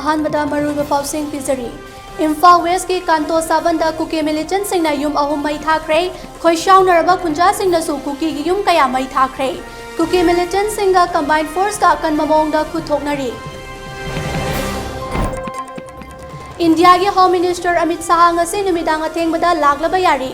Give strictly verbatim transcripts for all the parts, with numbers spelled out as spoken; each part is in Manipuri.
ꯑꯍꯥꯟꯕꯗ ꯃꯔꯨꯑꯣꯏꯕ ꯄꯥꯎꯁꯤꯡ ꯄꯤꯖꯔꯤ꯫ ꯏꯝꯐꯥꯜ ꯋꯦꯁꯀꯤ ꯀꯥꯟꯇꯣ ꯁꯥꯕꯟꯗ ꯀꯨꯀꯤ ꯃꯤꯂꯤꯇꯦꯟꯠꯁꯤꯡꯅ ꯌꯨꯝ ꯑꯍꯨꯝ ꯃꯩ ꯊꯥꯈ꯭ꯔꯦ꯫ ꯈꯣꯏꯁꯥꯎꯅꯔꯕ ꯈꯨꯟꯖꯥꯁꯤꯡꯅꯁꯨ ꯀꯨꯀꯤꯒꯤ ꯌꯨꯝ ꯀꯌꯥ ꯃꯩ ꯊꯥꯈ꯭ꯔꯦ꯫ ꯀꯨꯀꯤ ꯃꯤꯂꯤꯇꯦꯟꯠꯁꯤꯡꯒ ꯀꯝꯕꯥꯏꯟ ꯐꯣꯔꯁꯀ ꯑꯀꯟꯕ ꯃꯑꯣꯡꯗ ꯈꯨꯠ ꯊꯣꯛꯅꯔꯤ꯫ ꯏꯟꯗꯤꯌꯥꯒꯤ ꯍꯣꯝ ꯃꯤꯅꯤꯁꯇꯔ ꯑꯃꯤꯠ ꯁꯥꯍ ꯉꯁꯤ ꯅꯨꯃꯤꯗꯥꯡ ꯑꯊꯦꯡꯕꯗ ꯂꯥꯛꯂꯕ ꯌꯥꯔꯤ꯫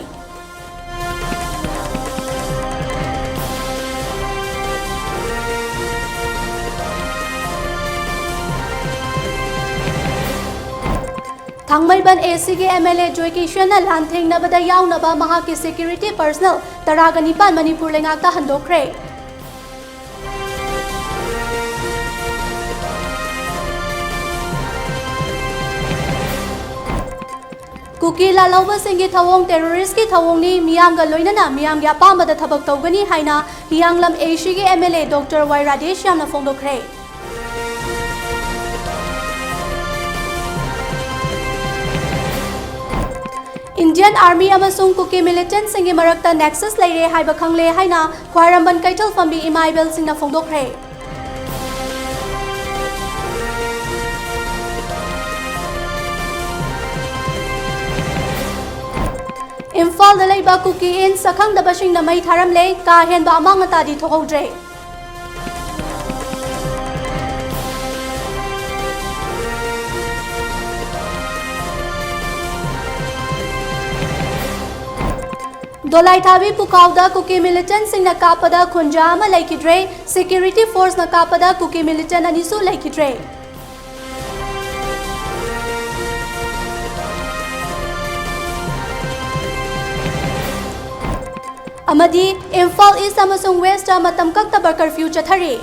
ꯊꯥꯡꯃꯩꯕꯟ ꯑꯦ ꯁꯤꯒꯤ ꯑꯦꯝ ꯑꯦꯜ ꯑꯦ ꯖꯣꯏ ꯀꯤꯁꯟꯅ ꯂꯥꯟꯊꯦꯡꯅꯕꯗ ꯌꯥꯎꯅꯕ ꯃꯍꯥꯛꯀꯤ ꯁꯦꯀ꯭ꯌꯨꯔꯤꯇꯤ ꯄꯔꯁꯅꯦꯜ ꯇꯔꯥꯒ ꯅꯤꯄꯥꯟ ꯃꯅꯤꯄꯨꯔ ꯂꯩꯉꯥꯛꯇ ꯍꯟꯗꯣꯛꯈ꯭ꯔꯦ꯫ ꯀꯨꯀꯤ ꯂꯥꯜꯍꯧꯕꯁꯤꯡꯒꯤ ꯊꯧꯑꯣꯡ ꯇꯦꯔꯣꯔꯤꯁ꯭ꯠꯀꯤ ꯊꯧꯑꯣꯡꯅꯤ, ꯃꯤꯌꯥꯝꯒ ꯂꯣꯏꯅꯅ ꯃꯤꯌꯥꯝꯒꯤ ꯑꯄꯥꯝꯕꯗ ꯊꯕꯛ ꯇꯧꯒꯅꯤ ꯍꯥꯏꯅ ꯍꯤꯌꯥꯡꯂꯝ ꯑꯦ ꯁꯤꯒꯤ M L A doctor Y ꯔꯥꯙꯦꯁ꯭ꯌꯥꯝꯅ ꯐꯣꯡꯗꯣꯛꯈ꯭ꯔꯦ꯫ ꯏꯟꯗꯤꯌꯟ ꯑꯥꯔꯃꯤ ꯑꯃꯁꯨꯡ ꯀꯨꯀꯤ ꯃꯤꯂꯤꯇꯦꯟꯠꯁꯤꯡꯒꯤ ꯃꯔꯛꯇ ꯅꯦꯛꯁꯁ ꯂꯩꯔꯦ ꯍꯥꯏꯕ ꯈꯪꯂꯦ ꯍꯥꯏꯅ ꯈ꯭ꯋꯥꯏꯔꯝꯕꯟ ꯀꯩꯊꯦꯜꯐꯝꯕꯤ ꯏꯃꯥ ꯏꯕꯦꯜꯁꯤꯡꯅ ꯐꯣꯡꯗꯣꯛꯈ꯭ꯔꯦ꯫ ꯏꯝꯐꯥꯜꯗ ꯂꯩꯕ ꯀꯨꯀꯤ ꯏꯟ ꯁꯛꯈꯪꯗꯕꯁꯤꯡꯅ ꯃꯩ ꯊꯥꯔꯝꯂꯦ, ꯀꯥ ꯍꯦꯟꯕ ꯑꯃꯥꯡ ꯑꯇꯥꯗꯤ ꯊꯣꯛꯍꯧꯗ꯭ꯔꯦ꯫ ꯗꯣꯂꯥꯏꯊꯥꯕꯤ ꯄꯨꯈꯥꯎꯗ ꯀꯨꯀꯤ ꯃꯤꯂꯤꯇꯦꯟꯠꯁꯤꯡꯅ ꯀꯥꯞꯄꯗ ꯈꯨꯟꯖꯥ ꯑꯃ ꯂꯩꯈꯤꯗ꯭ꯔꯦ, ꯁꯦꯀ꯭ꯌꯨꯔꯤꯇꯤ ꯐꯣꯔꯁꯅ ꯀꯥꯞꯄꯗ ꯀꯨꯀꯤ ꯃꯤꯂꯤꯇꯦꯟꯠ ꯑꯅꯤꯁꯨ ꯂꯩꯈꯤꯗ꯭ꯔꯦ꯫ ꯑꯃꯗꯤ ꯏꯝꯐꯥꯜ ꯏꯁ꯭ꯠ ꯑꯃꯁꯨꯡ ꯋꯦꯁ꯭ꯠꯇ ꯃꯇꯝ ꯀꯛꯇꯕ ꯀꯔꯐ꯭ꯌꯨ ꯆꯠꯊꯔꯤ꯫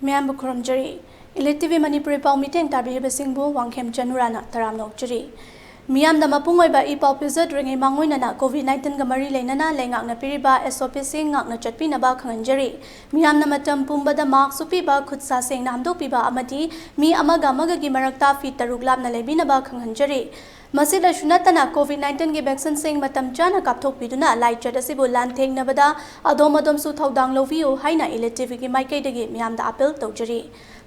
ꯃꯌꯥꯝꯕꯨ ꯈꯨꯔꯨꯝꯖꯔꯤ꯫ Elite T V ꯃꯅꯤꯄꯨꯔꯤ ꯄꯥꯎ ꯃꯤꯠꯌꯦꯡ ꯇꯥꯕꯤꯔꯤꯕꯁꯤꯡꯕꯨ ꯋꯥꯡꯈꯦꯝ ꯆꯅꯨꯔꯥꯅ ꯇꯔꯥꯝꯅ ꯑꯣꯛꯆꯔꯤ꯫ ꯃꯤꯌꯥꯝꯗ ꯃꯄꯨꯡ ꯑꯣꯏꯕ ꯏ ꯄꯥꯎ ꯄꯤꯖꯗ꯭ꯔꯤꯉꯩ ꯃꯥꯡꯑꯣꯏꯅꯅ COVID nineteen ꯒ ꯃꯔꯤ ꯂꯩꯅꯅ ꯂꯩꯉꯥꯛꯅ ꯄꯤꯔꯤꯕ S O P ꯁꯤꯡ ꯉꯥꯛꯅ ꯆꯠꯄꯤꯅꯕ ꯈꯪꯍꯟꯖꯔꯤ꯫ ꯃꯤꯌꯥꯝꯅ ꯃꯇꯝ ꯄꯨꯝꯕꯗ mask ꯎꯞꯄꯤꯕ, ꯈꯨꯠ ꯁꯥ ꯁꯦꯡꯅ ꯍꯥꯝꯗꯣꯛꯄꯤꯕ ꯑꯃꯗꯤ ꯃꯤ ꯑꯃꯒ ꯑꯃꯒꯒꯤ ꯃꯔꯛꯇ feet ꯇꯔꯨꯛ ꯂꯥꯞꯅ ꯂꯩꯕꯤꯅꯕ ꯈꯪꯍꯟꯖꯔꯤ꯫ ꯃꯁꯤꯗꯁꯨ ꯅꯠꯇꯅ COVID nineteen ꯒꯤ vaccine ꯁꯤꯡ ꯃꯇꯝ ꯆꯥꯅ ꯀꯥꯞꯊꯣꯛꯄꯤꯗꯨꯅ ꯂꯥꯏꯆꯠ ꯑꯁꯤꯕꯨ ꯂꯥꯟꯊꯦꯡꯅꯕꯗ ꯑꯗꯣꯝ ꯑꯗꯣꯝꯁꯨ ꯊꯧꯗꯥꯡ ꯂꯧꯕꯤꯌꯨ ꯍꯥꯏꯅ Elite T V ꯒꯤ ꯃꯥꯏꯀꯩꯗꯒꯤ ꯃꯤꯌꯥꯝꯗ appeal ꯇꯧꯖꯔꯤ꯫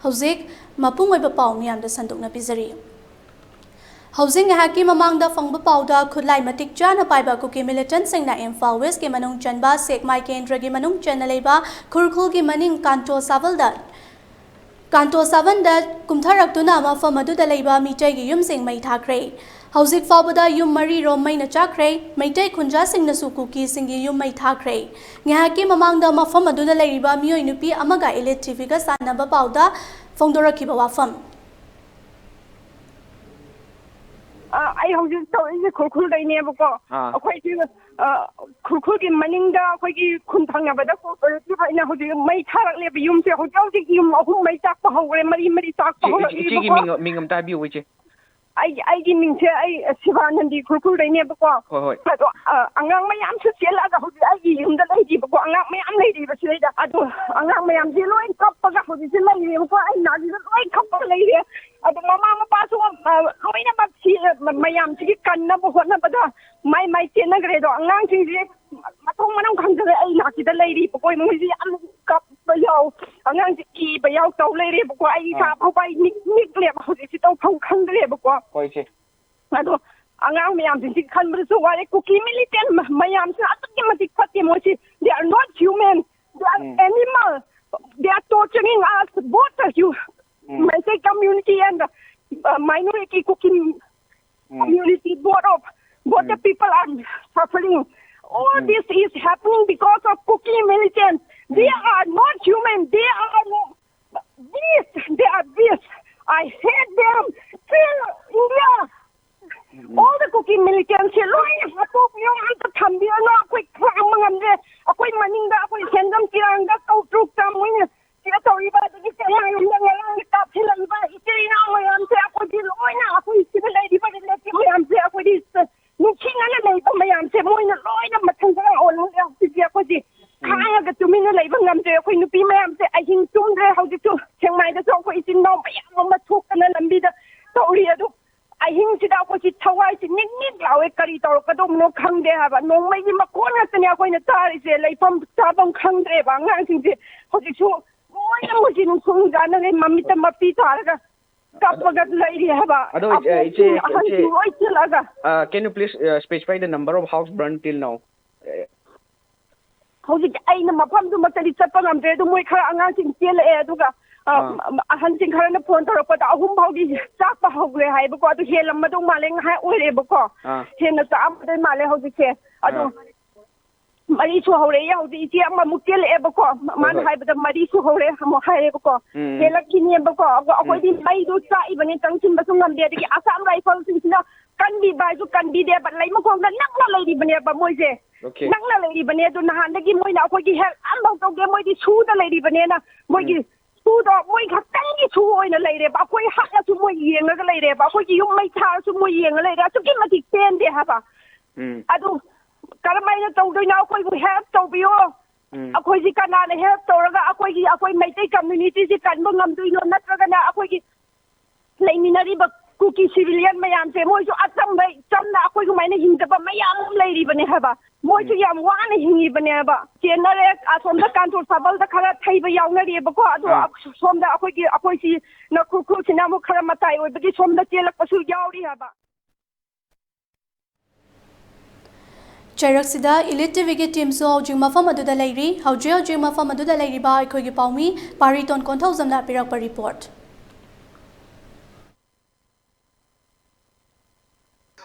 ꯍꯧꯖꯤꯛ ꯃꯄꯨꯡ ꯑꯣꯏꯕ ꯄꯥꯎ ꯃꯤꯌꯥꯝꯗ ꯁꯟꯗꯣꯛꯅ ꯄꯤꯖꯔꯤ꯫ ꯍꯧꯖꯤꯛ ꯉꯥꯏꯍꯥꯛꯀꯤ ꯃꯃꯥꯡꯗ ꯐꯪꯕ ꯄꯥꯎꯗ ꯈꯨꯠꯂꯥꯏ ꯃꯇꯤꯛ ꯆꯥꯅ ꯄꯥꯏꯕ ꯀꯨꯀꯤ militant ꯁꯤꯡꯅ ꯏꯝꯐꯥꯜ West ꯀꯤ ꯃꯅꯨꯡ ꯆꯟꯕ ꯁꯦꯛꯃꯥꯏ ꯀꯦꯟꯗ꯭ꯔꯒꯤ ꯃꯅꯨꯡ ꯆꯟꯅ ꯂꯩꯕ ꯈꯨꯔꯈꯨꯜꯒꯤ ꯃꯅꯤꯡ ꯀꯥꯟꯇꯣ ꯁꯥꯕꯜꯗ, ꯀꯥꯟꯇꯣ ꯁꯥꯕꯜꯗ ꯀꯨꯝꯊꯔꯛꯇꯨꯅ ꯃꯐꯝ ꯑꯗꯨꯗ ꯂꯩꯕ ꯃꯤꯇꯩꯒꯤ ꯌꯨꯝꯁꯤꯡ ꯃꯩ ꯊꯥꯈ꯭ꯔꯦ꯫ ꯍꯧꯖꯤꯛ ꯐꯥꯎꯕꯗ ꯌꯨꯝ ꯃꯔꯤ ꯔꯣꯝ ꯃꯩꯅ ꯆꯥꯛꯈ꯭ꯔꯦ꯫ ꯃꯩꯇꯩ ꯈꯨꯟꯖꯥꯁꯤꯡꯅꯁꯨ ꯀꯨꯀꯤꯁꯤꯡꯒꯤ ꯌꯨꯝ ꯃꯩ ꯊꯥꯈ꯭ꯔꯦ꯫ ꯉꯥꯏꯍꯥꯛꯀꯤ ꯃꯃꯥꯡꯗ ꯃꯐꯝ ꯑꯗꯨꯗ ꯂꯩꯔꯤꯕ ꯃꯤꯑꯣꯏ ꯅꯨꯄꯤ ꯑꯃꯒ Elite T V ꯒ ꯁꯥꯟꯅꯕ ꯄꯥꯎꯗ ꯐꯣꯡꯗꯣꯔꯛꯈꯤꯕ ꯋꯥꯐꯝ꯫ ꯑ, ꯑꯩ ꯍꯧꯖꯤꯛ ꯇꯧꯔꯛꯏꯁꯦ ꯈꯨꯔꯈꯨꯜꯗꯩꯅꯦꯕꯀꯣ꯫ ꯑꯥ꯫ ꯑꯩꯈꯣꯏꯁꯤ, ꯑ, ꯈꯨꯔꯈꯨꯜꯒꯤ ꯃꯅꯤꯡꯗ ꯑꯩꯈꯣꯏꯒꯤ ꯈꯨꯟ ꯊꯪꯅꯕꯗ cooperative ꯍꯥꯏꯅ ꯍꯧꯖꯤꯛ ꯃꯩ ꯊꯥꯔꯛꯂꯦꯕ ꯌꯨꯝꯁꯦ꯫ ꯍꯧꯖꯤꯛ ꯍꯧꯖꯤꯛ ꯌꯨꯝ ꯑꯍꯨꯝ ꯃꯩ ꯆꯥꯛꯄ ꯍꯧꯈ꯭ꯔꯦ, ꯃꯔꯤ ꯃꯔꯤ ꯆꯥꯛꯄ ꯏꯆꯦ, ꯏꯆꯦꯒꯤ ꯍꯧꯔꯛꯂꯤꯕꯀꯣ꯫ ꯃꯤꯡ ꯃꯤꯡ ꯑꯝꯇ ꯍꯥꯏꯕꯤꯌꯨ ꯏꯆꯦ꯫ ꯑꯩ, ꯑꯩꯒꯤ ꯃꯤꯡꯁꯦ ꯑꯩ ꯁꯤꯕꯥꯅꯟꯗꯤ ꯈꯨꯔꯈꯨꯜꯗꯩꯅꯦꯕꯀꯣ꯫ ꯍꯣꯏ, ꯍꯣꯏ꯫ ꯑꯗꯣ, ꯑ, ꯑꯉꯥꯡ ꯃꯌꯥꯝꯁꯨ ꯆꯦꯜꯂꯛꯑꯒ ꯍꯧꯖꯤꯛ ꯑꯩꯒꯤ ꯌꯨꯝꯗ ꯂꯩꯔꯤꯕꯀꯣ꯫ ꯑꯉꯥꯡ ꯃꯌꯥꯝ ꯂꯩꯔꯤꯕ ꯁꯤꯗꯩꯗ꯫ ꯑꯗꯣ ꯑꯉꯥꯡ ꯃꯌꯥꯝꯁꯦ ꯂꯣꯏ ꯀꯞꯄꯒ ꯍꯧꯖꯤꯛꯁꯦ ꯂꯩꯔꯦꯕꯀꯣ꯫ ꯑꯩ ꯅꯥꯁꯤꯗ ꯂꯣꯏ ꯀꯞꯄꯒ ꯂꯩꯔꯦ꯫ ꯑꯗꯣ ꯃꯃꯥ ꯃꯄꯥꯁꯨ, ꯑ, ꯂꯣꯏꯅꯃꯛ ꯁꯤ, ꯑ, ꯃꯌꯥꯝꯁꯤꯒꯤ ꯀꯟꯅꯕ ꯍꯣꯠꯅꯕꯗ ꯃꯥꯏ ꯃꯥꯏ ꯆꯦꯟꯅꯈ꯭ꯔꯦ꯫ ꯑꯗꯣ ꯑꯉꯥꯡꯁꯤꯡꯁꯦ ꯃꯊꯣꯡ ꯃꯔꯝ ꯈꯪꯗꯅ ꯑꯩ ꯅꯥꯁꯤꯗ ꯂꯩꯔꯤꯕꯀꯣ꯫ ꯃꯣꯏꯁꯦ ꯌꯥꯝ ꯀꯞꯄ ꯌꯥꯎ, ꯑꯉꯥꯡꯁꯦ ꯀꯤꯕ ꯌꯥꯎ ꯇꯧ ꯂꯩꯔꯦꯕꯀꯣ꯫ ꯑꯩ ꯏꯁꯥ ꯑꯥ꯫ ꯐꯥꯎꯕ ꯑꯩ ꯅꯤꯛ-, ꯅꯤꯛꯂꯦꯕ ꯍꯧꯖꯤꯛꯁꯦ ꯇꯧꯐꯝ ꯈꯪꯗ꯭ꯔꯦꯕꯀꯣ꯫ ꯍꯣꯏ ꯏꯆꯦ꯫ ꯑꯗꯣ ꯑꯉꯥꯡ ꯃꯌꯥꯝꯁꯤꯡꯁꯤ ꯈꯟꯕꯗꯁꯨ ꯋꯥꯔꯦ꯫ ꯀꯨꯀꯤ militant ꯃ-, ꯃꯌꯥꯝꯁꯤꯅ ꯑꯗꯨꯛꯀꯤ ꯃꯇꯤꯛ ꯐꯠꯇꯦ ꯃꯣꯏꯁꯤ꯫ They are not human. They are um. animal. They are torturing us, both the hu-, um. Meitei community and the, uh, minority Kuki um. community, both of, both the um. people are suffering. All um. This is happening because of Kuki militant. They um. Are not human. They are beast. They are beast. I hate them. Kill India. Um. All the Kuki militants ꯁꯦ ꯂꯣꯏꯅ ꯍꯥꯠꯇꯣꯛꯄꯤꯌꯣ, ꯑꯝꯇ ꯊꯝꯕꯤꯔꯅꯨ꯫ ꯑꯩꯈꯣꯏ ꯈꯥꯡꯕ ꯉꯝꯗ꯭ꯔꯦ꯫ ꯑꯩꯈꯣꯏ ꯃꯅꯤꯡꯗ ꯑꯩꯈꯣꯏ ꯁꯦꯟꯖꯝ ꯆꯤꯔꯥꯡꯗ ꯀꯧꯇ꯭ꯔꯨꯛꯇ ꯃꯣꯏꯅ ꯁꯤꯗ ꯇꯧꯔꯤꯕ ꯑꯗꯒꯤ ꯆꯦꯡꯃꯥꯏꯔꯣꯝꯗ ꯉꯔꯥꯡꯒꯤ ꯑꯩꯈꯣꯏ ꯅꯨꯄꯤ ꯃꯌꯥꯝꯁꯦ ꯑꯍꯤꯡ ꯇꯨꯝꯗ꯭ꯔꯦ꯫ ꯍꯧꯖꯤꯛꯁꯨ ꯁꯦꯛꯃꯥꯏꯗꯁꯨ ꯑꯩꯈꯣꯏ ꯏꯆꯤꯟ ꯏꯅꯥꯎ ꯃꯌꯥꯝ ꯑꯃ ꯁꯣꯛꯇꯅ ꯂꯝꯕꯤꯗ ꯇꯧꯔꯤ꯫ ꯑꯗꯨ ꯑꯍꯤꯡꯁꯤꯗ ꯑꯩꯈꯣꯏꯁꯤ ꯊꯋꯥꯏꯁꯤ ꯅꯤꯛ ꯅꯤꯛ ꯂꯥꯎꯋꯦ꯫ ꯀꯔꯤ ꯇꯧꯔꯛꯀꯗꯧꯕꯅꯣ ꯈꯪꯗꯦ ꯍꯥꯏꯕ꯫ ꯅꯣꯡꯃꯩꯒꯤ ꯃꯈꯣꯟ ꯉꯥꯛꯇꯅꯦ ꯑꯩꯈꯣꯏꯅ ꯇꯥꯔꯤꯁꯦ꯫ ꯂꯩꯐꯝ ꯆꯥꯐꯝ ꯈꯪꯗ꯭ꯔꯦꯕ꯫ ꯑꯉꯥꯡꯁꯤꯡꯁꯦ ꯍꯧꯖꯤꯛꯁꯨ ꯂꯣꯏꯅ ꯃꯣꯏꯁꯤ ꯅꯨꯡꯁꯨ ꯅꯨꯡꯖꯥꯅꯔꯦ꯫ ꯃꯃꯤꯠꯇ ꯃꯄꯤ ꯊꯥꯔꯒ ꯀꯞꯄꯒ ꯂꯩꯔꯤ ꯍꯥꯏꯕ꯫ ꯑꯗꯣ, ꯑ, ꯏꯆꯦ, ꯑꯕꯣꯛꯁꯤꯡ, ꯏꯆꯦ, ꯑꯍꯟꯁꯤꯡ ꯂꯣꯏ ꯆꯦꯜꯂꯛꯑꯒ꯫ Uh, can you please, uh, specify the number of house burned till now? ꯍꯧꯖꯤꯛ ꯑꯩꯅ ꯃꯐꯝꯗꯨꯃꯛꯇꯗꯤ ꯆꯠꯄ ꯉꯝꯗ꯭ꯔꯦ꯫ ꯑꯗꯨ ꯃꯣꯏ ꯈꯔ ꯑꯉꯥꯡꯁꯤꯡ ꯆꯦꯜꯂꯛꯑꯦ꯫ ꯑꯗꯨꯒ, ꯑ, ꯑꯥ꯫ ꯑꯍꯟꯁꯤꯡ ꯈꯔꯅ ꯐꯣꯟ ꯇꯧꯔꯛꯄꯗ ꯑꯍꯨꯝ ꯐꯥꯎꯗꯤ ꯆꯥꯛꯄ ꯍꯧꯈ꯭ꯔꯦ ꯍꯥꯏꯕꯀꯣ꯫ ꯑꯗꯨ ꯍꯦꯜꯂꯝꯃꯗꯧ ꯃꯥꯜꯂꯦ, ꯉꯥꯏꯍꯥꯛ ꯑꯣꯏꯔꯦꯕꯀꯣ꯫ ꯑꯥ꯫ ꯍꯦꯟꯅ ꯆꯥꯛꯑꯝꯃꯗꯣꯏ ꯃꯥꯜꯂꯦ ꯍꯧꯖꯤꯛꯁꯦ꯫ ꯑꯗꯣ ꯑꯥ꯫ ꯃꯔꯤ ꯁꯨꯍꯧꯔꯦ꯫ ꯍꯧꯖꯤꯛ ꯏꯆꯦ ꯑꯃꯃꯨꯛ ꯆꯦꯜꯂꯛꯑꯦꯕꯀꯣ꯫ ꯃ-, ꯍꯣꯏ, ꯃꯥꯅ ꯍꯣꯏ꯫ ꯍꯥꯏꯕꯗ ꯃꯔꯤ ꯁꯨꯍꯧꯔꯦ ꯑꯃꯨꯛ ꯍꯥꯏꯌꯦꯕꯀꯣ꯫ ꯎꯝ꯫ ꯍꯦꯜꯂꯛꯈꯤꯅꯦꯕꯀꯣ꯫ ꯑꯗꯣ ꯎꯝ꯫ ꯑꯩꯈꯣꯏꯗꯤ ꯃꯩꯗꯣ ꯆꯥꯛꯏꯕꯅꯦ, ꯆꯪꯁꯤꯟꯕꯁꯨ ꯉꯝꯗꯦ꯫ ꯑꯗꯒꯤ ꯑꯁꯥꯝ ꯔꯥꯏꯐꯜꯁꯤꯡꯁꯤꯅ ꯀꯟꯕꯤꯕ ꯍꯥꯏꯁꯨ ꯀꯟꯕꯤꯗꯦꯕ, ꯂꯩꯃꯈꯣꯡꯗ ꯅꯛꯅ ꯂꯩꯔꯤꯕꯅꯦꯕ ꯃꯣꯏꯁꯦ꯫ Okay. ꯅꯛꯅ ꯂꯩꯔꯤꯕꯅꯦ꯫ ꯑꯗꯨ ꯅꯍꯥꯟꯗꯒꯤ ꯃꯣꯏꯅ ꯑꯩꯈꯣꯏꯒꯤ help ꯑꯝꯐꯥꯎ ꯇꯧꯗꯦ꯫ ꯃꯣꯏꯗꯤ ꯁꯨꯗ ꯂꯩꯔꯤꯕꯅꯦꯅ ꯃꯣꯏꯒꯤ ꯎꯝ꯫ ꯁꯨꯗꯣ ꯃꯣꯏ ꯈꯛꯇꯪꯒꯤ ꯁꯨ ꯑꯣꯏꯅ ꯂꯩꯔꯦꯕ꯫ ꯑꯩꯈꯣꯏ ꯍꯥꯠꯂꯁꯨ ꯃꯣꯏ ꯌꯦꯡꯉꯒ ꯂꯩꯔꯦꯕ꯫ ꯑꯩꯈꯣꯏꯒꯤ ꯌꯨꯝ ꯃꯩ ꯊꯥꯔꯁꯨ ꯃꯣꯏ ꯌꯦꯡꯉ ꯂꯩꯔꯦ꯫ ꯑꯁꯨꯛꯀꯤ ꯃꯇꯤꯛ ꯄꯦꯟꯗꯦ ꯍꯥꯏꯕ꯫ ꯎꯝ꯫ ꯑꯗꯨ ꯀꯔꯝꯍꯥꯏꯅ ꯇꯧꯗꯣꯏꯅꯣ? ꯑꯩꯈꯣꯏꯕꯨ help ꯇꯧꯕꯤꯌꯣ꯫ ꯎꯝ꯫ ꯑꯩꯈꯣꯏꯁꯤ ꯀꯅꯥꯅ help ꯇꯧꯔꯒ ꯑꯩꯈꯣꯏꯒꯤ, ꯑꯩꯈꯣꯏ ꯃꯩꯇꯩ communityꯁꯤ ꯀꯟꯕ ꯉꯝꯗꯣꯏꯅꯣ? ꯅꯠꯇ꯭ꯔꯒꯅ ꯑꯩꯈꯣꯏꯒꯤ ꯂꯩꯃꯤꯟꯅꯔꯤꯕ ꯀꯨꯀꯤ civilian ꯃꯌꯥꯝꯁꯦ, ꯃꯣꯏꯁꯨ ꯑꯆꯝꯕ, ꯆꯝꯅ ꯑꯩꯈꯣꯏ ꯁꯨꯃꯥꯏꯅ ꯍꯤꯡꯗꯕ ꯃꯌꯥꯝ ꯑꯃ ꯂꯩꯔꯤꯕꯅꯦ ꯍꯥꯏꯕ꯫ ꯃꯣꯏꯁꯨ ꯎꯝ꯫ ꯌꯥꯝ ꯋꯥꯅ ꯍꯤꯡꯉꯤꯕꯅꯦ ꯍꯥꯏꯕ꯫ ꯆꯦꯟꯅꯔꯦ, ꯑꯁꯣꯝꯗ ꯀꯥꯟꯇꯣ ꯁꯥꯕꯜꯗ ꯈꯔ ꯊꯩꯕ ꯌꯥꯎꯅꯔꯤꯑꯕꯀꯣ꯫ ꯑꯗꯣ ꯑꯥ꯫ ꯁꯣꯝꯗ ꯑꯩꯈꯣꯏꯒꯤ, ꯑꯩꯈꯣꯏꯁꯤ ꯅꯈꯨꯔꯈꯨꯁꯤꯅ ꯑꯃꯨꯛ ꯈꯔ ꯃꯇꯥꯏ ꯑꯣꯏꯕꯒꯤ ꯁꯣꯝꯗ ꯆꯦꯜꯂꯛꯄꯁꯨ ꯌꯥꯎꯔꯤ ꯍꯥꯏꯕ꯫ ꯆꯩꯔꯛꯁꯤꯗ Elite TVꯒꯤ teamꯁꯨ ꯍꯧꯖꯤꯛ ꯃꯐꯝ ꯑꯗꯨꯗ ꯂꯩꯔꯤ꯫ ꯍꯧꯖꯤꯛ ꯍꯧꯖꯤꯛ ꯃꯐꯝ ꯑꯗꯨꯗ ꯂꯩꯔꯤꯕ ꯑꯩꯈꯣꯏꯒꯤ ꯄꯥꯎꯃꯤ ꯄꯥꯔꯤꯇꯣꯟ ꯀꯣꯟꯊꯧꯖꯝꯅ ꯄꯤꯔꯛꯄ report꯫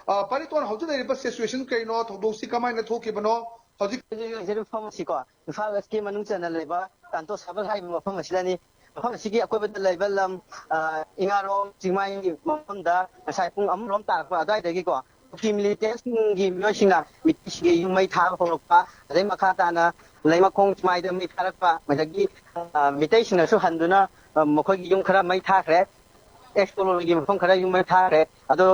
ꯑ, ꯄꯥꯔꯤꯇꯣꯟ, ꯍꯧꯖꯤꯛ ꯂꯩꯔꯤꯕ situation ꯀꯩꯅꯣ? ꯊꯧꯗꯣꯛꯁꯤ ꯀꯃꯥꯏꯅ ꯊꯣꯛꯈꯤꯕꯅꯣ? ꯍꯧꯖꯤꯛ ꯍꯧꯖꯤꯛ ꯂꯩꯖꯔꯤꯕ ꯃꯐꯝ ꯑꯁꯤꯀꯣ, ꯏꯝꯐꯥꯜ Westꯀꯤ ꯃꯅꯨꯡ ꯆꯟꯅ ꯂꯩꯕ ꯀꯥꯟꯇꯣ ꯁꯥꯕꯜ ꯍꯥꯏꯔꯤꯕ ꯃꯐꯝ ꯑꯁꯤꯗꯅꯤ꯫ ꯃꯐꯝ ꯑꯁꯤꯒꯤ ꯑꯀꯣꯏꯕꯗ ꯂꯩꯕ ꯂꯝ, ꯑ, ꯏꯉꯥꯔꯣꯝ ꯆꯤꯡꯃꯥꯏꯒꯤ ꯃꯐꯝꯗ ꯉꯁꯥꯏ ꯄꯨꯡ ꯑꯃꯔꯣꯝ ꯇꯥꯔꯛꯄ ꯑꯗꯨꯋꯥꯏꯗꯒꯤꯀꯣ, ꯀꯨꯀꯤ militantꯁꯤꯡꯒꯤ ꯃꯤꯑꯣꯏꯁꯤꯡꯅ ꯃꯤꯇꯩꯁꯤꯡꯒꯤ ꯌꯨꯝ ꯃꯩ ꯊꯥꯕ ꯍꯧꯔꯛꯄ, ꯑꯗꯩ ꯃꯈꯥ ꯇꯥꯅ ꯂꯩꯃꯈꯣꯡ ꯆꯤꯡꯃꯥꯏꯗ ꯃꯩ ꯊꯥꯔꯛꯄ, ꯑꯗꯒꯤ, ꯑ, ꯃꯤꯇꯩꯁꯤꯡꯅꯁꯨ ꯍꯟꯗꯨꯅ, ꯑ, ꯃꯈꯣꯏꯒꯤ ꯌꯨꯝ ꯈꯔ ꯃꯩ ꯊꯥꯈ꯭ꯔꯦ꯫ Ex colonyꯒꯤ ꯃꯐꯝ ꯈꯔ ꯌꯨꯝ ꯃꯩ ꯊꯥꯈ꯭ꯔꯦ꯫ ꯑꯗꯣ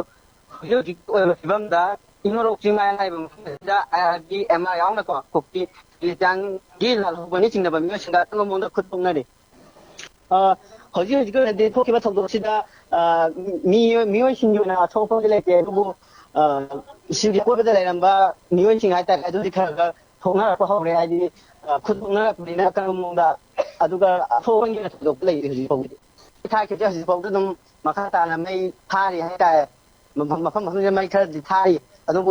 ꯍꯧꯖꯤꯛ ꯍꯧꯖꯤꯛ ꯑꯣꯏꯕ ꯐꯤꯕꯝꯗ ꯏꯉꯣꯔꯣꯛ ꯆꯤꯡꯃꯥꯏ ꯍꯥꯏꯔꯤꯕ ꯃꯐꯝ ꯑꯁꯤꯗ ꯑꯥꯏ ꯑꯥꯔ ꯕꯤ, ꯑꯦꯝ ꯑꯥꯔ ꯌꯥꯎꯅꯀꯣ ꯀꯨꯀꯤ ꯃꯤꯂꯤꯇꯥꯟꯒꯤ ꯂꯥꯜꯍꯧꯕꯅ ꯆꯤꯡꯅꯕ ꯃꯤꯑꯣꯏꯁꯤꯡꯒ ꯑꯀꯟꯕ ꯃꯑꯣꯡꯗ ꯈꯨꯠ ꯊꯣꯛꯅꯔꯤ꯫ ꯑ, ꯍꯧꯖꯤꯛ ꯍꯧꯖꯤꯛꯀꯤ ꯑꯣꯏꯅꯗꯤ ꯊꯣꯛꯈꯤꯕ ꯊꯧꯗꯣꯛꯁꯤꯗ, ꯑ, ꯃꯤ-, ꯃꯤꯑꯣꯏꯁꯤꯡꯒꯤ ꯑꯣꯏꯅ ꯑꯁꯣꯛ ꯑꯄꯟꯗꯤ ꯂꯩꯇꯦ, ꯑꯗꯨꯕꯨ, ꯑ, ꯁꯤꯒꯤ ꯑꯀꯣꯏꯕꯗ ꯂꯩꯔꯝꯕ ꯃꯤꯑꯣꯏꯁꯤꯡ ꯍꯥꯏꯇꯥꯔꯦ, ꯑꯗꯨꯗꯤ ꯈꯔ ꯈꯔ ꯊꯣꯛꯅꯔꯛꯄ ꯍꯧꯔꯦ꯫ ꯍꯥꯏꯗꯤ, ꯑ, ꯈꯨꯠ ꯊꯣꯛꯅꯔꯛꯄꯅꯤꯅ ꯑꯀꯟꯕ ꯃꯑꯣꯡꯗ, ꯑꯗꯨꯒ ꯑꯁꯣꯛ ꯑꯄꯟꯒꯤ ꯑꯣꯏꯅ ꯊꯣꯏꯗꯣꯛꯄ ꯂꯩꯇꯦ ꯍꯧꯖꯤꯛ ꯐꯥꯎꯕꯗꯤ꯫ ꯊꯥꯈꯤꯕꯁꯦ ꯍꯧꯖꯤꯛ ꯐꯥꯎꯗ ꯑꯗꯨꯝ ꯃꯈꯥ ꯇꯥꯅ ꯃꯩ ꯊꯥꯔꯤ ꯍꯥꯏꯇꯥꯔꯦ꯫ ꯃꯐꯝ, ꯃꯐꯝ ꯃꯐꯝꯁꯤꯗ ꯃꯩ ꯈꯔꯗꯤ ꯊꯥꯔꯤ꯫ ꯑꯗꯨꯕꯨ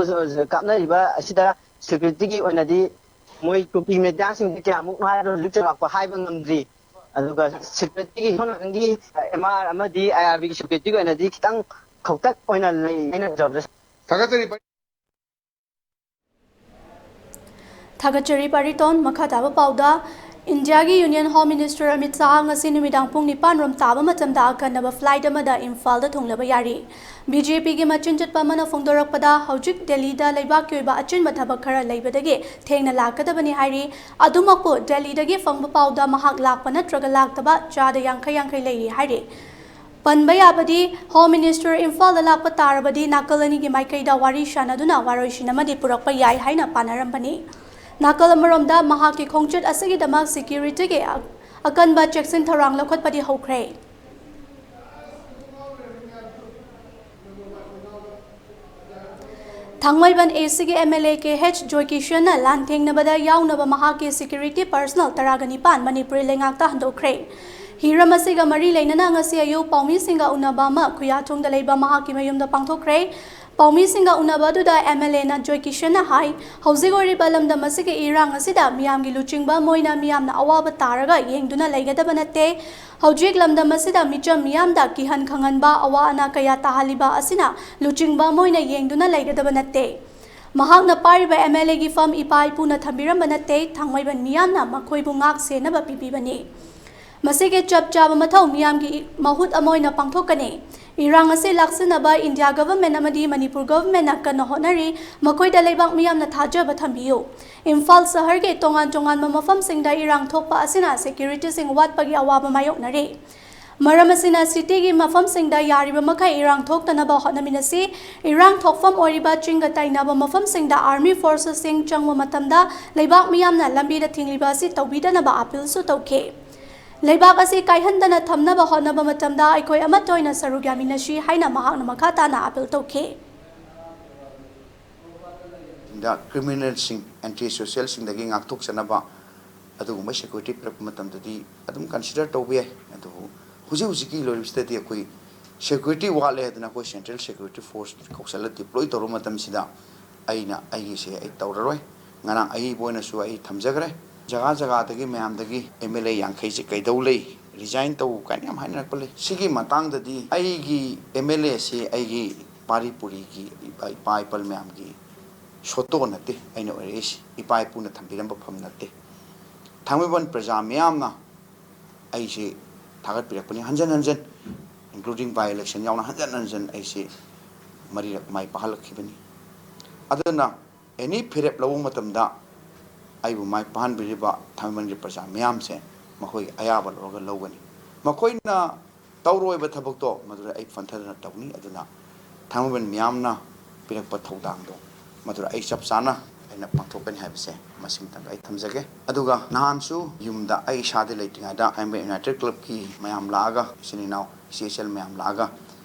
ꯀꯥꯞꯅꯔꯤꯕ ꯑꯁꯤꯗ ꯁꯦꯀ꯭ꯌꯨꯔꯤꯇꯤꯒꯤ ꯑꯣꯏꯅꯗꯤ ꯃꯣꯏ ꯀꯨꯀꯤ ꯃꯤꯂꯤꯇꯥꯟꯁꯤꯡꯁꯦ ꯀꯌꯥꯃꯨꯛꯅꯣ ꯍꯥꯏꯕꯗꯨ ꯍꯧꯖꯤꯛ ꯆꯥꯎꯔꯥꯛꯄ ꯍꯥꯏꯕ ꯉꯝꯗ꯭ꯔꯤ꯫ ꯑꯗꯨꯒ ꯁꯦꯀ꯭ꯌꯨꯔꯤꯇꯤꯒꯤ ꯁꯣꯝ ꯅꯥꯀꯟꯒꯤ ꯑꯦꯝ ꯑꯥꯔ ꯑꯃꯗꯤ ꯑꯥꯏ ꯑꯥꯔ ꯕꯤꯒꯤ ꯁꯦꯀ꯭ꯌꯨꯔꯤꯇꯤꯒꯤ ꯑꯣꯏꯅꯗꯤ ꯈꯤꯇꯪ ꯈꯧꯇꯛ ꯑꯣꯏꯅ ꯂꯩ ꯍꯥꯏꯅ ꯖꯣꯕꯗ ꯊꯥꯒꯠꯆꯔꯤ꯫ ꯊꯥꯒꯠꯆꯔꯤ ꯄꯥꯔꯤꯇꯣꯟ꯫ ꯃꯈꯥ ꯇꯥꯕ ꯄꯥꯎꯗ, ꯏꯟꯗꯤꯌꯥꯒꯤ union home minister Amit Shah ꯉꯁꯤ ꯅꯨꯃꯤꯗꯥꯡ ꯄꯨꯡ ꯅꯤꯄꯥꯟ ꯔꯣꯝ ꯇꯥꯕ ꯃꯇꯝꯗ ꯑꯀꯟꯅꯕ ꯐ꯭ꯂꯥꯏꯠ ꯑꯃꯗ ꯏꯝꯐꯥꯜꯗ ꯊꯨꯡꯂꯕ ꯌꯥꯔꯤ꯫ ꯕꯤ ꯖꯦ ꯄꯤꯒꯤ ꯃꯆꯤꯟ ꯆꯠꯄ ꯑꯃꯅ ꯐꯣꯡꯗꯣꯔꯛꯄꯗ, ꯍꯧꯖꯤꯛ ꯗꯦꯜꯂꯤꯗ ꯂꯩꯕꯥꯛꯀꯤ ꯑꯣꯏꯕ ꯑꯆꯤꯟꯕ ꯊꯕꯛ ꯈꯔ ꯂꯩꯕꯗꯒꯤ ꯊꯦꯡꯅ ꯂꯥꯛꯀꯗꯕꯅꯤ ꯍꯥꯏꯔꯤ꯫ ꯑꯗꯨꯃꯛꯄꯨ ꯗꯦꯜꯂꯤꯗꯒꯤ ꯐꯪꯕ ꯄꯥꯎꯗ ꯃꯍꯥꯛ ꯂꯥꯛꯄ ꯅꯠꯇ꯭ꯔꯒ ꯂꯥꯛꯇꯕ ꯆꯥꯗ ꯌꯥꯡꯈꯩ ꯌꯥꯡꯈꯩ ꯂꯩꯔꯤ ꯍꯥꯏꯔꯤ꯫ ꯄꯟꯕ ꯌꯥꯕꯗꯤ, ꯍꯣꯝ ꯃꯤꯅꯤꯁꯇꯔ ꯏꯝꯐꯥꯜꯗ ꯂꯥꯛꯄ ꯇꯥꯔꯕꯗꯤ ꯅꯥꯀꯜ ꯑꯅꯤꯒꯤ ꯃꯥꯏꯀꯩꯗ ꯋꯥꯔꯤ ꯁꯥꯅꯗꯨꯅ ꯋꯥꯔꯣꯏꯁꯤꯟ ꯑꯃꯗꯤ ꯄꯨꯔꯛꯄ ꯌꯥꯏ ꯍꯥꯏꯅ ꯄꯥꯅꯔꯝꯕꯅꯤ꯫ ꯅꯥꯀꯜ ꯑꯃꯔꯣꯝꯗ, ꯃꯍꯥꯛꯀꯤ ꯈꯣꯡꯆꯠ ꯑꯁꯤꯒꯤꯗꯃꯛ ꯁꯦꯀ꯭ꯌꯨꯔꯤꯇꯤꯒꯤ ꯑ-, ꯑꯀꯟꯕ ꯆꯦꯛꯁꯤꯟ ꯊꯧꯔꯥꯡ ꯂꯧꯈꯠꯄꯗꯤ ꯍꯧꯈ꯭ꯔꯦ꯫ ꯊꯥꯡꯃꯩꯕꯟ ꯑꯦ ꯁꯤꯒꯤ M L A K H ꯖꯣꯏꯀꯤꯁꯟꯅ ꯂꯥꯟꯊꯦꯡꯅꯕꯗ ꯌꯥꯎꯅꯕ ꯃꯍꯥꯛꯀꯤ ꯁꯦꯀ꯭ꯌꯨꯔꯤꯇꯤ ꯄꯔꯁꯅꯦꯜ ꯇꯔꯥꯒ ꯅꯤꯄꯥꯟ ꯃꯅꯤꯄꯨꯔꯤ ꯂꯩꯉꯥꯛꯇ ꯍꯟꯗꯣꯛꯈ꯭ꯔꯦ꯫ ꯍꯤꯔꯝ ꯑꯁꯤꯒ ꯃꯔꯤ ꯂꯩꯅꯅ ꯉꯁꯤ ꯑꯌꯨꯛ ꯄꯥꯎꯃꯤꯁꯤꯡꯒ ꯎꯅꯕ ꯑꯃ ꯈꯨꯌꯥꯊꯣꯡꯗ ꯂꯩꯕ ꯃꯍꯥꯛꯀꯤ ꯃꯌꯨꯝꯗ ꯄꯥꯡꯊꯣꯛꯈ꯭ꯔꯦ꯫ ꯄꯥꯎꯃꯤꯁꯤꯡꯒ ꯎꯅꯕ ꯑꯗꯨꯗ ꯑꯦꯝ ꯑꯦꯜ ꯑꯦꯅ ꯖꯣꯏꯀꯤꯁꯟꯅ ꯍꯥꯏ, ꯍꯧꯖꯤꯛ ꯑꯣꯏꯔꯤꯕ ꯂꯝꯗꯝ ꯑꯁꯤꯒꯤ ꯏꯔꯥꯡ ꯑꯁꯤꯗ ꯃꯤꯌꯥꯝꯒꯤ ꯂꯨꯆꯤꯡꯕ ꯑꯃ ꯑꯣꯏꯅ ꯃꯤꯌꯥꯝꯅ ꯑꯋꯥꯕ ꯇꯥꯔꯒ ꯌꯦꯡꯗꯨꯅ ꯂꯩꯒꯗꯕ ꯅꯠꯇꯦ꯫ ꯍꯧꯖꯤꯛ ꯂꯝꯗꯝ ꯑꯁꯤꯗ ꯃꯤꯆꯝ ꯃꯤꯌꯥꯝꯗ ꯀꯤꯍꯟ ꯈꯪꯍꯟꯕ, ꯑꯋꯥ ꯑꯅꯥ ꯀꯌꯥ ꯇꯥꯍꯜꯂꯤꯕ ꯑꯁꯤꯅ ꯂꯨꯆꯤꯡꯕ ꯑꯃ ꯑꯣꯏꯅ ꯌꯦꯡꯗꯨꯅ ꯂꯩꯒꯗꯕ ꯅꯠꯇꯦ꯫ ꯃꯍꯥꯛꯅ ꯄꯥꯏꯔꯤꯕ ꯑꯦꯝ ꯑꯦꯜ ꯑꯦꯒꯤ ꯐꯝ ꯏꯄꯥ ꯏꯄꯨꯅ ꯊꯝꯕꯤꯔꯝꯕ ꯅꯠꯇꯦ, ꯊꯥꯡꯃꯩꯕꯟ ꯃꯤꯌꯥꯝꯅ ꯃꯈꯣꯏꯕꯨ ꯉꯥꯛ ꯁꯦꯟꯅꯕ ꯄꯤꯕꯤꯕꯅꯤ꯫ ꯃꯁꯤꯒꯤ ꯆꯞ ꯆꯥꯕ ꯃꯊꯧ ꯃꯤꯌꯥꯝꯒꯤ ꯃꯍꯨꯠ ꯑꯃ ꯑꯣꯏꯅ ꯄꯥꯡꯊꯣꯛꯀꯅꯤ꯫ ꯏꯔꯥꯡ ꯑꯁꯤ ꯂꯥꯛꯁꯤꯟꯅꯕ ꯏꯟꯗꯤꯌꯥ ꯒꯚꯔꯟꯃꯦꯟꯠ ꯑꯃꯗꯤ ꯃꯅꯤꯄꯨꯔ ꯒꯚꯔꯟꯃꯦꯟꯠꯅ ꯀꯟꯅ ꯍꯣꯠꯅꯔꯤ꯫ ꯃꯈꯣꯏꯗ ꯂꯩꯕꯥꯛ ꯃꯤꯌꯥꯝꯅ ꯊꯥꯖꯕ ꯊꯝꯕꯤꯌꯨ꯫ ꯏꯝꯐꯥꯜ ꯁꯍꯔꯒꯤ ꯇꯣꯉꯥꯟ ꯇꯣꯉꯥꯟꯕ ꯃꯐꯝꯁꯤꯡꯗ ꯏꯔꯥꯡ ꯊꯣꯛꯄ ꯑꯁꯤꯅ ꯁꯦꯀ꯭ꯌꯨꯔꯤꯇꯤꯁꯤꯡ ꯋꯥꯠꯄꯒꯤ ꯑꯋꯥꯕ ꯃꯥꯌꯣꯛꯅꯔꯤ꯫ ꯃꯔꯝ ꯑꯁꯤꯅ, ꯁꯤꯇꯤꯒꯤ ꯃꯐꯝꯁꯤꯡꯗ ꯌꯥꯔꯤꯕ ꯃꯈꯩ ꯏꯔꯥꯡ ꯊꯣꯛꯇꯅꯕ ꯍꯣꯠꯅꯃꯤꯟꯅꯁꯤ꯫ ꯏꯔꯥꯡ ꯊꯣꯛꯐꯝ ꯑꯣꯏꯔꯤꯕ ꯆꯤꯡꯒ ꯇꯥꯏꯅꯕ ꯃꯐꯝꯁꯤꯡꯗ ꯑꯥꯔꯃꯤ ꯐꯣꯔꯁꯁꯤꯡ ꯆꯪꯕ ꯃꯇꯝꯗ ꯂꯩꯕꯥꯛ ꯃꯤꯌꯥꯝꯅ ꯂꯝꯕꯤꯗ ꯊꯤꯡꯂꯤꯕ ꯑꯁꯤ ꯇꯧꯕꯤꯗꯅꯕ ꯑꯥꯄꯤꯜꯁꯨ ꯇꯧꯈꯤ꯫ ꯂꯩꯕꯥꯛ ꯑꯁꯤ ꯀꯥꯏꯍꯟꯗꯅ ꯊꯝꯅꯕ ꯍꯣꯠꯅꯕ ꯃꯇꯝꯗ ꯑꯩꯈꯣꯏ ꯑꯃꯠꯇ ꯑꯣꯏꯅ ꯁꯔꯨꯛ ꯌꯥꯃꯤꯟꯅꯁꯤ ꯍꯥꯏꯅ ꯃꯍꯥꯛꯅ ꯃꯈꯥ ꯇꯥꯅ ꯑꯥꯄꯤꯜ ꯇꯧꯈꯤ꯫ ꯗ ꯀ꯭ꯔꯤꯃꯤꯅꯦꯜꯁꯤꯡ, ꯑꯦꯟꯇꯤ ꯁꯣꯁꯤꯌꯦꯜꯁꯤꯡꯗꯒꯤ ꯉꯥꯛꯊꯣꯛꯆꯅꯕ ꯑꯗꯨꯒꯨꯝꯕ ꯁꯦꯀ꯭ꯌꯨꯔꯤꯇꯤ ꯄꯤꯔꯛꯄ ꯃꯇꯝꯗꯗꯤ ꯑꯗꯨꯝ ꯀꯟꯁꯤꯗꯔ ꯇꯧꯕ ꯌꯥꯏ꯫ ꯑꯗꯨꯕꯨ ꯍꯧꯖꯤꯛ ꯍꯧꯖꯤꯛꯀꯤ ꯂꯩꯔꯤꯕꯁꯤꯗꯗꯤ ꯑꯩꯈꯣꯏ ꯁꯦꯀ꯭ꯌꯨꯔꯤꯇꯤ ꯋꯥꯠꯂꯦ ꯍꯥꯏꯗꯅ ꯑꯩꯈꯣꯏ ꯁꯦꯟꯇ꯭ꯔꯦꯜ ꯁꯦꯀ꯭ꯌꯨꯔꯤꯇꯤ ꯐꯣꯔꯁ ꯀꯧꯁꯜꯂ ꯗꯤꯄ꯭ꯂꯣꯏ ꯇꯧꯔꯨꯕ ꯃꯇꯝꯁꯤꯗ ꯑꯩꯅ ꯑꯩꯒꯤꯁꯦ ꯑꯩ ꯇꯧꯔꯔꯣꯏ꯫ ꯉꯔꯥꯡ ꯑꯏꯕ ꯑꯣꯏꯅꯁꯨ ꯑꯩ ꯊꯝꯖꯈ꯭ꯔꯦ꯫ ꯖꯒꯥ ꯖꯒꯥꯗꯒꯤ ꯃꯌꯥꯝꯗꯒꯤ ꯑꯦꯝ ꯑꯦꯜ ꯑꯦ ꯌꯥꯡꯈꯩꯁꯦ ꯀꯩꯗꯧ ꯂꯩ, ꯔꯤꯖꯥꯏꯟ ꯇꯧ ꯀꯥꯏꯅ ꯌꯥꯝ ꯍꯥꯏꯅꯔꯛꯄ ꯂꯩ꯫ ꯁꯤꯒꯤ ꯃꯇꯥꯡꯗꯗꯤ ꯑꯩꯒꯤ ꯑꯦꯝ ꯑꯦꯜ ꯑꯦꯁꯤ ꯑꯩꯒꯤ ꯏꯄꯥꯔꯤ ꯄꯨꯔꯤꯒꯤ ꯏꯄꯥ ꯏꯄꯥ ꯏꯄꯜ ꯃꯌꯥꯝꯒꯤ ꯁꯣꯇꯣ ꯅꯠꯇꯦ ꯑꯩꯅ ꯑꯣꯏꯔꯛꯏꯁꯤ, ꯏꯄꯥ ꯏꯄꯨꯅ ꯊꯝꯕꯤꯔꯝꯕ ꯐꯝ ꯅꯠꯇꯦ꯫ ꯊꯥꯡꯃꯩꯕꯟ ꯄ꯭ꯔꯖꯥ ꯃꯤꯌꯥꯝꯅ ꯑꯩꯁꯦ ꯊꯥꯒꯠꯄꯤꯔꯛꯄꯅꯤ ꯍꯟꯖꯟ ꯍꯟꯖꯟ, including by election ꯌꯥꯎꯅ ꯍꯟꯖꯟ ꯍꯟꯖꯟ ꯑꯩꯁꯦ ꯃꯔꯤꯔꯛ ꯃꯥꯏ ꯄꯥꯛꯍꯜꯂꯛꯈꯤꯕꯅꯤ꯫ ꯑꯗꯨꯅ ꯑꯦꯅꯤ ꯐꯤꯔꯦꯞ ꯂꯧꯕ ꯃꯇꯝꯗ ꯑꯩꯕꯨ ꯃꯥꯏ ꯄꯥꯛꯍꯟꯕꯤꯔꯤꯕ ꯊꯥꯡꯃꯩꯕꯟꯒꯤ ꯄ꯭ꯔꯖꯥ ꯃꯤꯌꯥꯝꯁꯦ ꯃꯈꯣꯏꯒꯤ ꯑꯌꯥꯕ ꯂꯧꯔꯒ ꯂꯧꯒꯅꯤ꯫ ꯃꯈꯣꯏꯅ ꯇꯧꯔꯣꯏꯕ ꯊꯕꯛꯇꯣ ꯃꯗꯨꯗ ꯑꯩ ꯐꯟꯊꯗꯅ ꯇꯧꯅꯤ꯫ ꯑꯗꯨꯅ ꯊꯥꯡꯃꯩꯕꯟ ꯃꯤꯌꯥꯝꯅ ꯄꯤꯔꯛꯄ ꯊꯧꯗꯥꯡꯗꯣ ꯃꯗꯨꯗ ꯑꯩ ꯆꯞ ꯆꯥꯅ ꯑꯩꯅ ꯄꯥꯡꯊꯣꯛꯀꯅꯤ ꯍꯥꯏꯕꯁꯦ ꯃꯁꯤꯃꯇꯪꯒ ꯑꯩ ꯊꯝꯖꯒꯦ꯫ ꯑꯗꯨꯒ ꯅꯍꯥꯟꯁꯨ ꯌꯨꯝꯗ ꯑꯩ ꯏꯁꯥꯗꯤ ꯂꯩꯇ꯭ꯔꯤꯉꯩꯗ ꯊꯥꯡꯃꯩꯕꯟ ꯌꯨꯅꯥꯏꯇꯦꯠ ꯀ꯭ꯂꯕꯀꯤ ꯃꯌꯥꯝ ꯂꯥꯛꯑꯒ, ꯏꯆꯤꯟ ꯏꯅꯥꯎ ꯏꯆꯦ ꯏꯆꯜ ꯃꯌꯥꯝ ꯂꯥꯛꯑꯒ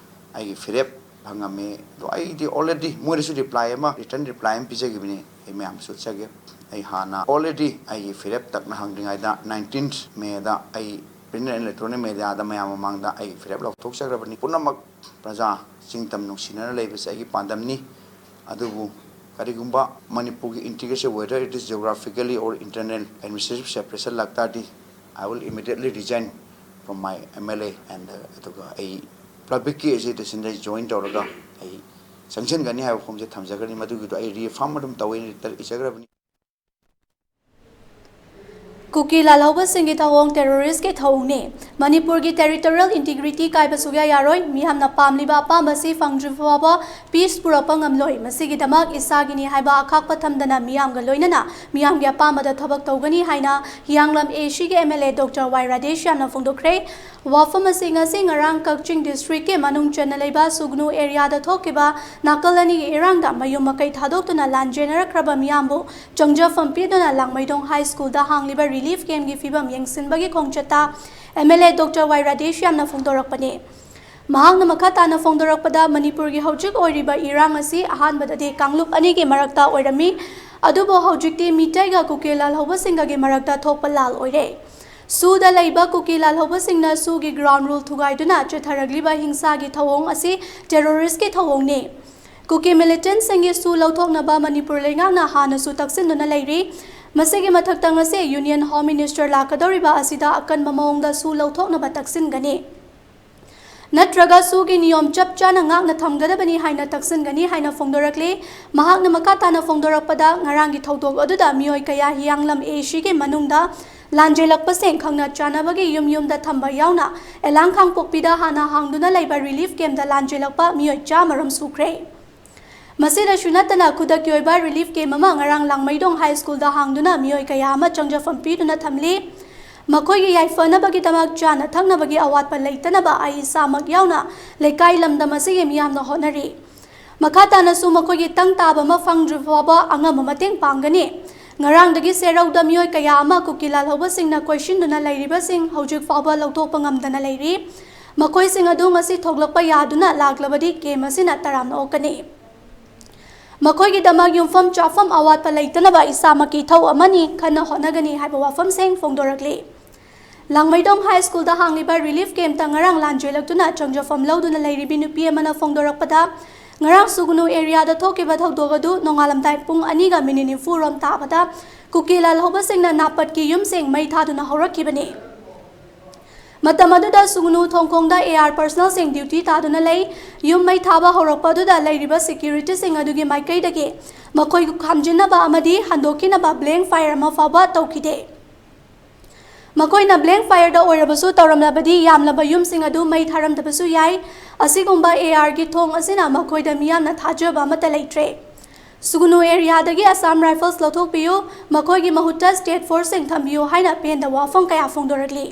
ꯑꯩꯒꯤ ꯐꯤꯔꯦꯞ ꯐꯪꯉꯝꯃꯤ꯫ ꯑꯗꯣ ꯑꯩꯗꯤ already ꯃꯣꯏꯗꯁꯨ ꯔꯤꯄ꯭ꯂꯥꯏ ꯑꯃ, ꯔꯤꯇꯟ ꯔꯤꯄ꯭ꯂꯥꯏ ꯑꯃ ꯄꯤꯖꯈꯤꯕꯅꯤ꯫ ꯑꯩ ꯃꯌꯥꯝꯗꯁꯨ ꯎꯠꯆꯒꯦ꯫ ꯑꯩ ꯍꯥꯟꯅ already ꯑꯩꯒꯤ ꯐꯤꯔꯦꯞ ꯇꯛꯅ ꯍꯪꯗ꯭ꯔꯤꯉꯩꯗ nineteenth Mayꯗ ꯑꯩ print and electronic mediaꯗ ꯃꯌꯥꯝ ꯃꯃꯥꯡꯗ ꯑꯩꯒꯤ ꯐꯤꯔꯦꯞ ꯂꯧꯊꯣꯛꯆꯈ꯭ꯔꯕꯅꯤ꯫ ꯄꯨꯝꯅꯃꯛ ꯄ꯭ꯔꯖꯥ ꯆꯤꯡꯇꯝ ꯅꯨꯡꯁꯤꯅꯅ ꯂꯩꯕꯁꯦ ꯑꯩꯒꯤ ꯄꯥꯟꯗꯝꯅꯤ꯫ ꯑꯗꯨꯕꯨ ꯀꯔꯤꯒꯨꯝꯕ ꯃꯅꯤꯄꯨꯔꯒꯤ integration, whether it is geographically or internal administrative separation ꯂꯥꯛꯇꯥꯔꯗꯤ, I will immediately resign from my M L A and, uh, ꯑꯗꯨꯒ ꯑꯩ ꯄꯕ꯭ꯂꯤꯛꯀꯤ ꯑꯦꯖꯤꯇꯦꯁꯟꯗ ꯑꯩ ꯖꯣꯏꯟ ꯇꯧꯔꯒ ꯑꯩ ꯆꯪꯁꯤꯟꯒꯅꯤ ꯍꯥꯏꯕ ꯋꯥꯐꯝꯁꯦ ꯊꯝꯖꯒꯅꯤ꯫ ꯃꯗꯨꯒꯤꯗꯣ ꯑꯩ ꯔꯤꯑꯦꯐꯥꯔꯝ ꯑꯗꯨꯝ ꯇꯧꯋꯦ, ꯂꯦꯇꯔ ꯏꯖꯈ꯭ꯔꯕꯅꯤ꯫ ꯀꯨꯀꯤ ꯂꯥꯜꯍꯧꯕꯁꯤꯡꯒꯤ ꯊꯧꯑꯣꯡ ꯇꯦꯔꯣꯔꯤꯁꯀꯤ ꯊꯧꯑꯣꯡꯅꯤ꯫ ꯃꯅꯤꯄꯨꯔꯒꯤ territorial integrity ꯀꯥꯏꯕ ꯁꯨꯛꯌꯥ ꯌꯥꯔꯣꯏ꯫ ꯃꯤꯌꯥꯝꯅ ꯄꯥꯝꯂꯤꯕ ꯑꯄꯥꯝꯕꯁꯤ ꯐꯪꯗ꯭ꯔꯤ ꯐꯥꯎꯕ peace ꯄꯨꯔꯛꯄ ꯉꯝꯂꯣꯏ꯫ ꯃꯁꯤꯒꯤꯗꯃꯛ ꯏꯁꯥꯒꯤꯅꯤ ꯍꯥꯏꯕ ꯑꯈꯥꯛꯄ ꯊꯝꯗꯅ ꯃꯤꯌꯥꯝꯒ ꯂꯣꯏꯅꯅ ꯃꯤꯌꯥꯝꯒꯤ ꯑꯄꯥꯝꯕꯗ ꯊꯕꯛ ꯇꯧꯒꯅꯤ ꯍꯥꯏꯅ ꯍꯤꯌꯥꯡꯂꯝ A C ꯒꯤ M L A Doctor Y ꯔꯥꯙꯦꯁ꯭ꯌꯥꯝꯅ ꯐꯣꯡꯗꯣꯛꯈ꯭ꯔꯦ꯫ ꯋꯥꯐꯝ ꯑꯁꯤ ꯉꯁꯤ ꯉꯔꯥꯡ ꯀꯛꯆꯤꯡ district ꯀꯤ ꯃꯅꯨꯡ ꯆꯟꯅ ꯂꯩꯕ ꯁꯨꯒꯅꯨ area ꯗ ꯊꯣꯛꯈꯤꯕ ꯅꯥꯀꯜ ꯑꯅꯤꯒꯤ ꯏꯔꯥꯡꯗ ꯃꯌꯨꯝ ꯃꯀꯩ ꯊꯥꯗꯣꯛꯇꯨꯅ ꯂꯥꯟ ꯖꯦꯟꯅꯔꯛꯈ꯭ꯔꯕ ꯃꯤꯌꯥꯝꯕꯨ ꯆꯪꯖꯐꯝ ꯄꯤꯗꯨꯅ ꯂꯥꯡꯃꯩꯗꯣꯡ High School ꯗ ꯍꯥꯡꯂꯤꯕ relief camp ꯀꯤ ꯐꯤꯚꯝ ꯌꯦꯡꯁꯤꯟꯕꯒꯤ ꯈꯣꯡꯆꯠꯇ M L A Doctor Y ꯔꯥꯙꯦꯁ꯭ꯌꯥꯝꯅ ꯐꯣꯡꯗꯣꯔꯛꯄꯅꯤ꯫ ꯃꯍꯥꯛꯅ ꯃꯈꯥ ꯇꯥꯅ ꯐꯣꯡꯗꯣꯔꯛꯄꯗ, ꯃꯅꯤꯄꯨꯔꯒꯤ ꯍꯧꯖꯤꯛ ꯑꯣꯏꯔꯤꯕ ꯏꯔꯥꯡ ꯑꯁꯤ ꯑꯍꯥꯟꯕꯗꯗꯤ ꯀꯥꯡꯂꯨꯞ ꯑꯅꯤꯒꯤ ꯃꯔꯛꯇ ꯑꯣꯏꯔꯝꯃꯤ, ꯑꯗꯨꯕꯨ ꯍꯧꯖꯤꯛꯇꯤ ꯃꯤꯇꯩꯒ ꯀꯨꯀꯤ ꯂꯥꯜꯍꯧꯕꯁꯤꯡꯒꯒꯤ ꯃꯔꯛꯇ ꯊꯣꯛꯄ ꯂꯥꯜ ꯑꯣꯏꯔꯦ꯫ ꯁꯨꯗ ꯂꯩꯕ ꯀꯨꯀꯤ ꯂꯥꯜꯍꯧꯕꯁꯤꯡꯅ ꯁꯨꯒꯤ ground rule ꯊꯨꯒꯥꯏꯗꯨꯅ ꯆꯠꯊꯔꯛꯂꯤꯕ ꯍꯤꯡꯁꯥꯒꯤ ꯊꯧꯑꯣꯡ ꯑꯁꯤ terrorist ꯀꯤ ꯊꯧꯑꯣꯡꯅꯤ꯫ ꯀꯨꯀꯤ militant ꯁꯤꯡꯒꯤ ꯁꯨ ꯂꯧꯊꯣꯛꯅꯕ ꯃꯅꯤꯄꯨꯔ ꯂꯩꯉꯥꯛꯅ ꯍꯥꯟꯅꯁꯨ ꯇꯛꯁꯤꯟꯗꯨꯅ ꯂꯩꯔꯤ꯫ ꯃꯁꯤꯒꯤ ꯃꯊꯛꯇ ꯉꯁꯤ Union Home Minister ꯂꯥꯛꯀꯗꯧꯔꯤꯕ ꯑꯁꯤꯗ ꯑꯀꯟꯕ ꯃꯑꯣꯡꯗ ꯁꯨ ꯂꯧꯊꯣꯛꯅꯕ ꯇꯛꯁꯤꯟꯒꯅꯤ꯫ ꯅꯠꯇ꯭ꯔꯒ ꯁꯨꯒꯤ ꯅꯤꯌꯣꯝ ꯆꯞ ꯆꯥꯅ ꯉꯥꯛꯅ ꯊꯝꯒꯗꯕꯅꯤ ꯍꯥꯏꯅ ꯇꯛꯁꯤꯟꯒꯅꯤ ꯍꯥꯏꯅ ꯐꯣꯡꯗꯣꯔꯛꯂꯤ꯫ ꯃꯍꯥꯛꯅ ꯃꯈꯥ ꯇꯥꯅ ꯐꯣꯡꯗꯣꯔꯛꯄꯗ, ꯉꯔꯥꯡꯒꯤ ꯊꯧꯗꯣꯛ ꯑꯗꯨꯗ ꯃꯤꯑꯣꯏ ꯀꯌꯥ ꯍꯤꯌꯥꯡꯂꯝ A C ꯒꯤ ꯃꯅꯨꯡꯗ ꯂꯥꯟꯖꯦꯜꯂꯛꯄꯁꯤꯡ ꯈꯪꯅ ꯆꯥꯟꯅꯕꯒꯤ ꯌꯨꯝ ꯌꯨꯝꯗ ꯊꯝꯕ ꯌꯥꯎꯅ ꯑꯦꯂꯥꯡ ꯈꯥꯡꯄꯣꯛꯄꯤꯗ ꯍꯥꯟꯅ ꯍꯥꯡꯗꯨꯅ ꯂꯩꯕ relief camp ꯗ ꯂꯥꯟꯖꯦꯜꯂꯛꯄ ꯃꯤꯑꯣꯏ ꯆꯥꯝꯃ ꯔꯣꯝ ꯁꯨꯈ꯭ꯔꯦ꯫ ꯃꯁꯤꯗꯁꯨ ꯅꯠꯇꯅ ꯈꯨꯗꯛꯀꯤ ꯑꯣꯏꯕ relief camp ꯑꯃ ꯉꯔꯥꯡ ꯂꯥꯡꯃꯩꯗꯣꯡ High School ꯗ ꯍꯥꯡꯗꯨꯅ ꯃꯤꯑꯣꯏ ꯀꯌꯥ ꯑꯃ ꯆꯪꯖꯐꯝ ꯄꯤꯗꯨꯅ ꯊꯝꯂꯤ꯫ ꯃꯈꯣꯏꯒꯤ ꯌꯥꯏꯐꯅꯕꯒꯤꯗꯃꯛ ꯆꯥꯅ ꯊꯛꯅꯕꯒꯤ ꯑꯋꯥꯠꯄ ꯂꯩꯇꯅꯕ ꯑꯩ ꯏꯁꯥꯃꯛ ꯌꯥꯎꯅ ꯂꯩꯀꯥꯏ ꯂꯝꯗꯝ ꯑꯁꯤꯒꯤ ꯃꯤꯌꯥꯝꯅ ꯍꯣꯠꯅꯔꯤ꯫ ꯃꯈꯥ ꯇꯥꯅꯁꯨ ꯃꯈꯣꯏꯒꯤ ꯇꯪ ꯇꯥꯕ ꯑꯃ ꯐꯪꯗ꯭ꯔꯤ ꯐꯥꯎꯕ ꯑꯉꯝꯕ ꯃꯇꯦꯡ ꯄꯥꯡꯒꯅꯤ꯫ ꯉꯔꯥꯡꯗꯒꯤ ꯁꯦꯔꯧꯗ ꯃꯤꯑꯣꯏ ꯀꯌꯥ ꯑꯃ ꯀꯨꯀꯤ ꯂꯥꯜꯍꯧꯕꯁꯤꯡꯅ ꯀꯣꯏꯁꯤꯟꯗꯨꯅ ꯂꯩꯔꯤꯕꯁꯤꯡ ꯍꯧꯖꯤꯛ ꯐꯥꯎꯕ ꯂꯧꯊꯣꯛꯄ ꯉꯝꯗꯅ ꯂꯩꯔꯤ꯫ ꯃꯈꯣꯏꯁꯤꯡ ꯑꯗꯨ ꯉꯁꯤ ꯊꯣꯛꯂꯛꯄ ꯌꯥꯗꯨꯅ ꯂꯥꯛꯂꯕꯗꯤ camp ꯑꯁꯤꯅ ꯇꯔꯥꯝꯅ ꯑꯣꯛꯀꯅꯤ꯫ ꯃꯈꯣꯏꯒꯤꯗꯃꯛ ꯌꯨꯝꯐꯝ ꯆꯥꯐꯝ ꯑꯋꯥꯠꯄ ꯂꯩꯇꯅꯕ ꯏꯁꯥꯃꯛꯀꯤ ꯏꯊꯧ ꯑꯃꯅꯤ, ꯀꯟꯅ ꯍꯣꯠꯅꯒꯅꯤ ꯍꯥꯏꯕ ꯋꯥꯐꯝꯁꯤꯡ ꯐꯣꯡꯗꯣꯔꯛꯂꯤ꯫ ꯂꯥꯡꯃꯩꯗꯣꯡ High School ꯗ ꯍꯥꯡꯂꯤꯕ relief camp ꯇ ꯉꯔꯥꯡ ꯂꯥꯟꯖꯦꯜꯂꯛꯇꯨꯅ ꯆꯪꯖꯐꯝ ꯂꯧꯗꯨꯅ ꯂꯩꯔꯤꯕꯤ ꯅꯨꯄꯤ ꯑꯃꯅ ꯐꯣꯡꯗꯣꯔꯛꯄꯗ, ꯉꯔꯥꯡ ꯁꯨꯒꯅꯨ area ꯗ ꯊꯣꯛꯈꯤꯕ ꯊꯧꯗꯣꯛ ꯑꯗꯨ ꯅꯣꯡꯉꯥꯜꯂꯝꯗꯥꯏ ꯄꯨꯡ ꯑꯅꯤꯒ minute ꯅꯤꯐꯨ ꯔꯣꯝ ꯇꯥꯕꯗ ꯀꯨꯀꯤ ꯂꯥꯜꯍꯧꯕꯁꯤꯡꯅ ꯅꯥꯄꯠꯀꯤ ꯌꯨꯝꯁꯤꯡ ꯃꯩ ꯊꯥꯗꯨꯅ ꯍꯧꯔꯛꯈꯤꯕꯅꯤ꯫ ꯃꯇꯝ ꯑꯗꯨꯗ ꯁꯨꯒꯅꯨ ꯊꯣꯡꯈꯣꯡꯗ A R personnel ꯁꯤꯡ duty ꯇꯥꯗꯨꯅ ꯂꯩ꯫ ꯌꯨꯝ ꯃꯩ ꯊꯥꯕ ꯍꯧꯔꯛꯄ ꯑꯗꯨꯗ ꯂꯩꯔꯤꯕ security ꯁꯤꯡ ꯑꯗꯨꯒꯤ ꯃꯥꯏꯀꯩꯗꯒꯤ ꯃꯈꯣꯏꯕꯨ ꯈꯥꯝꯖꯤꯟꯅꯕ ꯑꯃꯗꯤ ꯍꯟꯗꯣꯛꯈꯤꯅꯕ blank fire ꯑꯃ ꯐꯥꯎꯕ ꯇꯧꯈꯤꯗꯦ꯫ ꯃꯈꯣꯏꯅ blank fireꯗ ꯑꯣꯏꯔꯕꯁꯨ ꯇꯧꯔꯝꯂꯕꯗꯤ ꯌꯥꯝꯂꯕ ꯌꯨꯝꯁꯤꯡ ꯑꯗꯨ ꯃꯩ ꯊꯥꯔꯝꯗꯕꯁꯨ ꯌꯥꯏ꯫ ꯑꯁꯤꯒꯨꯝꯕ ARꯒꯤ ꯊꯣꯡ ꯑꯁꯤꯅ ꯃꯈꯣꯏꯗ ꯃꯤꯌꯥꯝꯅ ꯊꯥꯖꯕ ꯑꯃꯠꯇ ꯂꯩꯇ꯭ꯔꯦ꯫ ꯁꯨꯒꯨꯅꯨ areaꯗꯒꯤ Assam Rifles ꯂꯧꯊꯣꯛꯄꯤꯌꯨ, ꯃꯈꯣꯏꯒꯤ ꯃꯍꯨꯠꯇ state forceꯁꯤꯡ ꯊꯝꯕꯤꯌꯨ ꯍꯥꯏꯅ ꯄꯦꯟꯗꯕ ꯋꯥꯐꯝ ꯀꯌꯥ ꯐꯣꯡꯗꯣꯔꯛꯂꯤ꯫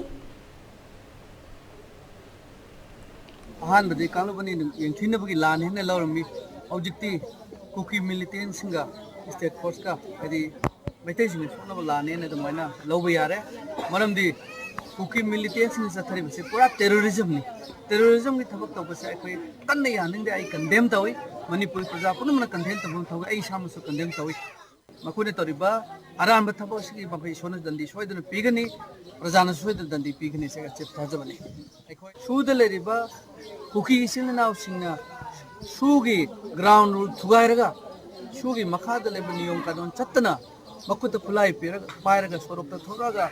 ꯑꯍꯥꯟꯕꯗꯤ ꯀꯥꯡꯂꯨꯞ ꯑꯅꯤꯗꯨ ꯌꯦꯡꯊꯤꯅꯕꯒꯤ ꯂꯥꯟꯅꯤ ꯍꯥꯏꯅ ꯂꯧꯔꯝꯃꯤ꯫ ꯍꯧꯖꯤꯛꯇꯤ ꯀꯨꯀꯤ militantꯁꯤꯡꯒ state forceꯀ, ꯍꯥꯏꯗꯤ ꯃꯩꯇꯩꯁꯤꯡꯒ ꯁꯣꯛꯅꯕ ꯂꯥꯟꯅꯦꯅ ꯑꯗꯨꯃꯥꯏꯅ ꯂꯧꯕ ꯌꯥꯔꯦ꯫ ꯃꯔꯝꯗꯤ ꯀꯨꯀꯤ militantꯁꯤꯡꯅ ꯆꯠꯊꯔꯤꯕꯁꯤ ꯄꯨꯔꯥ terrorismꯅꯤ꯫ Terrorismꯒꯤ ꯊꯕꯛ ꯇꯧꯕꯁꯦ ꯑꯩꯈꯣꯏ ꯀꯟꯅ ꯌꯥꯅꯤꯡꯗꯦ꯫ ꯑꯩ condemn ꯇꯧꯏ꯫ ꯃꯅꯤꯄꯨꯔ ꯄ꯭ꯔꯖꯥ ꯄꯨꯝꯅꯃꯛꯅ condemn ꯇꯧꯐꯝ ꯊꯣꯛꯏ꯫ ꯑꯩ ꯏꯁꯥꯃꯛꯁꯨ condemn ꯇꯧꯏ꯫ ꯃꯈꯣꯏꯅ ꯇꯧꯔꯤꯕ ꯑꯔꯥꯟꯕ ꯊꯕꯛ ꯑꯁꯤꯒꯤ ꯃꯈꯣꯏ ꯏꯁꯣꯔꯅ ꯗꯟꯗꯤ ꯁꯣꯏꯗꯅ ꯄꯤꯒꯅꯤ, ꯄ꯭ꯔꯖꯥꯅꯁꯨ ꯁꯣꯏꯗꯅ ꯗꯟꯗꯤ ꯄꯤꯒꯅꯤ꯫ ꯁꯤ ꯑꯆꯦꯠꯄ ꯊꯥꯖꯕꯅꯤ꯫ ꯑꯩꯈꯣꯏ ꯁꯨꯗ ꯂꯩꯔꯤꯕ ꯀꯨꯀꯤ ꯏꯆꯤꯜ ꯏꯅꯥꯎꯁꯤꯡꯅ ꯁꯨꯒꯤ ground rule ꯊꯨꯒꯥꯏꯔꯒ, ꯁꯨꯒꯤ ꯃꯈꯥꯗ ꯂꯩꯕ ꯅꯤꯌꯣꯝ ꯀꯥꯅꯣꯟ ꯆꯠꯇꯅ, ꯃꯈꯨꯠꯇ ꯈꯨꯠꯂꯥꯏ ꯄꯤꯔꯒ, ꯄꯥꯏꯔꯒ ꯁꯣꯔꯣꯛꯇ ꯊꯣꯛꯂꯛꯑꯒ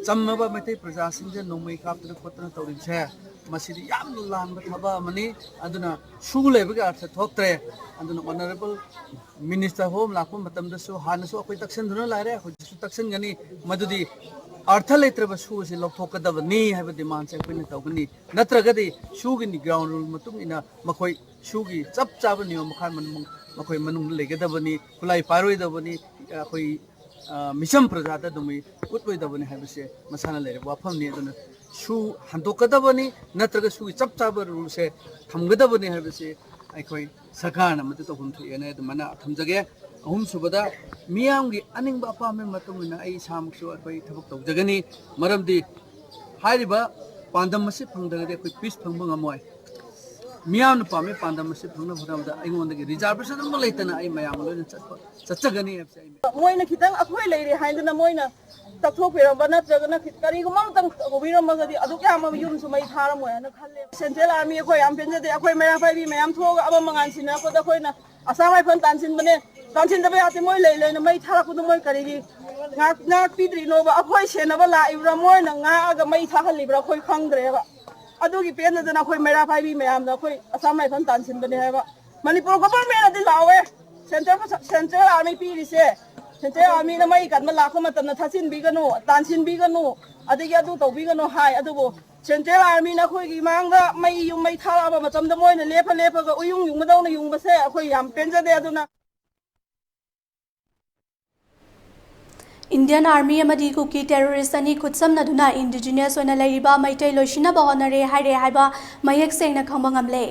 ꯆꯝꯃꯕ ꯃꯩꯇꯩ ꯄ꯭ꯔꯖꯥꯁꯤꯡꯁꯦ ꯅꯣꯡꯃꯩ ꯀꯥꯞꯇꯅ ꯈꯣꯠꯇꯅ ꯇꯧꯔꯤꯕꯁꯦ, ꯃꯁꯤꯗꯤ ꯌꯥꯝꯅ ꯂꯥꯟꯕ ꯊꯕꯛ ꯑꯃꯅꯤ꯫ ꯑꯗꯨꯅ ꯁꯨ ꯂꯩꯕꯒꯤ ꯑꯔꯊ ꯊꯣꯛꯇ꯭ꯔꯦ꯫ ꯑꯗꯨꯅ honourable minister ꯍꯣꯝ ꯂꯥꯛꯄ ꯃꯇꯝꯗꯁꯨ ꯍꯥꯟꯅꯁꯨ ꯑꯩꯈꯣꯏ ꯇꯛꯁꯤꯟꯗꯨꯅ ꯂꯥꯛꯑꯦ, ꯍꯧꯖꯤꯛꯁꯨ ꯇꯛꯁꯤꯟꯒꯅꯤ꯫ ꯃꯗꯨꯗꯤ ꯑꯔꯊ ꯂꯩꯇ꯭ꯔꯕ ꯁꯨ ꯑꯁꯤ ꯂꯧꯊꯣꯛꯀꯗꯕꯅꯤ ꯍꯥꯏꯕ demandꯁꯦ ꯑꯩꯈꯣꯏꯅ ꯇꯧꯒꯅꯤ꯫ ꯅꯠꯇ꯭ꯔꯒꯗꯤ ꯁꯨꯒꯤ ground rule ꯃꯇꯨꯡ ꯏꯟꯅ ꯃꯈꯣꯏ ꯁꯨꯒꯤ ꯆꯞ ꯆꯥꯕ ꯅꯤꯌꯣꯝ ꯃꯈꯥ ꯃꯅꯨꯡ, ꯃꯈꯣꯏ ꯃꯅꯨꯡꯗ ꯂꯩꯒꯗꯕꯅꯤ, ꯈꯨꯠꯂꯥꯏ ꯄꯥꯏꯔꯣꯏꯗꯕꯅꯤ, ꯑꯩꯈꯣꯏ, ꯑ, ꯃꯤꯆꯝ ꯄ꯭ꯔꯖꯥꯗ ꯑꯗꯨꯃꯥꯏ ꯎꯠꯂꯣꯏꯗꯕꯅꯤ ꯍꯥꯏꯕꯁꯦ ꯃꯁꯥꯅ ꯂꯩꯔꯕ ꯋꯥꯐꯝꯅꯤ꯫ ꯑꯗꯨꯅ ꯁꯨ ꯍꯟꯗꯣꯛꯀꯗꯕꯅꯤ, ꯅꯠꯇ꯭ꯔꯒ ꯁꯨꯒꯤ ꯆꯞ ꯆꯥꯕ ruleꯁꯦ ꯊꯝꯒꯗꯕꯅꯤ ꯍꯥꯏꯕꯁꯦ ꯑꯩꯈꯣꯏ ꯁꯔꯀꯥꯔꯅ ꯃꯗꯨ ꯇꯧꯐꯝ ꯊꯣꯛꯑꯦꯅ ꯑꯗꯨꯃꯥꯏꯅ ꯊꯝꯖꯒꯦ꯫ ꯑꯍꯨꯝꯁꯨꯕꯗ, ꯃꯤꯌꯥꯝꯒꯤ ꯑꯅꯤꯡꯕ ꯑꯄꯥꯝꯕꯒꯤ ꯃꯇꯨꯡ ꯏꯟꯅ ꯑꯩ ꯏꯁꯥꯃꯛꯁꯨ ꯑꯩꯈꯣꯏ ꯊꯕꯛ ꯇꯧꯖꯒꯅꯤ꯫ ꯃꯔꯝꯗꯤ ꯍꯥꯏꯔꯤꯕ ꯄꯥꯟꯗꯝ ꯑꯁꯤ ꯐꯪꯗ꯭ꯔꯒꯗꯤ ꯑꯩꯈꯣꯏ peace ꯐꯪꯕ ꯉꯝꯃꯣꯏ꯫ ꯃꯤꯌꯥꯝꯅ ꯄꯥꯝꯃꯤ ꯄꯥꯟꯗꯝ ꯑꯁꯤ ꯐꯪꯅꯕ ꯍꯣꯠꯅꯕꯗ ꯑꯩꯉꯣꯟꯗꯒꯤ reservation ꯑꯃ ꯂꯩꯇꯅ ꯑꯩ ꯃꯌꯥꯝꯒ ꯂꯣꯏꯅ ꯆꯠꯄ, ꯆꯠꯆꯒꯅꯤ ꯍꯥꯏꯕꯁꯦ ꯑꯩ ꯃꯣꯏꯅ ꯈꯤꯇꯪ ꯑꯩꯈꯣꯏ ꯂꯩꯔꯦ ꯍꯥꯏꯗꯅ ꯃꯣꯏꯅ ꯇꯛꯊꯣꯛꯄꯤꯔꯝꯕ ꯅꯠꯇ꯭ꯔꯒꯅ ꯈꯤ-, ꯀꯔꯤꯒꯨꯝꯕ ꯑꯃꯇꯪ ꯇꯧꯕꯤꯔꯝꯃꯒꯗꯤ ꯑꯗꯨꯛ ꯌꯥꯝꯕ ꯌꯨꯝꯁꯨ ꯃꯩ ꯊꯥꯔꯝꯃꯣꯏ ꯍꯥꯏꯅ ꯈꯜꯂꯦ꯫ Central Army ꯑꯩꯈꯣꯏ ꯌꯥꯝ ꯄꯦꯟꯖꯗꯦ꯫ ꯑꯩꯈꯣꯏ ꯃꯩꯔꯥ ꯄꯥꯏꯕꯤ ꯃꯌꯥꯝ ꯊꯣꯛꯑꯒ ꯑꯃ ꯃꯉꯥꯟ ꯁꯤꯟꯅꯔꯛꯄꯗ ꯑꯩꯈꯣꯏꯅ Assam Rifle ꯇꯥꯟꯁꯤꯟꯕꯅꯦ, ꯇꯥꯟꯁꯤꯟꯗꯕ ꯌꯥꯗꯦ, ꯃꯣꯏ ꯂꯩ ꯂꯩꯅ ꯃꯩ ꯊꯥꯔꯛꯄꯗꯣ ꯃꯣꯏ ꯀꯔꯤꯒꯤ ꯉꯥꯛ-, ꯉꯥꯛꯄꯤꯗ꯭ꯔꯤꯅꯣꯕ? ꯑꯩꯈꯣꯏ ꯁꯦꯟꯅꯕ ꯂꯥꯛꯏꯕ꯭ꯔꯥ, ꯃꯣꯏꯅ ꯉꯥꯛꯑꯒ ꯃꯩ ꯊꯥꯍꯜꯂꯤꯕ꯭ꯔꯥ ꯑꯩꯈꯣꯏ ꯈꯪꯗ꯭ꯔꯦꯕ꯫ ꯑꯗꯨꯒꯤ ꯄꯦꯟꯗꯗꯅ ꯑꯩꯈꯣꯏ ꯃꯩꯔꯥ ꯄꯥꯏꯕꯤ ꯃꯌꯥꯝꯅ ꯑꯩꯈꯣꯏ Assam Rifle ꯇꯥꯟꯁꯤꯟꯕꯅꯦ ꯍꯥꯏꯕ꯫ ꯃꯅꯤꯄꯨꯔ governmentꯅꯗꯤ ꯂꯥꯎꯋꯦ, Central, Central Army ꯄꯤꯔꯤꯁꯦ ꯁꯦꯟꯇ꯭ꯔꯦꯜ ꯑꯥꯔꯃꯤꯅ ꯃꯩ ꯀꯟꯕ ꯂꯥꯛꯄ ꯃꯇꯝꯗ ꯊꯥꯠꯆꯤꯟꯕꯤꯒꯅꯨ, ꯇꯥꯟꯁꯤꯟꯕꯤꯒꯅꯨ, ꯑꯗꯒꯤ ꯑꯗꯨ ꯇꯧꯕꯤꯒꯅꯨ ꯍꯥꯏ꯫ ꯑꯗꯨꯕꯨ ꯁꯦꯟꯇ꯭ꯔꯦꯜ ꯑꯥꯔꯃꯤꯅ ꯑꯩꯈꯣꯏꯒꯤ ꯃꯥꯡꯗ ꯃꯩ ꯌꯨꯝ ꯃꯩ ꯊꯥꯔꯛꯑꯕ ꯃꯇꯝꯗ ꯃꯣꯏꯅ ꯂꯦꯞꯄ ꯂꯦꯞꯄꯒ ꯎꯌꯨꯡ ꯌꯨꯡꯕꯗꯧꯅ ꯌꯨꯡꯕꯁꯦ ꯑꯩꯈꯣꯏ ꯌꯥꯝ ꯄꯦꯟꯖꯗꯦ꯫ ꯑꯗꯨꯅ ꯏꯟꯗꯤꯌꯟ ꯑꯥꯔꯃꯤ ꯑꯃꯗꯤ ꯀꯨꯀꯤ ꯇꯦꯔꯣꯔꯤꯁ ꯑꯅꯤ ꯈꯨꯠꯁꯝꯅꯗꯨꯅ ꯏꯟꯗꯤꯖꯤꯅꯁ ꯑꯣꯏꯅ ꯂꯩꯔꯤꯕ ꯃꯩꯇꯩ ꯂꯣꯏꯁꯤꯟꯅꯕ ꯍꯣꯠꯅꯔꯦ ꯍꯥꯏꯔꯦ ꯍꯥꯏꯕ ꯃꯌꯦꯛ ꯁꯦꯡꯅ ꯈꯪꯕ ꯉꯝꯂꯦ꯫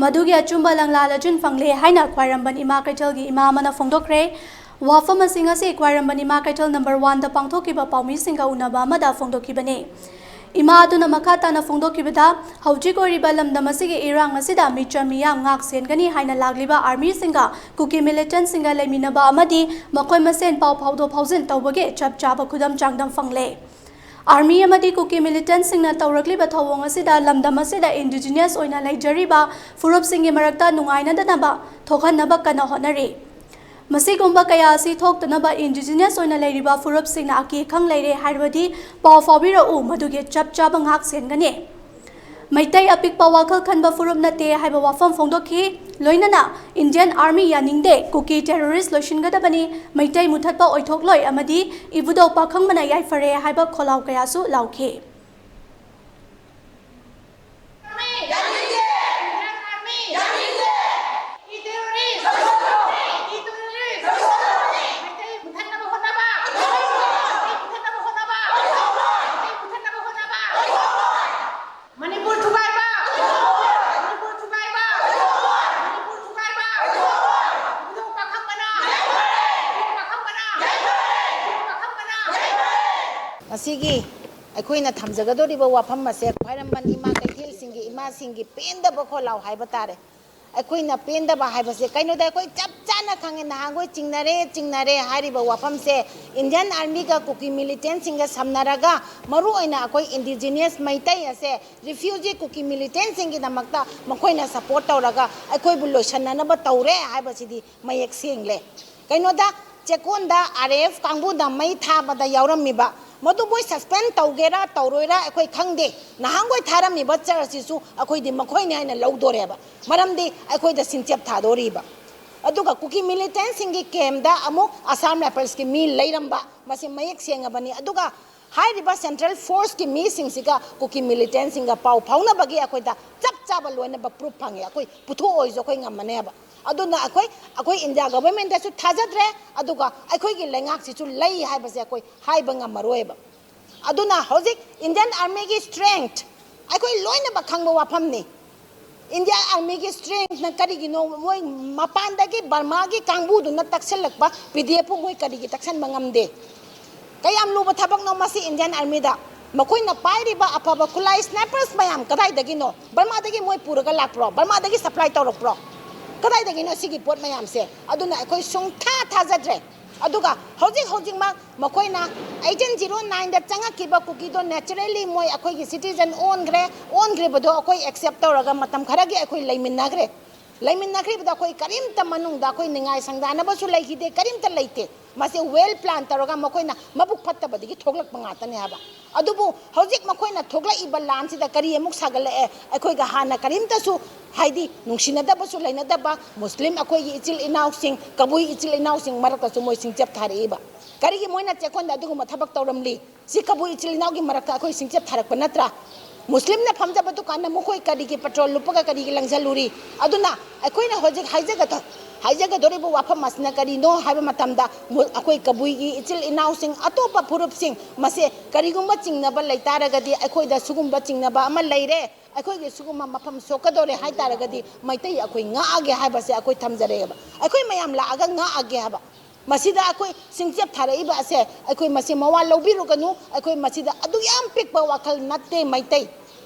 ꯃꯗꯨꯒꯤ ꯑꯆꯨꯝꯕ ꯂꯪꯂꯥ ꯂꯆꯨꯟ ꯐꯪꯂꯦ ꯍꯥꯏꯅ ꯈ꯭ꯋꯥꯏꯔꯝꯕꯟ ꯏꯃꯥ ꯀꯩꯊꯦꯜꯒꯤ ꯏꯃꯥ ꯑꯃꯅ ꯐꯣꯡꯗꯣꯛꯈ꯭ꯔꯦ꯫ ꯋꯥꯐꯝ ꯑꯁꯤ ꯉꯁꯤ ꯈ꯭ꯋꯥꯏꯔꯝꯕꯟ ꯏꯃꯥ ꯀꯩꯊꯦꯜ ꯅꯝꯕꯔ ꯋꯥꯟꯗ ꯄꯥꯡꯊꯣꯛꯈꯤꯕ ꯄꯥꯎꯃꯤꯁꯤꯡꯒ ꯎꯅꯕ ꯑꯃꯗ ꯐꯣꯡꯗꯣꯛꯈꯤꯕꯅꯤ꯫ ꯏꯃꯥ ꯑꯗꯨꯅ ꯃꯈꯥ ꯇꯥꯅ ꯐꯣꯡꯗꯣꯛꯈꯤꯕꯗ, ꯍꯧꯖꯤꯛ ꯑꯣꯏꯔꯤꯕ ꯂꯝꯗꯝ ꯑꯁꯤꯒꯤ ꯏꯔꯥꯡ ꯑꯁꯤꯗ ꯃꯤꯆꯝ ꯃꯤꯌꯥꯝ ꯉꯥꯛ ꯁꯦꯟꯒꯅꯤ ꯍꯥꯏꯅ ꯂꯥꯛꯂꯤꯕ ꯑꯥꯔꯃꯤꯁꯤꯡꯒ ꯀꯨꯀꯤ ꯃꯤꯂꯤꯇꯦꯟꯁꯤꯡꯒ ꯂꯩꯃꯤꯟꯅꯕ ꯑꯃꯗꯤ ꯃꯈꯣꯏ ꯃꯁꯦꯟ ꯄꯥꯎ ꯐꯥꯎꯗꯣꯛ ꯐꯥꯎꯖꯤꯟ ꯇꯧꯕꯒꯤ ꯆꯞ ꯆꯥꯕ ꯈꯨꯗꯝ ꯆꯥꯡꯗꯝ ꯐꯪꯂꯦ꯫ ꯑꯥꯔꯃꯤ ꯑꯃꯗꯤ ꯀꯨꯀꯤ ꯃꯤꯂꯤꯇꯦꯟꯁꯤꯡꯅ ꯇꯧꯔꯛꯂꯤꯕ ꯊꯧꯑꯣꯡ ꯑꯁꯤꯗ ꯂꯝꯗꯝ ꯑꯁꯤꯗ ꯏꯟꯗꯤꯖꯤꯅꯁ ꯑꯣꯏꯅ ꯂꯩꯖꯔꯤꯕ ꯐꯨꯔꯨꯞꯁꯤꯡꯒꯤ ꯃꯔꯛꯇ ꯅꯨꯡꯉꯥꯏꯅꯗꯅꯕ ꯊꯣꯛꯍꯟꯅꯕ ꯀꯟꯅ ꯍꯣꯠꯅꯔꯤ꯫ ꯃꯁꯤꯒꯨꯝꯕ ꯀꯌꯥ ꯑꯁꯤ ꯊꯣꯛꯇꯅꯕ ꯏꯟꯗꯤꯖꯤꯅꯁ ꯑꯣꯏꯅ ꯂꯩꯔꯤꯕ ꯐꯨꯔꯨꯞꯁꯤꯡꯅ ꯑꯀꯤ ꯑꯈꯪ ꯂꯩꯔꯦ ꯍꯥꯏꯔꯕꯗꯤ ꯄꯥꯎ ꯐꯥꯎꯕꯤꯔꯛꯎ, ꯃꯗꯨꯒꯤ ꯆꯞ ꯆꯥꯕ ꯉꯥꯛ ꯁꯦꯟꯒꯅꯤ꯫ ꯃꯩꯇꯩ ꯑꯄꯤꯛꯄ ꯋꯥꯈꯜ ꯈꯟꯕ ꯐꯨꯔꯨꯞ ꯅꯠꯇꯦ ꯍꯥꯏꯕ ꯋꯥꯐꯝ ꯐꯣꯡꯗꯣꯛꯈꯤ꯫ ꯂꯣꯏꯅꯅ ꯏꯟꯗꯤꯌꯟ ꯑꯥꯔꯃꯤ ꯌꯥꯅꯤꯡꯗꯦ, ꯀꯨꯀꯤ ꯇꯦꯔꯣꯔꯤꯁ ꯂꯣꯏꯁꯤꯟꯒꯗꯕꯅꯤ, ꯃꯩꯇꯩ ꯃꯨꯊꯠꯄ ꯑꯣꯏꯊꯣꯛꯂꯣꯏ ꯑꯃꯗꯤ ꯏꯕꯨꯙꯧ ꯄꯥꯈꯪꯕꯅ ꯌꯥꯏꯐꯔꯦ ꯍꯥꯏꯕ ꯈꯣꯜꯂꯥꯎ ꯀꯌꯥꯁꯨ ꯂꯥꯎꯈꯤ꯫ ꯃꯅꯤꯄꯨꯔ ꯊꯨꯒꯥꯏꯕ! ꯃꯅꯤꯄꯨꯔ ꯊꯨꯒꯥꯏꯕ! ꯃꯅꯤꯄꯨꯔ ꯊꯨꯒꯥꯏꯕ! ꯏꯕꯨꯙꯧ ꯄꯥꯈꯪꯕꯅ! ꯏꯕꯨꯙꯧ ꯄꯥꯈꯪꯕꯅ! ꯏꯕꯨꯙꯧ ꯄꯥꯈꯪꯕꯅ! ꯉꯁꯤꯒꯤ ꯑꯩꯈꯣꯏꯅ ꯊꯝꯖꯒꯗꯧꯔꯤꯕ ꯋꯥꯐꯝ ꯑꯁꯦ ꯈ꯭ꯋꯥꯏꯔꯝꯕꯟ ꯏꯃꯥ ꯀꯩꯊꯦꯜꯁꯤꯡꯒꯤ ꯏꯃꯥꯁꯤꯡꯒꯤ ꯄꯦꯟꯗꯕ ꯈꯣꯜꯂꯥꯎ ꯍꯥꯏꯕ ꯇꯥꯔꯦ꯫ ꯑꯩꯈꯣꯏꯅ ꯄꯦꯟꯗꯕ ꯍꯥꯏꯕꯁꯦ ꯀꯩꯅꯣꯗ ꯑꯩꯈꯣꯏ ꯆꯞ ꯆꯥꯅ ꯈꯪꯉꯦ, ꯅꯍꯥꯟꯈꯣꯏ ꯆꯤꯡꯅꯔꯦ ꯆꯤꯡꯅꯔꯦ ꯍꯥꯏꯔꯤꯕ ꯋꯥꯐꯝꯁꯦ ꯏꯟꯗꯤꯌꯟ ꯑꯥꯔꯃꯤꯒ ꯀꯨꯀꯤ ꯃꯤꯂꯤꯇꯦꯟꯁꯤꯡꯒ ꯁꯝꯅꯔꯒ ꯃꯔꯨꯑꯣꯏꯅ ꯑꯩꯈꯣꯏ ꯏꯟꯗꯤꯖꯤꯅꯁ ꯃꯩꯇꯩ ꯑꯁꯦ ꯔꯤꯐ꯭ꯌꯨꯖꯤ ꯀꯨꯀꯤ ꯃꯤꯂꯤꯇꯦꯟꯁꯤꯡꯒꯤꯗꯃꯛꯇ ꯃꯈꯣꯏꯅ ꯁꯄꯣꯔꯠ ꯇꯧꯔꯒ ꯑꯩꯈꯣꯏꯕꯨ ꯂꯣꯏꯁꯟꯅꯅꯕ ꯇꯧꯔꯦ ꯍꯥꯏꯕꯁꯤꯗꯤ ꯃꯌꯦꯛ ꯁꯦꯡꯂꯦ꯫ ꯀꯩꯅꯣꯗ ꯆꯦꯛꯀꯣꯟꯗ ꯑꯥꯔ ꯑꯦꯐ ꯀꯥꯡꯕꯨꯅ ꯃꯩ ꯊꯥꯕꯗ ꯌꯥꯎꯔꯝꯃꯤꯕ ꯃꯗꯨ ꯃꯣꯏ ꯁꯁꯄꯦꯟ ꯇꯧꯒꯦꯔꯥ ꯇꯧꯔꯣꯏꯔꯥ ꯑꯩꯈꯣꯏ ꯈꯪꯗꯦ꯫ ꯅꯍꯥꯟꯈꯣꯏ ꯊꯥꯔꯝꯃꯤꯕ ꯆꯥꯔꯖꯁꯤꯁꯨ ꯑꯩꯈꯣꯏꯗꯤ ꯃꯈꯣꯏꯅꯤ ꯍꯥꯏꯅ ꯂꯧꯗꯣꯔꯦꯕ꯫ ꯃꯔꯝꯗꯤ ꯑꯩꯈꯣꯏꯗ ꯁꯤꯟꯆꯦꯞ ꯊꯥꯗꯣꯔꯤꯕ꯫ ꯑꯗꯨꯒ ꯀꯨꯀꯤ ꯃꯤꯂꯤꯇꯦꯟꯁꯤꯡꯒꯤ ꯀꯦꯝꯗ ꯑꯃꯨꯛ ꯑꯁꯥꯝ ꯔꯥꯏꯐꯜꯁꯀꯤ ꯃꯤ ꯂꯩꯔꯝꯕ, ꯃꯁꯤ ꯃꯌꯦꯛ ꯁꯦꯡꯉꯕꯅꯤ꯫ ꯑꯗꯨꯒ ꯍꯥꯏꯔꯤꯕ ꯁꯦꯟꯇ꯭ꯔꯦꯜ ꯐꯣꯔꯁꯀꯤ ꯃꯤꯁꯤꯡꯁꯤꯒ ꯀꯨꯀꯤ ꯃꯤꯂꯤꯇꯦꯟꯁꯤꯡꯒ ꯄꯥꯎ ꯐꯥꯎꯅꯕꯒꯤ ꯑꯩꯈꯣꯏꯗ ꯆꯞ ꯆꯥꯕ ꯂꯣꯏꯅꯃꯛ ꯄ꯭ꯔꯨꯐ ꯐꯪꯉꯦ꯫ ꯑꯩꯈꯣꯏ ꯄꯨꯊꯣꯛꯑꯣꯏꯁꯨ ꯑꯩꯈꯣꯏ ꯉꯝꯃꯅꯦꯕ꯫ ꯑꯗꯨꯅ ꯑꯩꯈꯣꯏ, ꯑꯩꯈꯣꯏ ꯏꯟꯗꯤꯌꯥ ꯒꯚꯔꯟꯃꯦꯟꯠꯇꯁꯨ ꯊꯥꯖꯗ꯭ꯔꯦ, ꯑꯗꯨꯒ ꯑꯩꯈꯣꯏꯒꯤ ꯂꯩꯉꯥꯛꯁꯤꯁꯨ ꯂꯩ ꯍꯥꯏꯕꯁꯦ ꯑꯩꯈꯣꯏ ꯍꯥꯏꯕ ꯉꯝꯃꯔꯣꯏꯕ꯫ ꯑꯗꯨꯅ ꯍꯧꯖꯤꯛ ꯏꯟꯗꯤꯌꯟ ꯑꯥꯔꯃꯤꯒꯤ ꯁ꯭ꯇ꯭ꯔꯦꯡꯊ ꯑꯩꯈꯣꯏ ꯂꯣꯏꯅꯃꯛ ꯈꯪꯕ ꯋꯥꯐꯝꯅꯤ꯫ ꯏꯟꯗꯤꯌꯟ ꯑꯥꯔꯃꯤꯒꯤ ꯁ꯭ꯇ꯭ꯔꯦꯡꯊꯅ ꯀꯔꯤꯒꯤꯅꯣ ꯃꯣꯏ ꯃꯄꯥꯟꯗꯒꯤ ꯕꯔꯃꯥꯒꯤ ꯀꯥꯡꯕꯨꯗꯨꯅ ꯇꯛꯁꯤꯜꯂꯛꯄ ꯄꯤ ꯗꯤ ꯑꯦꯐꯄꯨ ꯃꯣꯏ ꯀꯔꯤꯒꯤ ꯇꯛꯁꯤꯟꯕ ꯉꯝꯗꯦ? ꯀꯌꯥꯝ ꯂꯨꯕ ꯊꯕꯛꯅꯣ ꯃꯁꯤ ꯏꯟꯗꯤꯌꯟ ꯑꯥꯔꯃꯤꯗ꯫ ꯃꯈꯣꯏꯅ ꯄꯥꯏꯔꯤꯕ ꯑꯐꯕ ꯈꯨꯠꯂꯥꯏ, ꯁ꯭ꯅꯥꯏꯄꯔꯁ ꯃꯌꯥꯝ ꯀꯗꯥꯏꯗꯒꯤꯅꯣ? ꯕꯔꯃꯥꯗꯒꯤ ꯃꯣꯏ ꯄꯨꯔꯒ ꯂꯥꯛꯄ꯭ꯔꯣ? ꯕꯔꯃꯥꯗꯒꯤ ꯁꯄ꯭ꯂꯥꯏ ꯇꯧꯔꯛꯄ꯭ꯔꯣ? ꯀꯗꯥꯏꯗꯒꯤꯅꯣ ꯁꯤꯒꯤ ꯄꯣꯠ ꯃꯌꯥꯝꯁꯦ? ꯑꯗꯨꯅ ꯑꯩꯈꯣꯏ ꯁꯨꯡꯊꯥ ꯊꯥꯖꯗ꯭ꯔꯦ꯫ ꯑꯗꯨꯒ ꯍꯧꯖꯤꯛ ꯍꯧꯖꯤꯛꯃꯛ ꯃꯈꯣꯏꯅ ꯑꯩꯠꯇꯤꯟ ꯖꯤꯔꯣ ꯅꯥꯏꯟꯗ ꯆꯪꯉꯛꯈꯤꯕ ꯀꯨꯀꯤꯗꯣ ꯅꯦꯆꯔꯦꯂꯤ ꯃꯣꯏ ꯑꯩꯈꯣꯏꯒꯤ ꯁꯤꯇꯤꯖꯟ ꯑꯣꯟꯈ꯭ꯔꯦ꯫ ꯑꯣꯟꯈ꯭ꯔꯤꯕꯗꯣ ꯑꯩꯈꯣꯏ ꯑꯦꯛꯁꯦꯞ ꯇꯧꯔꯒ ꯃꯇꯝ ꯈꯔꯒꯤ ꯑꯩꯈꯣꯏ ꯂꯩꯃꯤꯟꯅꯈ꯭ꯔꯦ꯫ ꯂꯩꯃꯤꯟꯅꯈ꯭ꯔꯤꯕꯗ ꯑꯩꯈꯣꯏ ꯀꯔꯤꯝꯇ ꯃꯅꯨꯡꯗ ꯑꯩꯈꯣꯏ ꯅꯤꯡꯉꯥꯏ ꯁꯪꯗꯥꯅꯕꯁꯨ ꯂꯩꯈꯤꯗꯦ, ꯀꯔꯤꯝꯇ ꯂꯩꯇꯦ꯫ ꯃꯁꯤ ꯋꯦꯜ ꯄ꯭ꯂꯥꯟ ꯇꯧꯔꯒ ꯃꯈꯣꯏꯅ ꯃꯕꯨꯛ ꯐꯠꯇꯕꯗꯒꯤ ꯊꯣꯛꯂꯛꯄ ꯉꯥꯛꯇꯅꯦ ꯍꯥꯏꯕ꯫ ꯑꯗꯨꯕꯨ ꯍꯧꯖꯤꯛ ꯃꯈꯣꯏꯅ ꯊꯣꯛꯂꯛꯏꯕ ꯂꯥꯟꯁꯤꯗ ꯀꯔꯤ ꯑꯃꯨꯛ ꯁꯥꯒꯠꯂꯛꯑꯦ? ꯑꯩꯈꯣꯏꯒ ꯍꯥꯟꯅ ꯀꯔꯤꯝꯇꯁꯨ, ꯍꯥꯏꯗꯤ, ꯅꯨꯡꯁꯤꯅꯗꯕꯁꯨ ꯂꯩꯅꯗꯕ ꯃꯨꯁꯂꯤꯝ ꯑꯩꯈꯣꯏꯒꯤ ꯏꯆꯤꯜ ꯏꯅꯥꯎꯁꯤꯡ, ꯀꯕꯨꯏ ꯏꯆꯤꯜ ꯏꯅꯥꯎꯁꯤꯡ ꯃꯔꯛꯇꯁꯨ ꯃꯣꯏ ꯁꯤꯡꯆꯞ ꯊꯥꯔꯛꯏꯕ꯫ ꯀꯔꯤꯒꯤ ꯃꯣꯏꯅ ꯆꯦꯛꯀꯣꯟꯗ ꯑꯗꯨꯒꯨꯝꯕ ꯊꯕꯛ ꯇꯧꯔꯝꯂꯤ? ꯁꯤ ꯀꯕꯨꯏ ꯏꯆꯤꯜ ꯏꯅꯥꯎꯒꯤ ꯃꯔꯛꯇ ꯑꯩꯈꯣꯏ ꯁꯤꯡꯆꯞ ꯊꯥꯔꯛꯄ ꯅꯠꯇ꯭ꯔꯥ? ꯃꯨꯁꯂꯤꯝꯅ ꯐꯝꯖꯕ ꯗꯨꯀꯥꯟꯗ ꯃꯈꯣꯏ ꯀꯔꯤꯒꯤ ꯄꯦꯇ꯭ꯔꯣꯜ ꯂꯨꯞꯄꯒ ꯀꯔꯤꯒꯤ ꯂꯪꯁꯤꯜꯂꯨꯔꯤ? ꯑꯗꯨꯅ ꯑꯩꯈꯣꯏꯅ ꯍꯧꯖꯤꯛ ꯍꯥꯏꯖꯒꯗ-, ꯍꯥꯏꯖꯒꯗꯧꯔꯤꯕ ꯋꯥꯐꯝ ꯑꯁꯤꯅ ꯀꯔꯤꯅꯣ ꯍꯥꯏꯕ ꯃꯇꯝꯗ, ꯃꯨ-, ꯑꯩꯈꯣꯏ ꯀꯕꯨꯏꯒꯤ ꯏꯆꯤꯜ ꯏꯅꯥꯎꯁꯤꯡ, ꯑꯇꯣꯞꯄ ꯐꯨꯔꯨꯞꯁꯤꯡ, ꯃꯁꯦ ꯀꯔꯤꯒꯨꯝꯕ ꯆꯤꯡꯅꯕ ꯂꯩꯇꯥꯔꯒꯗꯤ, ꯑꯩꯈꯣꯏꯗ ꯁꯤꯒꯨꯝꯕ ꯆꯤꯡꯅꯕ ꯑꯃ ꯂꯩꯔꯦ, ꯑꯩꯈꯣꯏꯒꯤ ꯁꯤꯒꯨꯝꯕ ꯃꯐꯝ ꯁꯣꯛꯀꯗꯧꯔꯦ ꯍꯥꯏꯇꯥꯔꯒꯗꯤ, ꯃꯩꯇꯩ ꯑꯩꯈꯣꯏ ꯉꯥꯛꯑꯒꯦ ꯍꯥꯏꯕꯁꯦ ꯑꯩꯈꯣꯏ ꯊꯝꯖꯔꯛꯑꯦꯕ꯫ ꯑꯩꯈꯣꯏ ꯃꯌꯥꯝ ꯂꯥꯛꯑꯒ ꯉꯥꯛꯑꯒꯦ ꯍꯥꯏꯕ꯫ ꯃꯁꯤꯗ ꯑꯩꯈꯣꯏ ꯁꯤꯡꯆꯞ ꯊꯥꯔꯛꯏꯕ ꯑꯁꯦ ꯑꯩꯈꯣꯏ ꯃꯁꯤ ꯃꯋꯥ ꯂꯧꯕꯤꯔꯨꯒꯅꯨ꯫ ꯑꯩꯈꯣꯏ ꯃꯁꯤꯗ ꯑꯗꯨ ꯌꯥꯝ ꯄꯤꯛꯄ ꯋꯥꯈꯜ ꯅꯠꯇꯦ ꯃꯩꯇꯩ꯫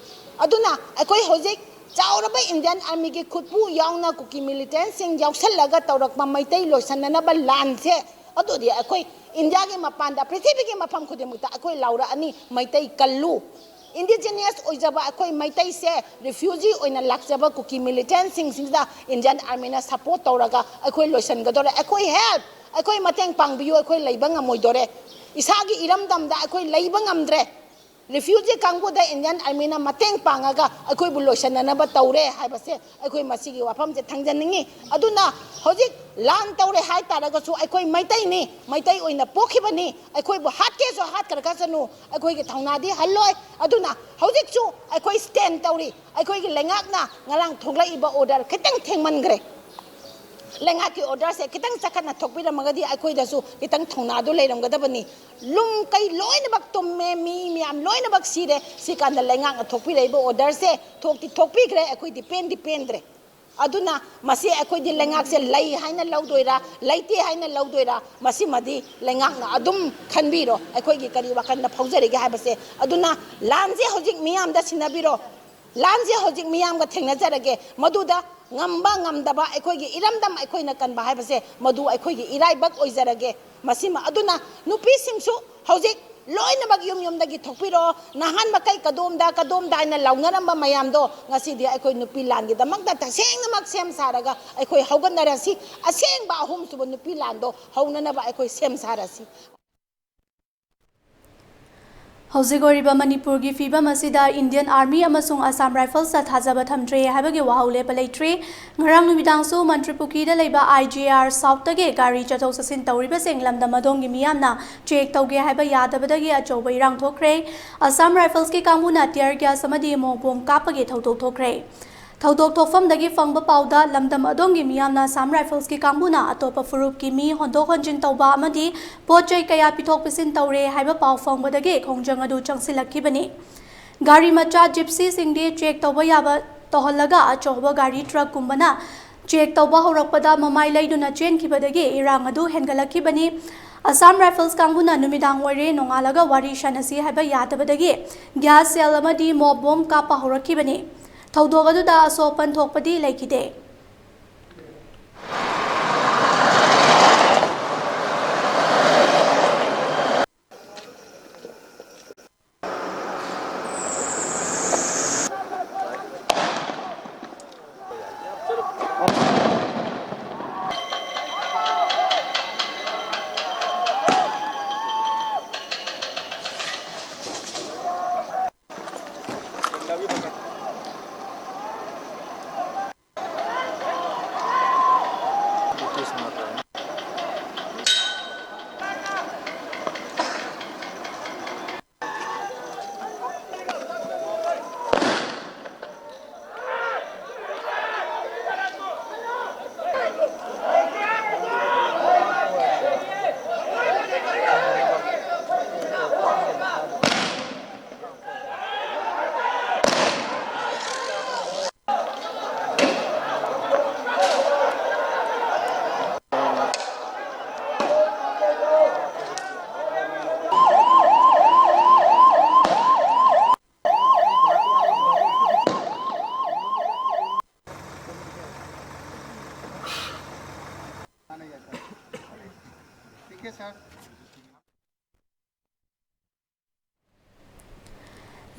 ꯑꯗꯨꯅ ꯑꯩꯈꯣꯏ ꯍꯧꯖꯤꯛ ꯆꯥꯎꯔꯕ ꯏꯟꯗꯤꯌꯟ ꯑꯥꯔꯃꯤꯒꯤ ꯈꯨꯠꯄꯨ ꯌꯥꯎꯅ ꯀꯨꯀꯤ ꯃꯤꯂꯤꯇꯦꯟꯁꯤꯡ ꯌꯥꯎꯁꯜꯂꯒ ꯇꯧꯔꯛꯄ ꯃꯩꯇꯩ ꯂꯣꯏꯁꯟꯅꯅꯕ ꯂꯥꯟꯁꯦ, ꯑꯗꯨꯗꯤ ꯑꯩꯈꯣꯏ ꯏꯟꯗꯤꯌꯥꯒꯤ ꯃꯄꯥꯟꯗ, ꯄ꯭ꯔꯤꯊꯤꯕꯤꯒꯤ ꯃꯐꯝ ꯈꯨꯗꯤꯡꯃꯛꯇ ꯑꯩꯈꯣꯏ ꯂꯥꯎꯔꯛꯑꯅꯤ, "ꯃꯩꯇꯩ ꯀꯜꯂꯨ!" ꯏꯟꯗꯤꯖꯤꯅꯁ ꯑꯣꯏꯖꯕ ꯑꯩꯈꯣꯏ ꯃꯩꯇꯩꯁꯦ ꯔꯤꯐ꯭ꯌꯨꯖꯤ ꯑꯣꯏꯅ ꯂꯥꯛꯆꯕ ꯀꯨꯀꯤ ꯃꯤꯂꯤꯇꯦꯟꯁꯤꯡꯁꯤꯗ ꯏꯟꯗꯤꯌꯟ ꯑꯥꯔꯃꯤꯅ ꯁꯄꯣꯔꯠ ꯇꯧꯔꯒ ꯑꯩꯈꯣꯏ ꯂꯣꯏꯁꯤꯟꯒꯗꯧꯔꯦ꯫ ꯑꯩꯈꯣꯏ ꯍꯦꯜꯞ, ꯑꯩꯈꯣꯏ ꯃꯇꯦꯡ ꯄꯥꯡꯕꯤꯌꯨ, ꯑꯩꯈꯣꯏ ꯂꯩꯕ ꯉꯝꯃꯣꯏꯗꯣꯔꯦ꯫ ꯏꯁꯥꯒꯤ ꯏꯔꯝꯗꯝꯗ ꯑꯩꯈꯣꯏ ꯂꯩꯕ ꯉꯝꯗ꯭ꯔꯦ꯫ ꯔꯤꯐ꯭ꯌꯨꯖꯤ ꯀꯥꯡꯕꯨꯗ ꯏꯟꯗꯤꯌꯟ ꯑꯥꯔꯃꯤꯅ ꯃꯇꯦꯡ ꯄꯥꯡꯉꯒ ꯑꯩꯈꯣꯏꯕꯨ ꯂꯣꯏꯁꯤꯟꯅꯅꯕ ꯇꯧꯔꯦ ꯍꯥꯏꯕꯁꯦ ꯑꯩꯈꯣꯏ ꯃꯁꯤꯒꯤ ꯋꯥꯐꯝꯁꯦ ꯊꯝꯖꯅꯤꯡꯉꯤ꯫ ꯑꯗꯨꯅ ꯍꯧꯖꯤꯛ ꯂꯥꯟ ꯇꯧꯔꯦ ꯍꯥꯏ ꯇꯥꯔꯒꯁꯨ ꯑꯩꯈꯣꯏ ꯃꯩꯇꯩꯅꯤ, ꯃꯩꯇꯩ ꯑꯣꯏꯅ ꯄꯣꯛꯈꯤꯕꯅꯤ, ꯑꯩꯈꯣꯏꯕꯨ ꯍꯥꯠꯀꯦꯁꯨ ꯍꯥꯠꯈ꯭ꯔꯒꯁꯅꯨ, ꯑꯩꯈꯣꯏꯒꯤ ꯊꯧꯅꯥꯗꯤ ꯍꯜꯂꯣꯏ꯫ ꯑꯗꯨꯅ ꯍꯧꯖꯤꯛꯁꯨ ꯑꯩꯈꯣꯏ ꯁ꯭ꯇꯦꯟ ꯇꯧꯔꯤ꯫ ꯑꯩꯈꯣꯏꯒꯤ ꯂꯩꯉꯥꯛꯅ ꯉꯔꯥꯡ ꯊꯣꯛꯂꯛꯏꯕ ꯑꯣꯔꯗꯔ ꯈꯤꯇꯪ ꯊꯦꯡꯃꯟꯈ꯭ꯔꯦ꯫ ꯂꯩꯉꯥꯛꯀꯤ ꯑꯣꯔꯗꯔꯁꯦ ꯈꯤꯇꯪ ꯆꯈꯠꯅ ꯊꯣꯛꯄꯤꯔꯝꯃꯒꯗꯤ ꯑꯩꯈꯣꯏꯗꯁꯨ ꯈꯤꯇꯪ ꯊꯧꯅꯥꯗꯨ ꯂꯩꯔꯝꯒꯗꯕꯅꯤ꯫ ꯂꯨꯝ ꯀꯩ ꯂꯣꯏꯅꯃꯛ ꯇꯨꯝꯃꯦ, ꯃꯤ ꯃꯌꯥꯝ ꯂꯣꯏꯅꯃꯛ ꯁꯤꯔꯦ꯫ ꯁꯤ ꯀꯥꯟꯗ ꯂꯩꯉꯥꯛꯅ ꯊꯣꯛꯄꯤꯔꯛꯏꯕ ꯑꯣꯔꯗꯔꯁꯦ ꯊꯣꯛꯇꯤ ꯊꯣꯛꯄꯤꯈ꯭ꯔꯦ, ꯑꯩꯈꯣꯏꯗꯤ ꯄꯦꯟꯗꯤ ꯄꯦꯟꯗ꯭ꯔꯦ꯫ ꯑꯗꯨꯅ ꯃꯁꯤ ꯑꯩꯈꯣꯏꯗꯤ ꯂꯩꯉꯥꯛꯁꯦ ꯂꯩ ꯍꯥꯏꯅ ꯂꯧꯗꯣꯏꯔꯥ, ꯂꯩꯇꯦ ꯍꯥꯏꯅ ꯂꯧꯗꯣꯏꯔꯥ, ꯃꯁꯤꯃꯗꯤ ꯂꯩꯉꯥꯛꯅ ꯑꯗꯨꯝ ꯈꯟꯕꯤꯔꯣ, ꯑꯩꯈꯣꯏꯒꯤ ꯀꯔꯤ ꯋꯥꯈꯜꯗ ꯐꯥꯎꯖꯔꯤꯒꯦ ꯍꯥꯏꯕꯁꯦ꯫ ꯑꯗꯨꯅ ꯂꯥꯟꯁꯦ ꯍꯧꯖꯤꯛ ꯃꯤꯌꯥꯝꯗ ꯁꯤꯟꯅꯕꯤꯔꯣ, ꯂꯥꯟꯁꯦ ꯍꯧꯖꯤꯛ ꯃꯤꯌꯥꯝꯒ ꯊꯦꯡꯅꯖꯔꯒꯦ, ꯃꯗꯨꯗ ꯉꯝꯕ ꯉꯝꯗꯕ ꯑꯩꯈꯣꯏꯒꯤ ꯏꯔꯝꯗꯝ ꯑꯩꯈꯣꯏꯅ ꯀꯟꯕ ꯍꯥꯏꯕꯁꯦ ꯃꯗꯨ ꯑꯩꯈꯣꯏꯒꯤ ꯏꯔꯥꯏꯕꯛ ꯑꯣꯏꯖꯔꯒꯦ꯫ ꯃꯁꯤꯃ ꯑꯗꯨꯅ ꯅꯨꯄꯤꯁꯤꯡꯁꯨ ꯍꯧꯖꯤꯛ ꯂꯣꯏꯅꯃꯛ ꯌꯨꯝ ꯌꯨꯝꯗꯒꯤ ꯊꯣꯛꯄꯤꯔꯣ, ꯅꯍꯥꯟ ꯃꯈꯩ ꯀꯗꯣꯝꯗ ꯀꯗꯣꯝꯗ ꯍꯥꯏꯅ ꯂꯥꯎꯅꯔꯝꯕ ꯃꯌꯥꯝꯗꯣ ꯉꯁꯤꯗꯤ ꯑꯩꯈꯣꯏ ꯅꯨꯄꯤ ꯂꯥꯟꯒꯤꯗꯃꯛꯇ ꯇꯁꯦꯡꯅꯃꯛ ꯁꯦꯝ ꯁꯥꯔꯒ ꯑꯩꯈꯣꯏ ꯍꯧꯒꯠꯅꯔꯁꯤ꯫ ꯑꯁꯦꯡꯕ ꯑꯍꯨꯝꯁꯨꯕ ꯅꯨꯄꯤ ꯂꯥꯟꯗꯣ ꯍꯧꯅꯅꯕ ꯑꯩꯈꯣꯏ ꯁꯦꯝ ꯁꯥꯔꯁꯤ꯫ ꯍꯧꯖꯤꯛ ꯑꯣꯏꯔꯤꯕ ꯃꯅꯤꯄꯨꯔꯒꯤ ꯐꯤꯕꯝ ꯑꯁꯤꯗ ꯏꯟꯗꯤꯌꯟ ꯑꯥꯔꯃꯤ ꯑꯃꯁꯨꯡ ꯑꯁꯥꯝ ꯔꯥꯏꯐꯜꯁꯇ ꯊꯥꯖꯕ ꯊꯝꯗ꯭ꯔꯦ ꯍꯥꯏꯕꯒꯤ ꯋꯥꯍꯧ ꯂꯦꯞꯄ ꯂꯩꯇ꯭ꯔꯤ꯫ ꯉꯔꯥꯡ ꯅꯨꯃꯤꯗꯥꯡꯁꯨ ꯃꯟꯇ꯭ꯔꯤꯄꯨꯈ꯭ꯔꯤꯗ ꯂꯩꯕ ꯑꯥꯏ ꯖꯤ ꯑꯥꯔ ꯁꯥꯎꯠꯇꯒꯤ ꯒꯥꯔꯤ ꯆꯠꯊꯣꯛ ꯆꯠꯁꯤꯟ ꯇꯧꯔꯤꯕꯁꯤꯡ ꯂꯝꯗꯝ ꯑꯗꯣꯝꯒꯤ ꯃꯤꯌꯥꯝꯅ ꯆꯦꯛ ꯇꯧꯒꯦ ꯍꯥꯏꯕ ꯌꯥꯗꯕꯗꯒꯤ ꯑꯆꯧꯕ ꯏꯔꯥꯡ ꯊꯣꯛꯈ꯭ꯔꯦ꯫ ꯑꯁꯥꯝ ꯔꯥꯏꯐꯜꯁꯀꯤ ꯀꯥꯡꯕꯨꯅ ꯇꯤꯌꯔ ꯒ꯭ꯌꯥꯁ ꯑꯃꯗꯤ ꯃꯣꯛ ꯕꯣꯝ ꯀꯥꯞꯄꯒꯤ ꯊꯧꯗꯣꯛ ꯊꯣꯛꯈ꯭ꯔꯦ꯫ ꯊꯧꯗꯣꯛ ꯊꯣꯛꯐꯝꯗꯒꯤ ꯐꯪꯕ ꯄꯥꯎꯗ ꯂꯝꯗꯝ ꯑꯗꯣꯝꯒꯤ ꯃꯤꯌꯥꯝꯅ ꯑꯁꯥꯝ ꯔꯥꯏꯐꯜꯁꯀꯤ ꯀꯥꯡꯕꯨꯅ ꯑꯇꯣꯞꯄ ꯐꯨꯔꯨꯞꯀꯤ ꯃꯤ ꯍꯣꯟꯗꯣꯛ ꯍꯣꯟꯖꯤꯟ ꯇꯧꯕ ꯑꯃꯗꯤ ꯄꯣꯠ ꯆꯩ ꯀꯌꯥ ꯄꯤꯊꯣꯛ ꯄꯤꯁꯤꯟ ꯇꯧꯔꯦ ꯍꯥꯏꯕ ꯄꯥꯎ ꯐꯪꯕꯗꯒꯤ ꯈꯣꯡꯖꯪ ꯑꯗꯨ ꯆꯪꯁꯤꯜꯂꯛꯈꯤꯕꯅꯤ꯫ ꯒꯥꯔꯤ ꯃꯆꯥ ꯖꯤꯞꯁꯤꯁꯤꯡꯗꯤ ꯆꯦꯛ ꯇꯧꯕ ꯌꯥꯕ ꯇꯧꯍꯜꯂꯒ ꯑꯆꯧꯕ ꯒꯥꯔꯤ ꯇ꯭ꯔꯛꯀꯨꯝꯕꯅ ꯆꯦꯛ ꯇꯧꯕ ꯍꯧꯔꯛꯄꯗ ꯃꯃꯥꯏ ꯂꯩꯗꯨꯅ ꯆꯦꯟꯈꯤꯕꯗꯒꯤ ꯏꯔꯥꯡ ꯑꯗꯨ ꯍꯦꯟꯒꯠꯂꯛꯈꯤꯕꯅꯤ꯫ ꯑꯁꯥꯝ ꯔꯥꯏꯐꯜꯁ ꯀꯥꯡꯕꯨꯅ ꯅꯨꯃꯤꯗꯥꯡ ꯑꯣꯏꯔꯦ, ꯅꯣꯡꯉꯥꯜꯂꯒ ꯋꯥꯔꯤ ꯁꯥꯟꯅꯁꯤ ꯍꯥꯏꯕ ꯌꯥꯗꯕꯗꯒꯤ ꯒ꯭ꯌꯥꯁ ꯁꯦꯜ ꯑꯃꯗꯤ ꯃꯣꯞ ꯕꯣꯝ ꯀꯥꯞꯄ ꯍꯧꯔꯛꯈꯤꯕꯅꯤ꯫ ꯊꯧꯗꯣꯛ ꯑꯗꯨꯗ ꯑꯁꯣꯛ ꯑꯄꯟ ꯊꯣꯛꯄꯗꯤ ꯂꯩꯈꯤꯗꯦ꯫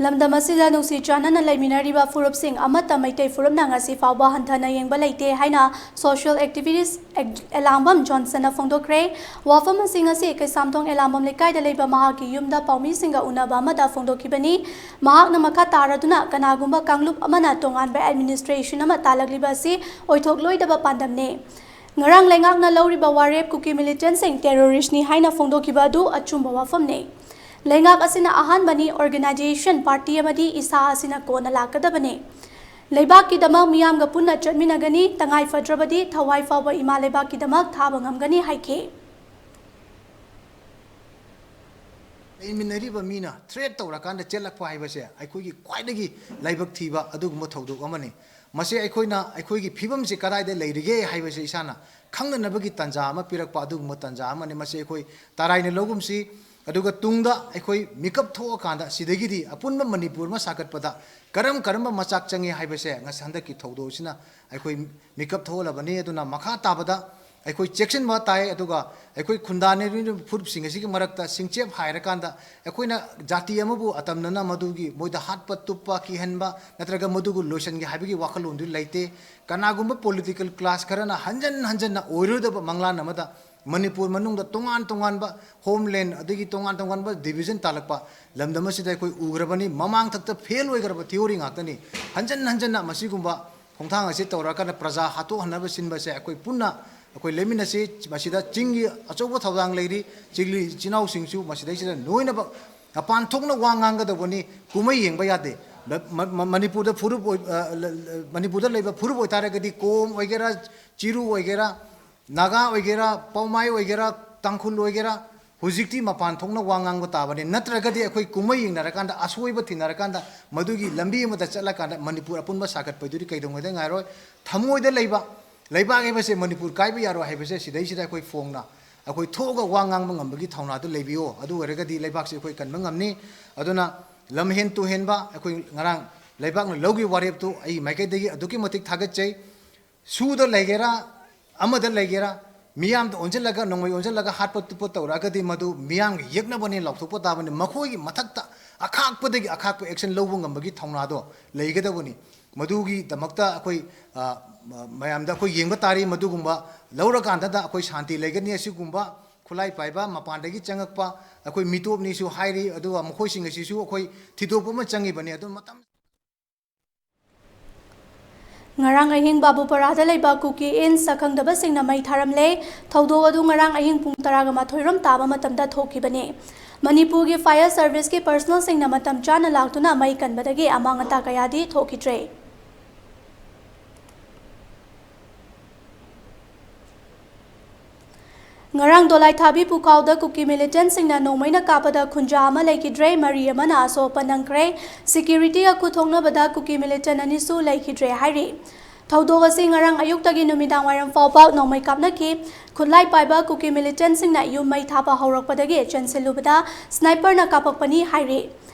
ꯂꯝꯗꯝ ꯑꯁꯤꯗ ꯅꯨꯡꯁꯤ ꯆꯥꯟꯅꯅ ꯂꯩꯃꯤꯟꯅꯔꯤꯕ ꯐꯨꯔꯨꯞꯁꯤꯡ ꯑꯃꯠꯇ ꯃꯩꯇꯩ ꯐꯨꯔꯨꯞꯅ ꯉꯁꯤ ꯐꯥꯎꯕ ꯍꯟꯊꯅ ꯌꯦꯡꯕ ꯂꯩꯇꯦ ꯍꯥꯏꯅ social activist ꯑꯦꯛ-, ꯑꯦꯂꯥꯡꯕꯝ ꯖꯣꯟꯁꯟꯅ ꯐꯣꯡꯗꯣꯛꯈ꯭ꯔꯦ꯫ ꯋꯥꯐꯝ ꯑꯁꯤ ꯉꯁꯤ ꯀꯩꯁꯥꯝꯊꯣꯡ ꯑꯦꯂꯥꯡꯕꯝ ꯂꯩꯀꯥꯏꯗ ꯂꯩꯕ ꯃꯍꯥꯛꯀꯤ ꯌꯨꯝꯗ ꯄꯥꯎꯃꯤꯁꯤꯡꯒ ꯎꯅꯕ ꯑꯃꯗ ꯐꯣꯡꯗꯣꯛꯈꯤꯕꯅꯤ꯫ ꯃꯍꯥꯛꯅ ꯃꯈꯥ ꯇꯥꯔꯗꯨꯅ ꯀꯅꯥꯒꯨꯝꯕ ꯀꯥꯡꯂꯨꯞ ꯑꯃꯅ ꯇꯣꯉꯥꯟꯕ administration ꯑꯃ ꯇꯥꯜꯂꯛꯂꯤꯕ ꯑꯁꯤ ꯑꯣꯏꯊꯣꯛꯂꯣꯏꯗꯕ ꯄꯥꯟꯗꯝꯅꯤ꯫ ꯉꯔꯥꯡ ꯂꯩꯉꯥꯛꯅ ꯂꯧꯔꯤꯕ ꯋꯥꯔꯦꯞ ꯀꯨꯀꯤ militantꯁꯤꯡ terroristꯅꯤ ꯍꯥꯏꯅ ꯐꯣꯡꯗꯣꯛꯈꯤꯕ ꯑꯗꯨ ꯑꯆꯨꯝꯕ ꯋꯥꯐꯝꯅꯤ꯫ ꯂꯩꯉꯥꯛ ꯑꯁꯤꯅ ꯑꯍꯥꯟꯕꯅꯤ, organization party ꯑꯃꯗꯤ ꯏꯁꯥ ꯑꯁꯤꯅ ꯀꯣꯟꯅ ꯂꯥꯛꯀꯗꯕꯅꯤ꯫ ꯂꯩꯕꯥꯛꯀꯤꯗꯃꯛ ꯃꯤꯌꯥꯝꯒ ꯄꯨꯟꯅ ꯆꯠꯃꯤꯟꯅꯒꯅꯤ, ꯇꯉꯥꯏ ꯐꯗ꯭ꯔꯕꯗꯤ ꯊꯋꯥꯏ ꯐꯥꯎꯕ ꯏꯃꯥ ꯂꯩꯕꯥꯛꯀꯤꯗꯃꯛ ꯊꯥꯕ ꯉꯝꯒꯅꯤ ꯍꯥꯏꯈꯤ꯫ ꯂꯩꯃꯤꯟꯅꯔꯤꯕ ꯃꯤꯅ threat ꯇꯧꯔꯀꯥꯟꯗ ꯆꯦꯜꯂꯛꯄ ꯍꯥꯏꯕꯁꯦ ꯑꯩꯈꯣꯏꯒꯤ ꯈ꯭ꯋꯥꯏꯗꯒꯤ ꯂꯥꯏꯕꯛ ꯊꯤꯕ ꯑꯗꯨꯒꯨꯝꯕ ꯊꯧꯗꯣꯛ ꯑꯃꯅꯤ꯫ ꯃꯁꯤ ꯑꯩꯈꯣꯏꯅ ꯑꯩꯈꯣꯏꯒꯤ ꯐꯤꯕꯝꯁꯤ ꯀꯗꯥꯏꯗ ꯂꯩꯔꯤꯒꯦ ꯍꯥꯏꯕꯁꯤ ꯏꯁꯥꯅ ꯈꯪꯅꯅꯕꯒꯤ ꯇꯥꯟꯖꯥ ꯑꯃ ꯄꯤꯔꯛꯄ ꯑꯗꯨꯒꯨꯝꯕ ꯇꯥꯟꯖꯥ ꯑꯃꯅꯤ꯫ ꯃꯁꯤ ꯑꯩꯈꯣꯏ ꯇꯔꯥꯏꯅ ꯂꯧꯒꯨꯝꯁꯤ꯫ ꯑꯗꯨꯒ ꯇꯨꯡꯗ ꯑꯩꯈꯣꯏ ꯃꯤꯀꯞ ꯊꯣꯛꯑꯀꯥꯟꯗ ꯁꯤꯗꯒꯤꯗꯤ ꯑꯄꯨꯟꯕ ꯃꯅꯤꯄꯨꯔ ꯑꯃ ꯁꯥꯒꯠꯄꯗ ꯀꯔꯝ ꯀꯔꯝꯕ ꯃꯆꯥꯛ ꯆꯪꯉꯤ ꯍꯥꯏꯕꯁꯦ ꯉꯁꯤ ꯍꯟꯗꯛꯀꯤ ꯊꯧꯗꯣꯛꯁꯤꯅ ꯑꯩꯈꯣꯏ ꯃꯤꯀꯞ ꯊꯣꯛꯍꯜꯂꯕꯅꯤ꯫ ꯑꯗꯨꯅ ꯃꯈꯥ ꯇꯥꯕꯗ ꯑꯩꯈꯣꯏ ꯆꯦꯛꯁꯤꯟꯕ ꯇꯥꯏ꯫ ꯑꯗꯨꯒ ꯑꯩꯈꯣꯏ ꯈꯨꯟꯗꯥꯅꯔꯤꯕ ꯐꯨꯔꯨꯞꯁꯤꯡ ꯑꯁꯤꯒꯤ ꯃꯔꯛꯇ ꯁꯤꯡꯆꯦꯞ ꯍꯥꯏꯔꯀꯥꯟꯗ ꯑꯩꯈꯣꯏꯅ ꯖꯥꯇꯤ ꯑꯃꯕꯨ ꯑꯇꯝꯅꯅ ꯃꯗꯨꯒꯤ ꯃꯣꯏꯗ ꯍꯥꯠꯄ ꯇꯨꯞꯄ ꯀꯤꯍꯟꯕ ꯅꯠꯇ꯭ꯔꯒ ꯃꯗꯨꯕꯨ ꯂꯣꯏꯁꯤꯟꯒꯦ ꯍꯥꯏꯕꯒꯤ ꯋꯥꯈꯜꯂꯣꯟꯗꯨ ꯂꯩꯇꯦ꯫ ꯀꯅꯥꯒꯨꯝꯕ political class ꯈꯔꯅ ꯍꯟꯖꯟ ꯍꯟꯖꯟꯅ ꯑꯣꯏꯔꯣꯏꯗꯕ ꯃꯪꯂꯥꯟ ꯑꯃꯗ ꯃꯅꯤꯄꯨꯔ ꯃꯅꯨꯡꯗ ꯇꯣꯉꯥꯟ ꯇꯣꯉꯥꯟꯕ ꯍꯣꯝꯂꯦꯟ ꯑꯗꯒꯤ ꯇꯣꯉꯥꯟ ꯇꯣꯉꯥꯟꯕ ꯗꯤꯕꯤꯖꯟ ꯇꯥꯜꯂꯛꯄ ꯂꯝꯗꯝ ꯑꯁꯤꯗ ꯑꯩꯈꯣꯏ ꯎꯈ꯭ꯔꯕꯅꯤ꯫ ꯃꯃꯥꯡ ꯊꯛꯇ ꯐꯦꯜ ꯑꯣꯏꯈ꯭ꯔꯕ ꯊꯤꯑꯣꯔꯤ ꯉꯥꯛꯇꯅꯤ꯫ ꯍꯟꯖꯟ ꯍꯟꯖꯟꯅ ꯃꯁꯤꯒꯨꯝꯕ ꯈꯣꯡꯊꯥꯡ ꯑꯁꯤ ꯇꯧꯔꯛꯑꯀꯥꯟꯗ ꯄ꯭ꯔꯖꯥ ꯍꯥꯠꯇꯣꯛꯍꯟꯅꯕ ꯁꯤꯟꯕꯁꯦ ꯑꯩꯈꯣꯏ ꯄꯨꯟꯅ ꯑꯩꯈꯣꯏ ꯂꯩꯃꯤꯟꯅꯁꯤ꯫ ꯃꯁꯤꯗ ꯆꯤꯡꯒꯤ ꯑꯆꯧꯕ ꯊꯧꯗꯥꯡ ꯂꯩꯔꯤ꯫ ꯆꯤꯡꯂꯤ ꯏꯆꯤꯟ ꯏꯅꯥꯎꯁꯤꯡꯁꯨ ꯃꯁꯤꯗꯩꯁꯤꯗ ꯂꯣꯏꯅꯃꯛ ꯃꯄꯥꯟ ꯊꯣꯛꯅ ꯋꯥ ꯉꯥꯡꯒꯗꯧꯕꯅꯤ꯫ ꯀꯨꯝꯍꯩ ꯌꯦꯡꯕ ꯌꯥꯗꯦ꯫ ꯃ-, ꯃ-, ꯃ-, ꯃꯅꯤꯄꯨꯔꯗ ꯐꯨꯔꯨꯞ ꯑꯣꯏ-, ꯑ, ꯂ-, ꯂ-, ꯃꯅꯤꯄꯨꯔꯗ ꯂꯩꯕ ꯐꯨꯔꯨꯞ ꯑꯣꯏꯇꯥꯔꯒꯗꯤ ꯀꯣꯝ ꯑꯣꯏꯒꯦꯔꯥ, ꯆꯤꯔꯨ ꯑꯣꯏꯒꯦꯔꯥ, ꯅꯥꯒꯥ ꯑꯣꯏꯒꯦꯔꯥ, ꯄꯥꯎꯃꯥꯏ ꯑꯣꯏꯒꯦꯔꯥ, ꯇꯥꯡꯈꯨꯜ ꯑꯣꯏꯒꯦꯔꯥ, ꯍꯧꯖꯤꯛꯇꯤ ꯃꯄꯥꯟ ꯊꯣꯛꯅ ꯋꯥ ꯉꯥꯡꯕ ꯇꯥꯕꯅꯤ꯫ ꯅꯠꯇ꯭ꯔꯒꯗꯤ ꯑꯩꯈꯣꯏ ꯀꯨꯝꯍꯩ ꯌꯦꯡꯅꯔꯀꯥꯟꯗ, ꯑꯁꯣꯏꯕ ꯊꯤꯅꯔꯀꯥꯟꯗ, ꯃꯗꯨꯒꯤ ꯂꯝꯕꯤ ꯑꯃꯗ ꯆꯠꯂꯀꯥꯟꯗ ꯃꯅꯤꯄꯨꯔ ꯑꯄꯨꯟꯕ ꯁꯥꯒꯠꯄꯗꯨꯗꯤ ꯀꯩꯗꯧꯉꯩꯗ ꯉꯥꯏꯔꯣꯏ꯫ ꯊꯃꯣꯏꯗ ꯂꯩꯕ, ꯂꯩꯕꯥꯛ ꯍꯥꯏꯕꯁꯦ ꯃꯅꯤꯄꯨꯔ ꯀꯥꯏꯕ ꯌꯥꯔꯣꯏ ꯍꯥꯏꯕꯁꯦ ꯁꯤꯗꯩꯁꯤꯗ ꯑꯩꯈꯣꯏ ꯐꯣꯡꯅ ꯑꯩꯈꯣꯏ ꯊꯣꯛꯑꯒ ꯋꯥ ꯉꯥꯡꯕ ꯉꯝꯕꯒꯤ ꯊꯧꯅꯥꯗꯨ ꯂꯩꯕꯤꯌꯣ꯫ ꯑꯗꯨ ꯑꯣꯏꯔꯒꯗꯤ ꯂꯩꯕꯥꯛꯁꯦ ꯑꯩꯈꯣꯏ ꯀꯟꯕ ꯉꯝꯅꯤ꯫ ꯑꯗꯨꯅ ꯂꯝꯍꯦꯟ ꯇꯨꯍꯦꯟꯕ, ꯑꯩꯈꯣꯏ ꯉꯔꯥꯡ ꯂꯩꯕꯥꯛꯅ ꯂꯧꯈꯤꯕ ꯋꯥꯔꯦꯞꯇꯨ ꯑꯩ ꯃꯥꯏꯀꯩꯗꯒꯤ ꯑꯗꯨꯛꯀꯤ ꯃꯇꯤꯛ ꯊꯥꯒꯠꯆꯩ꯫ ꯁꯨꯗ ꯂꯩꯒꯦꯔꯥ, ꯑꯃꯗ ꯂꯩꯒꯦꯔꯥ, ꯃꯤꯌꯥꯝꯗ ꯑꯣꯟꯁꯤꯜꯂꯒ, ꯅꯣꯡꯃꯩ ꯑꯣꯟꯁꯤꯜꯂꯒ ꯍꯥꯠꯄ ꯇꯨꯞꯄ ꯇꯧꯔꯛꯑꯒꯗꯤ ꯃꯗꯨ ꯃꯤꯌꯥꯝꯒꯤ ꯌꯦꯛꯅꯕꯅꯦ ꯂꯥꯎꯊꯣꯛꯄ ꯇꯥꯕꯅꯤ꯫ ꯃꯈꯣꯏꯒꯤ ꯃꯊꯛꯇ ꯑꯈꯥꯛꯄꯗꯒꯤ ꯑꯈꯥꯛꯄ action ꯂꯧꯕ ꯉꯝꯕꯒꯤ ꯊꯧꯅꯥꯗꯣ ꯂꯩꯒꯗꯕꯅꯤ꯫ ꯃꯗꯨꯒꯤꯗꯃꯛꯇ ꯑꯩꯈꯣꯏ, ꯑ, ꯃ-, ꯃꯌꯥꯝꯗ ꯑꯩꯈꯣꯏ ꯌꯦꯡꯕ ꯇꯥꯔꯤ꯫ ꯃꯗꯨꯒꯨꯝꯕ ꯂꯧꯔꯀꯥꯟꯗꯗ ꯑꯩꯈꯣꯏ ꯁꯥꯟꯇꯤ ꯂꯩꯒꯅꯤ꯫ ꯑꯁꯤꯒꯨꯝꯕ ꯈꯨꯠꯂꯥꯏ ꯄꯥꯏꯕ ꯃꯄꯥꯟꯗꯒꯤ ꯆꯪꯉꯛꯄ ꯑꯩꯈꯣꯏ ꯃꯤꯇꯣꯞꯅꯤꯁꯨ ꯍꯥꯏꯔꯤ꯫ ꯑꯗꯨꯒ ꯃꯈꯣꯏꯁꯤꯡ ꯑꯁꯤꯁꯨ ꯑꯩꯈꯣꯏ ꯊꯤꯗꯣꯛꯄ ꯑꯃ ꯆꯪꯉꯤꯕꯅꯤ꯫ ꯑꯗꯨ ꯃꯇꯝ ꯉꯔꯥꯡ ꯑꯍꯤꯡ ꯕꯥꯕꯨꯄꯔꯥꯗ ꯂꯩꯕ ꯀꯨꯀꯤ ꯏꯟ ꯁꯛꯈꯪꯗꯕꯁꯤꯡꯅ ꯃꯩ ꯊꯥꯔꯝꯂꯦ꯫ ꯊꯧꯗꯣꯛ ꯑꯗꯨ ꯉꯔꯥꯡ ꯑꯍꯤꯡ ꯄꯨꯡ ꯇꯔꯥꯒ ꯃꯥꯊꯣꯏ ꯔꯣꯝ ꯇꯥꯕ ꯃꯇꯝꯗ ꯊꯣꯛꯈꯤꯕꯅꯤ꯫ ꯃꯅꯤꯄꯨꯔꯒꯤ fire serviceꯀꯤ personnelꯁꯤꯡꯅ ꯃꯇꯝ ꯆꯥꯅ ꯂꯥꯛꯇꯨꯅ ꯃꯩ ꯀꯟꯕꯗꯒꯤ ꯑꯃꯥꯡ ꯑꯇꯥ ꯀꯌꯥꯗꯤ ꯊꯣꯛꯈꯤꯗ꯭ꯔꯦ꯫ ꯉꯔꯥꯡ ꯗꯣꯂꯥꯏꯊꯥꯕꯤ ꯄꯨꯈꯥꯎꯗ ꯀꯨꯀꯤ militantꯁꯤꯡꯅ ꯅꯣꯡꯃꯩꯅ ꯀꯥꯞꯄꯗ ꯈꯨꯟꯖꯥ ꯑꯃ ꯂꯩꯈꯤꯗ꯭ꯔꯦ, ꯃꯔꯤ ꯑꯃꯅ ꯑꯁꯣꯛ ꯑꯄꯟ ꯅꯪꯈ꯭ꯔꯦ꯫ Securityꯒ ꯈꯨꯠ ꯊꯣꯛꯅꯕꯗ ꯀꯨꯀꯤ militant ꯑꯅꯤꯁꯨ ꯂꯩꯈꯤꯗ꯭ꯔꯦ ꯍꯥꯏꯔꯤ꯫ ꯊꯧꯗꯣꯛ ꯑꯁꯤ ꯉꯔꯥꯡ ꯑꯌꯨꯛꯇꯒꯤ ꯅꯨꯃꯤꯗꯥꯡ ꯋꯥꯏꯔꯝ ꯐꯥꯎꯕ ꯅꯣꯡꯃꯩ ꯀꯥꯞꯅꯈꯤ꯫ ꯈꯨꯠꯂꯥꯏ ꯄꯥꯏꯕ ꯀꯨꯀꯤ militantꯁꯤꯡꯅ ꯌꯨꯝ ꯃꯩ ꯊꯥꯕ ꯍꯧꯔꯛꯄꯗꯒꯤ ꯆꯦꯟꯁꯤꯜꯂꯨꯕꯗ sniperꯅ ꯀꯥꯞꯄꯛꯄꯅꯤ ꯍꯥꯏꯔꯤ꯫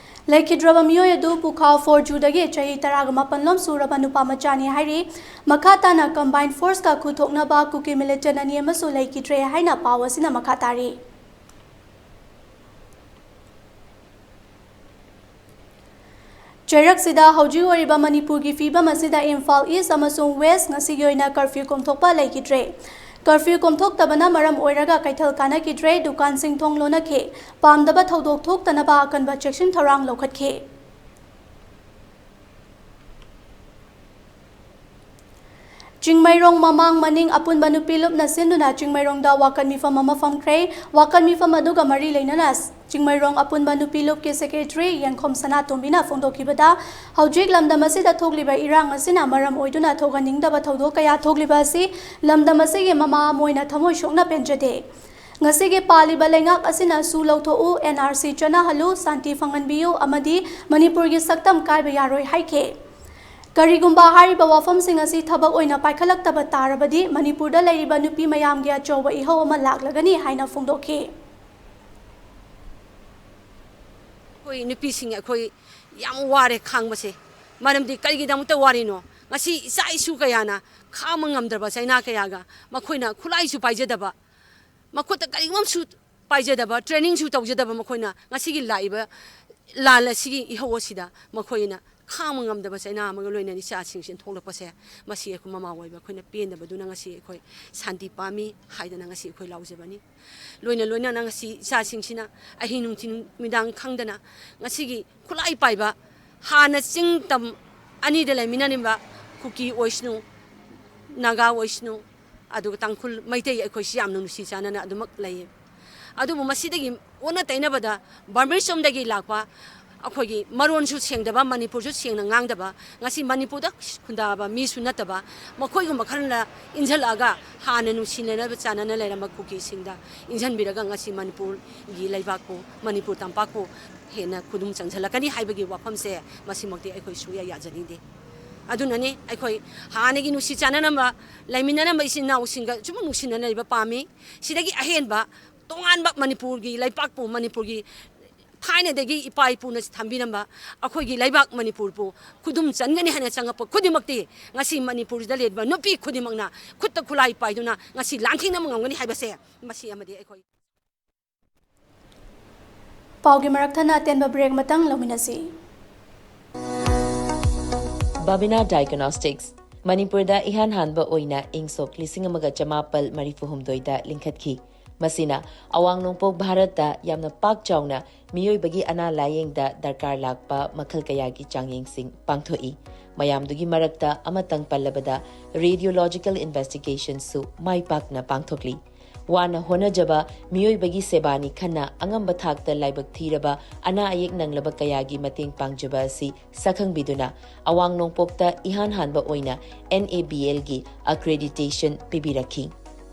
ꯂꯩꯈꯤꯗ꯭ꯔꯕ ꯃꯤꯑꯣꯏ ꯑꯗꯨ ꯄꯨꯈꯥꯎ four Judagꯤ ꯆꯍꯤ ꯇꯔꯥꯒ ꯃꯥꯄꯟ ꯂꯣꯝ ꯁꯨꯔꯕ ꯅꯨꯄꯥ ꯃꯆꯥꯅꯤ ꯍꯥꯏꯔꯤ꯫ ꯃꯈꯥ ꯇꯥꯅ combined forceꯀ ꯈꯨꯠ ꯊꯣꯛꯅꯕ ꯀꯨꯀꯤ militant ꯑꯅꯤ ꯑꯃꯁꯨ ꯂꯩꯈꯤꯗ꯭ꯔꯦ ꯍꯥꯏꯅ ꯄꯥꯎ ꯑꯁꯤꯅ ꯃꯈꯥ ꯇꯥꯔꯤ꯫ ꯆꯩꯔꯛꯁꯤꯗ ꯍꯧꯖꯤꯛ ꯑꯣꯏꯔꯤꯕ ꯃꯅꯤꯄꯨꯔꯒꯤ ꯐꯤꯕꯝ ꯑꯁꯤꯗ ꯏꯝꯐꯥꯜ East ꯑꯃꯁꯨꯡ West ꯉꯁꯤꯒꯤ ꯑꯣꯏꯅ curfew ꯀꯣꯝꯊꯣꯛꯄ ꯂꯩꯈꯤꯗ꯭ꯔꯦ꯫ ꯀꯔꯐ꯭ꯌꯨ ꯀꯣꯝꯊꯣꯛꯇꯕꯅ ꯃꯔꯝ ꯑꯣꯏꯔꯒ ꯀꯩꯊꯦꯜ ꯀꯥꯟꯅꯈꯤꯗ꯭ꯔꯦ, ꯗꯨꯀꯥꯟꯁꯤꯡ ꯊꯣꯡ ꯂꯣꯟꯅꯈꯤ꯫ ꯄꯥꯝꯗꯕ ꯊꯧꯗꯣꯛ ꯊꯣꯛꯇꯅꯕ ꯑꯀꯟꯕ ꯆꯦꯛꯁꯤꯟ ꯊꯧꯔꯥꯡ ꯂꯧꯈꯠꯈꯤ꯫ ꯆꯤꯡꯃꯩꯔꯣꯡ ꯃꯃꯥꯡ ꯃꯅꯤꯡ ꯑꯄꯨꯟꯕ ꯅꯨꯄꯤ ꯂꯨꯞꯅ ꯁꯤꯟꯗꯨꯅ ꯆꯤꯡꯃꯩꯔꯣꯡꯗ ꯋꯥꯀꯠ ꯃꯤꯐꯝ ꯑꯃ ꯐꯝꯈ꯭ꯔꯦ꯫ ꯋꯥꯀꯠ ꯃꯤꯐꯝ ꯑꯗꯨꯒ ꯃꯔꯤ ꯂꯩꯅꯅ ꯆꯤꯡꯃꯩꯔꯣꯡ ꯑꯄꯨꯟꯕ ꯅꯨꯄꯤ ꯂꯨꯞꯀꯤ ꯁꯦꯀ꯭ꯔꯦꯇꯔꯤ ꯌꯦꯡꯈꯣꯝ ꯁꯅꯥꯇꯣꯝꯕꯤꯅ ꯐꯣꯡꯗꯣꯛꯈꯤꯕꯗ, ꯍꯧꯖꯤꯛ ꯂꯝꯗꯝ ꯑꯁꯤꯗ ꯊꯣꯛꯂꯤꯕ ꯏꯔꯥꯡ ꯑꯁꯤꯅ ꯃꯔꯝ ꯑꯣꯏꯗꯨꯅ ꯊꯣꯛꯍꯟꯅꯤꯡꯗꯕ ꯊꯧꯗꯣꯛ ꯀꯌꯥ ꯊꯣꯛꯂꯤꯕ ꯑꯁꯤ ꯂꯝꯗꯝ ꯑꯁꯤꯒꯤ ꯃꯃꯥ ꯑꯃ ꯑꯣꯏꯅ ꯊꯃꯣꯏ ꯁꯣꯛꯅ ꯄꯦꯟꯖꯗꯦ꯫ ꯉꯁꯤꯒꯤ ꯄꯥꯜꯂꯤꯕ ꯂꯩꯉꯥꯛ ꯑꯁꯤꯅ ꯁꯨ ꯂꯧꯊꯣꯛꯎ, ꯑꯦꯟ ꯑꯥꯔ ꯁꯤ ꯆꯠꯅꯍꯜꯂꯨ, ꯁꯥꯟꯇꯤ ꯐꯪꯍꯟꯕꯤꯌꯨ ꯑꯃꯗꯤ ꯃꯅꯤꯄꯨꯔꯒꯤ ꯁꯛꯇꯝ ꯀꯥꯏꯕ ꯌꯥꯔꯣꯏ ꯍꯥꯏꯈꯤ꯫ ꯀꯔꯤꯒꯨꯝꯕ ꯍꯥꯏꯔꯤꯕ ꯋꯥꯐꯝꯁꯤꯡ ꯑꯁꯤ ꯊꯕꯛ ꯑꯣꯏꯅ ꯄꯥꯏꯈꯠꯂꯛꯇꯕ ꯇꯥꯔꯕꯗꯤ ꯃꯅꯤꯄꯨꯔꯗ ꯂꯩꯔꯤꯕ ꯅꯨꯄꯤ ꯃꯌꯥꯝꯒꯤ ꯑꯆꯧꯕ ꯏꯍꯧ ꯑꯃ ꯂꯥꯛꯂꯒꯅꯤ ꯍꯥꯏꯅ ꯐꯣꯡꯗꯣꯛꯈꯤ꯫ ꯑꯩꯈꯣꯏ ꯅꯨꯄꯤꯁꯤꯡ ꯑꯩꯈꯣꯏ ꯌꯥꯝ ꯋꯥꯔꯦ ꯈꯥꯡꯕꯁꯦ꯫ ꯃꯔꯝꯗꯤ ꯀꯔꯤꯒꯤꯗꯃꯛꯇ ꯋꯥꯔꯤꯅꯣ? ꯉꯁꯤ ꯏꯆꯥ ꯏꯁꯨ ꯀꯌꯥꯅ ꯈꯥꯡꯕ ꯉꯝꯗ꯭ꯔꯕ ꯆꯩꯅꯥ ꯀꯌꯥꯒ ꯃꯈꯣꯏꯅ ꯈꯨꯠꯂꯥꯏꯁꯨ ꯄꯥꯏꯖꯗꯕ, ꯃꯈꯨꯠꯇ ꯀꯔꯤꯒꯨꯝꯕꯁꯨ ꯄꯥꯏꯖꯗꯕ, ꯇ꯭ꯔꯦꯅꯤꯡꯁꯨ ꯇꯧꯖꯗꯕ ꯃꯈꯣꯏꯅ ꯉꯁꯤꯒꯤ ꯂꯥꯛꯏꯕ ꯂꯥꯟ ꯑꯁꯤꯒꯤ ꯏꯍꯧ ꯑꯁꯤꯗ ꯃꯈꯣꯏꯅ ꯈꯥꯡꯕ ꯉꯝꯗꯕ ꯆꯩꯅꯥ ꯑꯃꯒ ꯂꯣꯏꯅꯅ ꯏꯆꯥꯁꯤꯡꯁꯤ ꯊꯣꯛꯂꯛꯄꯁꯦ, ꯃꯁꯤ ꯑꯩꯈꯣꯏ ꯃꯃꯥ ꯑꯣꯏꯕ ꯑꯩꯈꯣꯏꯅ ꯄꯦꯟꯗꯕꯗꯨꯅ ꯉꯁꯤ ꯑꯩꯈꯣꯏ ꯁꯥꯟꯇꯤ ꯄꯥꯝꯃꯤ ꯍꯥꯏꯗꯅ ꯉꯁꯤ ꯑꯩꯈꯣꯏ ꯂꯥꯎꯖꯕꯅꯤ꯫ ꯂꯣꯏꯅ ꯂꯣꯏꯅꯅ ꯉꯁꯤ ꯏꯆꯥꯁꯤꯡꯁꯤꯅ ꯑꯍꯤꯡ ꯅꯨꯡꯊꯤꯜ ꯅꯨꯃꯤꯗꯥꯡ ꯈꯪꯗꯅ ꯉꯁꯤꯒꯤ ꯈꯨꯠꯂꯥꯏ ꯄꯥꯏꯕ, ꯍꯥꯟꯅ ꯆꯤꯡ ꯇꯝ ꯑꯅꯤꯗ ꯂꯩꯃꯤꯟꯅꯔꯤꯕ ꯀꯨꯀꯤ ꯑꯣꯏꯁꯅꯨ, ꯅꯥꯒꯥ ꯑꯣꯏꯁꯅꯨ, ꯑꯗꯨꯒ ꯇꯥꯡꯈꯨꯜ ꯃꯩꯇꯩ ꯑꯩꯈꯣꯏꯁꯤ ꯌꯥꯝꯅ ꯅꯨꯡꯁꯤ ꯆꯥꯟꯅꯅ ꯑꯗꯨꯃꯛ ꯂꯩꯌꯦ꯫ ꯑꯗꯨꯕꯨ ꯃꯁꯤꯗꯒꯤ ꯑꯣꯟꯅ ꯇꯩꯅꯕꯗ ꯕꯔꯃꯤꯁ ꯔꯣꯝꯗꯒꯤ ꯂꯥꯛꯄ ꯑꯩꯈꯣꯏꯒꯤ ꯃꯔꯣꯟꯁꯨ ꯁꯦꯡꯗꯕ, ꯃꯅꯤꯄꯨꯔꯁꯨ ꯁꯦꯡꯅ ꯉꯥꯡꯗꯕ, ꯉꯁꯤ ꯃꯅꯤꯄꯨꯔꯗ ꯈꯨꯟꯗꯥꯕ ꯃꯤꯁꯨ ꯅꯠꯇꯕ ꯃꯈꯣꯏꯒꯨꯝꯕ ꯈꯔꯅ ꯏꯟꯁꯤꯜꯂꯛꯑꯒ ꯍꯥꯟꯅ ꯅꯨꯡꯁꯤꯅꯅꯕ ꯆꯥꯟꯅꯅ ꯂꯩꯔꯝꯕ ꯀꯨꯀꯤꯁꯤꯡꯗ ꯏꯟꯁꯤꯟꯕꯤꯔꯒ ꯉꯁꯤ ꯃꯅꯤꯄꯨꯔꯒꯤ ꯂꯩꯕꯥꯛꯄꯨ, ꯃꯅꯤꯄꯨꯔ ꯇꯝꯄꯥꯛꯄꯨ ꯍꯦꯟꯅ ꯈꯨꯗꯨꯝ ꯆꯪꯁꯤꯜꯂꯛꯀꯅꯤ ꯍꯥꯏꯕꯒꯤ ꯋꯥꯐꯝꯁꯦ ꯃꯁꯤꯃꯛꯇꯤ ꯑꯩꯈꯣꯏ ꯁꯨꯛꯌꯥ ꯌꯥꯖꯅꯤꯡꯗꯦ꯫ ꯑꯗꯨꯅꯅꯤ ꯑꯩꯈꯣꯏ ꯍꯥꯟꯅꯒꯤ ꯅꯨꯡꯁꯤ ꯆꯥꯟꯅꯅꯕ ꯂꯩꯃꯤꯟꯅꯔꯝꯕ ꯏꯆꯤꯟ ꯏꯅꯥꯎꯁꯤꯡꯒ ꯁꯨꯝ ꯅꯨꯡꯁꯤꯅꯅ ꯂꯩꯕ ꯄꯥꯝꯃꯤ꯫ ꯁꯤꯗꯒꯤ ꯑꯍꯦꯟꯕ ꯇꯣꯉꯥꯟꯕ ꯃꯅꯤꯄꯨꯔꯒꯤ ꯂꯩꯄꯥꯛꯄꯨ, ꯃꯅꯤꯄꯨꯔꯒꯤ ꯊꯥꯏꯅꯗꯒꯤ ꯏꯄꯥ ꯏꯄꯨꯅ ꯊꯝꯕꯤꯔꯝꯕ ꯑꯩꯈꯣꯏꯒꯤ ꯂꯩꯕꯥꯛ ꯃꯅꯤꯄꯨꯔꯕꯨ ꯈꯨꯗꯨꯝ ꯆꯟꯒꯅꯤ ꯍꯥꯏꯅ ꯆꯪꯉꯛꯄ ꯈꯨꯗꯤꯡꯃꯛꯇꯤ ꯉꯁꯤ ꯃꯅꯤꯄꯨꯔꯗ ꯂꯩꯔꯤꯕ ꯅꯨꯄꯤ ꯈꯨꯗꯤꯡꯃꯛꯅ ꯈꯨꯠꯇ ꯈꯨꯠꯂꯥꯏ ꯄꯥꯏꯗꯨꯅ ꯉꯁꯤ ꯂꯥꯟꯊꯦꯡꯅꯕ ꯉꯝꯒꯅꯤ ꯍꯥꯏꯕꯁꯦ ꯃꯁꯤ ꯑꯃꯗꯤ ꯑꯩꯈꯣꯏ ꯄꯥꯎꯒꯤ ꯃꯔꯛ ꯊꯠꯅ ꯑꯇꯦꯟꯕ ꯕ꯭ꯔꯦꯛ ꯃꯇꯪ ꯂꯧꯃꯤꯟꯅꯁꯤ꯫ Babina Diagnostics, ꯃꯅꯤꯄꯨꯔꯗ ꯏꯍꯥꯟ ꯍꯥꯟꯕ ꯑꯣꯏꯅ ꯏꯪ ꯁꯣꯛ ꯂꯤꯁꯤꯡ ꯑꯃꯒ ꯆꯃꯥꯄꯜ ꯃꯔꯤꯐꯨ ꯍꯨꯝꯗꯣꯏꯗ ꯂꯤꯡꯈꯠꯈꯤ꯫ ꯃꯁꯤꯅ ꯑꯋꯥꯡ ꯅꯣꯡꯄꯣꯛ ꯚꯥꯔꯠꯇ ꯌꯥꯝꯅ ꯄꯥꯛ ꯆꯥꯎꯅ ꯃꯤꯑꯣꯏꯕꯒꯤ ꯑꯅꯥ ꯂꯥꯌꯦꯡꯗ ꯗꯔꯀꯥꯔ ꯂꯥꯛꯄ ꯃꯈꯜ ꯀꯌꯥꯒꯤ ꯆꯥꯡꯌꯦꯡꯁꯤꯡ ꯄꯥꯡꯊꯣꯛꯏ꯫ ꯃꯌꯥꯝꯗꯨꯒꯤ ꯃꯔꯛꯇ ꯑꯃꯇꯪ ꯄꯜꯂꯕꯗ radiological investigationꯁꯨ ꯃꯥꯏ ꯄꯥꯛꯅ ꯄꯥꯡꯊꯣꯛꯂꯤ꯫ ꯋꯥꯅ ꯍꯣꯠꯅꯖꯕ ꯃꯤꯑꯣꯏꯕꯒꯤ ꯁꯦꯕꯥꯅꯤ ꯈꯟꯅ ꯑꯉꯝꯕ ꯊꯥꯛꯇ ꯂꯥꯏꯕꯛ ꯊꯤꯔꯕ ꯑꯅꯥ ꯑꯌꯦꯛ ꯅꯪꯂꯕ ꯀꯌꯥꯒꯤ ꯃꯇꯦꯡ ꯄꯥꯡꯖꯕ ꯑꯁꯤ ꯁꯛꯈꯪꯕꯤꯗꯨꯅ ꯑꯋꯥꯡ ꯅꯣꯡꯄꯣꯛꯇ ꯏꯍꯥꯟ ꯍꯥꯟꯕ ꯑꯣꯏꯅ NABLꯒꯤ accreditation ꯄꯤꯕꯤꯔꯛꯈꯤ꯫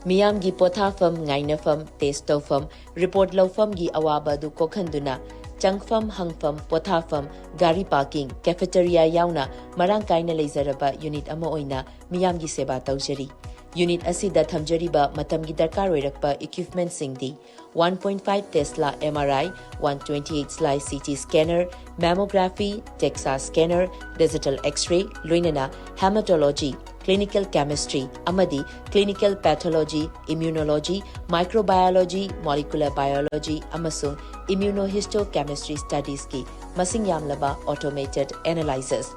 ꯃꯤꯌꯥꯝꯒꯤ ꯄꯣꯊꯥꯐꯝ, ꯉꯥꯏꯅꯐꯝ, test ꯇꯧꯐꯝ, report ꯂꯧꯐꯝꯒꯤ ꯑꯋꯥꯕ ꯑꯗꯨ ꯀꯣꯛꯍꯟꯗꯨꯅ ꯆꯪꯐꯝ, ꯍꯪꯐꯝ, ꯄꯣꯊꯥꯐꯝ, ꯒꯥꯔꯤ parking, cafeteria ꯌꯥꯎꯅ ꯃꯔꯥꯡ ꯀꯥꯏꯅ ꯂꯩꯖꯔꯕ unit ꯑꯃ ꯑꯣꯏꯅ ꯃꯤꯌꯥꯝꯒꯤ ꯁꯦꯕꯥ ꯇꯧꯖꯔꯤ꯫ Unit ꯑꯁꯤꯗ ꯊꯝꯖꯔꯤꯕ ꯃꯇꯝꯒꯤ ꯗꯔꯀꯥꯔ ꯑꯣꯏꯔꯛꯄ equipmentꯁꯤꯡꯗꯤ one point five Tesla MRI, one twenty-eight slice CT scanner, mammography, DEXA scanner, digital X-ray, ꯂꯣꯏꯅꯅ hematology, clinical chemistry ꯑꯃꯗꯤ clinical pathology, immunology, microbiology, molecular biology ꯑꯃꯁꯨꯡ immunohistochemistry studiesꯀꯤ ꯃꯁꯤꯡ ꯌꯥꯝꯂꯕ automated analyzers꯫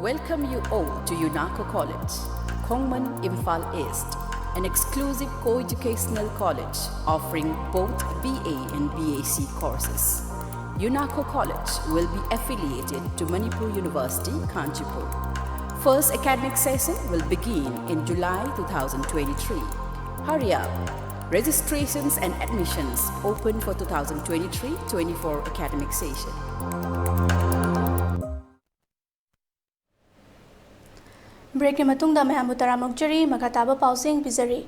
Welcome you all to UNACO College, Khongman, Imphal East, an exclusive co-educational college offering both BA and BSc courses. UNACO College will be affiliated to Manipur University, Kanchipur. First academic session will begin in July two thousand twenty-three. Hurry up! Registrations and admissions open for two thousand twenty-three twenty-four academic session. Breakꯀꯤ ꯃꯇꯨꯡꯗ ꯃꯌꯥꯝꯕꯨ ꯇꯔꯥꯝꯅ ꯑꯣꯛꯆꯔꯤ꯫ ꯃꯈꯥ ꯇꯥꯕ ꯄꯥꯎꯁꯤꯡ ꯄꯤꯖꯔꯤ꯫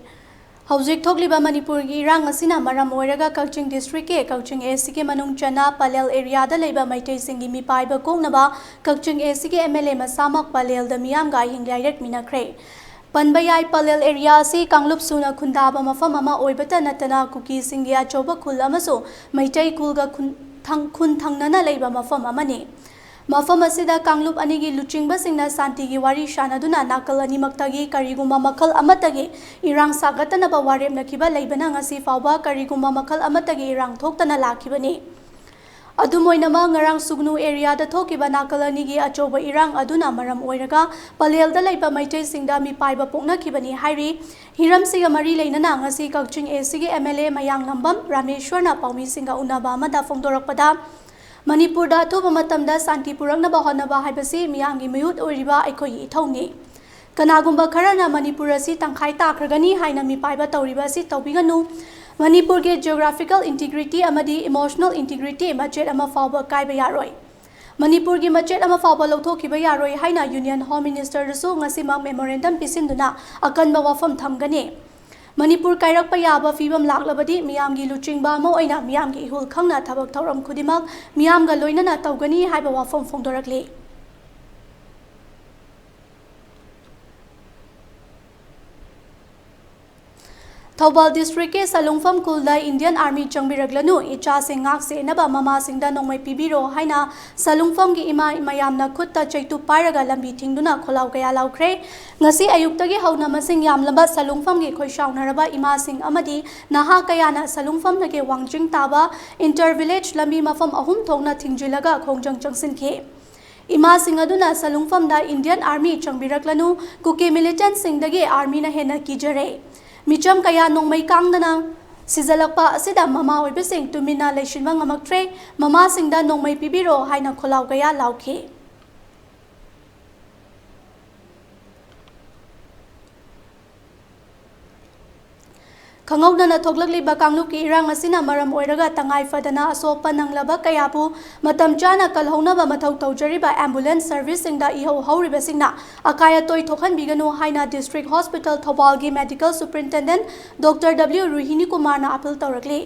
ꯍꯧꯖꯤꯛ ꯊꯣꯛꯂꯤꯕ ꯃꯅꯤꯄꯨꯔꯒꯤ ꯏꯔꯥꯡ ꯑꯁꯤꯅ ꯃꯔꯝ ꯑꯣꯏꯔꯒ ꯀꯛꯆꯤꯡ districtꯀꯤ ꯀꯛꯆꯤꯡ ACꯒꯤ ꯃꯅꯨꯡ ꯆꯟꯅ ꯄꯂꯦꯜ areaꯗ ꯂꯩꯕ ꯃꯩꯇꯩꯁꯤꯡꯒꯤ ꯃꯤꯄꯥꯏꯕ ꯀꯣꯛꯅꯕ ꯀꯛꯆꯤꯡ ACꯒꯤ MLA ꯃꯁꯥꯃꯛ ꯄꯂꯦꯜꯗ ꯃꯤꯌꯥꯝꯒ ꯑꯍꯤꯡ ꯂꯥꯏꯔꯦꯛꯃꯤꯟꯅꯈ꯭ꯔꯦ꯫ ꯄꯟꯕ ꯌꯥꯏ, ꯄꯂꯦꯜ area ꯑꯁꯤ ꯀꯥꯡꯂꯨꯞ ꯁꯨꯅ ꯈꯨꯟꯗꯥꯕ ꯃꯐꯝ ꯑꯃ ꯑꯣꯏꯕꯇ ꯅꯠꯇꯅ ꯀꯨꯀꯤꯁꯤꯡꯒꯤ ꯑꯆꯧꯕ ꯈꯨꯜ ꯑꯃꯁꯨ ꯃꯩꯇꯩ ꯈꯨꯜꯒ ꯈꯨꯟ ꯊꯪ-, ꯈꯨꯟ ꯊꯪꯅꯅ ꯂꯩꯕ ꯃꯐꯝ ꯑꯃꯅꯤ꯫ ꯃꯐꯝ ꯑꯁꯤꯗ ꯀꯥꯡꯂꯨꯞ ꯑꯅꯤꯒꯤ ꯂꯨꯆꯤꯡꯕꯁꯤꯡꯅ ꯁꯥꯟꯇꯤꯒꯤ ꯋꯥꯔꯤ ꯁꯥꯅꯗꯨꯅ ꯅꯥꯀꯜ ꯑꯅꯤꯃꯛꯇꯒꯤ ꯀꯔꯤꯒꯨꯝꯕ ꯃꯈꯜ ꯑꯃꯠꯇꯒꯤ ꯏꯔꯥꯡ ꯁꯥꯒꯠꯇꯅꯕ ꯋꯥꯔꯦꯞꯅꯈꯤꯕ ꯂꯩꯕꯅ ꯉꯁꯤ ꯐꯥꯎꯕ ꯀꯔꯤꯒꯨꯝꯕ ꯃꯈꯜ ꯑꯃꯠꯇꯒꯤ ꯏꯔꯥꯡ ꯊꯣꯛꯇꯅ ꯂꯥꯛꯈꯤꯕꯅꯤ꯫ ꯑꯗꯨꯝ ꯑꯣꯏꯅꯃꯛ, ꯉꯔꯥꯡ ꯁꯨꯒꯅꯨ ꯑꯦꯔꯤꯌꯥꯗ ꯊꯣꯛꯈꯤꯕ ꯅꯥꯀꯜ ꯑꯅꯤꯒꯤ ꯑꯆꯧꯕ ꯏꯔꯥꯡ ꯑꯗꯨꯅ ꯃꯔꯝ ꯑꯣꯏꯔꯒ ꯄꯂꯦꯜꯗ ꯂꯩꯕ ꯃꯩꯇꯩꯁꯤꯡꯗ ꯃꯤꯄꯥꯏꯕ ꯄꯣꯛꯅꯈꯤꯕꯅꯤ ꯍꯥꯏꯔꯤ꯫ ꯍꯤꯔꯝꯁꯤꯒ ꯃꯔꯤ ꯂꯩꯅꯅ ꯉꯁꯤ ꯀꯛꯆꯤꯡ ꯑꯦ ꯁꯤꯒꯤ ꯑꯦꯝ ꯑꯦꯜ ꯑꯦ ꯃꯌꯥꯡꯂꯝꯕꯝ ꯔꯥꯃꯦꯁ꯭ꯋꯔꯅ ꯄꯥꯎꯃꯤꯁꯤꯡꯒ ꯎꯅꯕ ꯑꯃꯗ ꯐꯣꯡꯗꯣꯔꯛꯄꯗ, ꯃꯅꯤꯄꯨꯔꯗ ꯑꯊꯨꯕ ꯃꯇꯝꯗ ꯁꯥꯟꯇꯤ ꯄꯨꯔꯛꯅꯕ ꯍꯣꯠꯅꯕ ꯍꯥꯏꯕꯁꯤ ꯃꯤꯌꯥꯝꯒꯤ ꯃꯤꯍꯨꯠ ꯑꯣꯏꯔꯤꯕ ꯑꯩꯈꯣꯏꯒꯤ ꯏꯊꯧꯅꯤ꯫ ꯀꯅꯥꯒꯨꯝꯕ ꯈꯔꯅ ꯃꯅꯤꯄꯨꯔ ꯑꯁꯤ ꯇꯪꯈꯥꯏ ꯇꯥꯈ꯭ꯔꯒꯅꯤ ꯍꯥꯏꯅ ꯃꯤꯄꯥꯏꯕ ꯇꯧꯔꯤꯕ ꯑꯁꯤ ꯇꯧꯕꯤꯒꯅꯨ꯫ ꯃꯅꯤꯄꯨꯔꯒꯤ geographical integrity ꯑꯃꯗꯤ emotional integrity ꯃꯆꯦꯠ ꯑꯃ ꯐꯥꯎꯕ ꯀꯥꯏꯕ ꯌꯥꯔꯣꯏ꯫ ꯃꯅꯤꯄꯨꯔꯒꯤ ꯃꯆꯦꯠ ꯑꯃ ꯐꯥꯎꯕ ꯂꯧꯊꯣꯛꯈꯤꯕ ꯌꯥꯔꯣꯏ ꯍꯥꯏꯅ Union Home Ministerꯗꯁꯨ ꯉꯁꯤꯃꯛ memorandum ꯄꯤꯁꯤꯟꯗꯨꯅ ꯑꯀꯟꯕ ꯋꯥꯐꯝ ꯊꯝꯒꯅꯤ꯫ ꯃꯅꯤꯄꯨꯔ ꯀꯥꯏꯔꯛꯄ ꯌꯥꯕ ꯐꯤꯕꯝ ꯂꯥꯛꯂꯕꯗꯤ ꯃꯤꯌꯥꯝꯒꯤ ꯂꯨꯆꯤꯡꯕ ꯑꯃ ꯑꯣꯏꯅ ꯃꯤꯌꯥꯝꯒꯤ ꯏꯍꯨꯜ ꯈꯪꯅ ꯊꯕꯛ ꯊꯧꯔꯝ ꯈꯨꯗꯤꯡꯃꯛ ꯃꯤꯌꯥꯝꯒ ꯂꯣꯏꯅꯅ ꯇꯧꯒꯅꯤ ꯍꯥꯏꯕ ꯋꯥꯐꯝ ꯐꯣꯡꯗꯣꯔꯛꯂꯤ꯫ ꯊꯧꯕꯥꯜ districtꯀꯤ ꯁꯂꯨꯡꯐꯝ ꯈꯨꯜꯗ Indian Army ꯆꯪꯕꯤꯔꯛꯂꯅꯨ, ꯏꯆꯥꯁꯤꯡ ꯉꯥꯛ ꯁꯦꯟꯅꯕ ꯃꯃꯥꯁꯤꯡꯗ ꯅꯣꯡꯃꯩ ꯄꯤꯕꯤꯔꯣ ꯍꯥꯏꯅ ꯁꯂꯨꯡꯐꯝꯒꯤ ꯏꯃꯥ ꯃꯌꯥꯝꯅ ꯈꯨꯠꯇ ꯆꯩꯇꯨꯞ ꯄꯥꯏꯔꯒ ꯂꯝꯕꯤ ꯊꯤꯡꯗꯨꯅ ꯈꯣꯜꯂꯥꯎ ꯀꯌꯥ ꯂꯥꯎꯈ꯭ꯔꯦ꯫ ꯉꯁꯤ ꯑꯌꯨꯛꯇꯒꯤ ꯍꯧꯅ ꯃꯁꯤꯡ ꯌꯥꯝꯂꯕ ꯁꯂꯨꯡꯐꯝꯒꯤ ꯈꯣꯏꯁꯥꯎꯅꯔꯕ ꯏꯃꯥꯁꯤꯡ ꯑꯃꯗꯤ ꯅꯍꯥ ꯀꯌꯥꯅ ꯁꯂꯨꯡꯐꯝꯗꯒꯤ ꯋꯥꯡꯖꯤꯡ ꯇꯥꯕ inter village ꯂꯝꯕꯤ ꯃꯐꯝ ꯑꯍꯨꯝ ꯊꯣꯛꯅ ꯊꯤꯡꯖꯤꯜꯂꯒ ꯈꯣꯡꯖꯪ ꯆꯪꯁꯤꯟꯈꯤ꯫ ꯏꯃꯥꯁꯤꯡ ꯑꯗꯨꯅ ꯁꯂꯨꯡꯐꯝꯗ Indian Army ꯆꯪꯕꯤꯔꯛꯂꯅꯨ, ꯀꯨꯀꯤ militantꯁꯤꯡꯗꯒꯤ Armyꯅ ꯍꯦꯟꯅ ꯀꯤꯖꯔꯦ꯫ ꯃꯤꯆꯝ ꯀꯌꯥ ꯅꯣꯡꯃꯩ ꯀꯥꯡꯗꯅ ꯁꯤꯖꯜꯂꯛꯄ ꯑꯁꯤꯗ ꯃꯃꯥ ꯑꯣꯏꯕꯁꯤꯡ ꯇꯨꯃꯤꯟꯅ ꯂꯩꯁꯤꯟꯕ ꯉꯝꯃꯛꯇ꯭ꯔꯦ꯫ ꯃꯃꯥꯁꯤꯡꯗ ꯅꯣꯡꯃꯩ ꯄꯤꯕꯤꯔꯣ ꯍꯥꯏꯅ ꯈꯣꯜꯂꯥꯎ ꯀꯌꯥ ꯂꯥꯎꯈꯤ꯫ ꯈꯪꯍꯧꯗꯅ ꯊꯣꯛꯂꯛꯂꯤꯕ ꯀꯥꯡꯂꯨꯞꯀꯤ ꯏꯔꯥꯡ ꯑꯁꯤꯅ ꯃꯔꯝ ꯑꯣꯏꯔꯒ ꯇꯉꯥꯏ ꯐꯗꯅ ꯑꯁꯣꯛꯄ ꯅꯪꯂꯕ ꯀꯌꯥꯕꯨ ꯃꯇꯝ ꯆꯥꯅ ꯀꯜꯍꯧꯅꯕ ꯃꯊꯧ ꯇꯧꯖꯔꯤꯕ ambulance serviceꯁꯤꯡꯗ ꯏꯍꯧ ꯍꯧꯔꯤꯕꯁꯤꯡꯅ ꯑꯀꯥꯏ ꯑꯇꯣꯏ ꯊꯣꯛꯍꯟꯕꯤꯒꯅꯨ ꯍꯥꯏꯅ District Hospital ꯊꯧꯕꯥꯜꯒꯤ Medical Superintendent Doctor W ꯔꯨꯍꯤꯅꯤ ꯀꯨꯃꯥꯔꯅ appeal ꯇꯧꯔꯛꯂꯤ꯫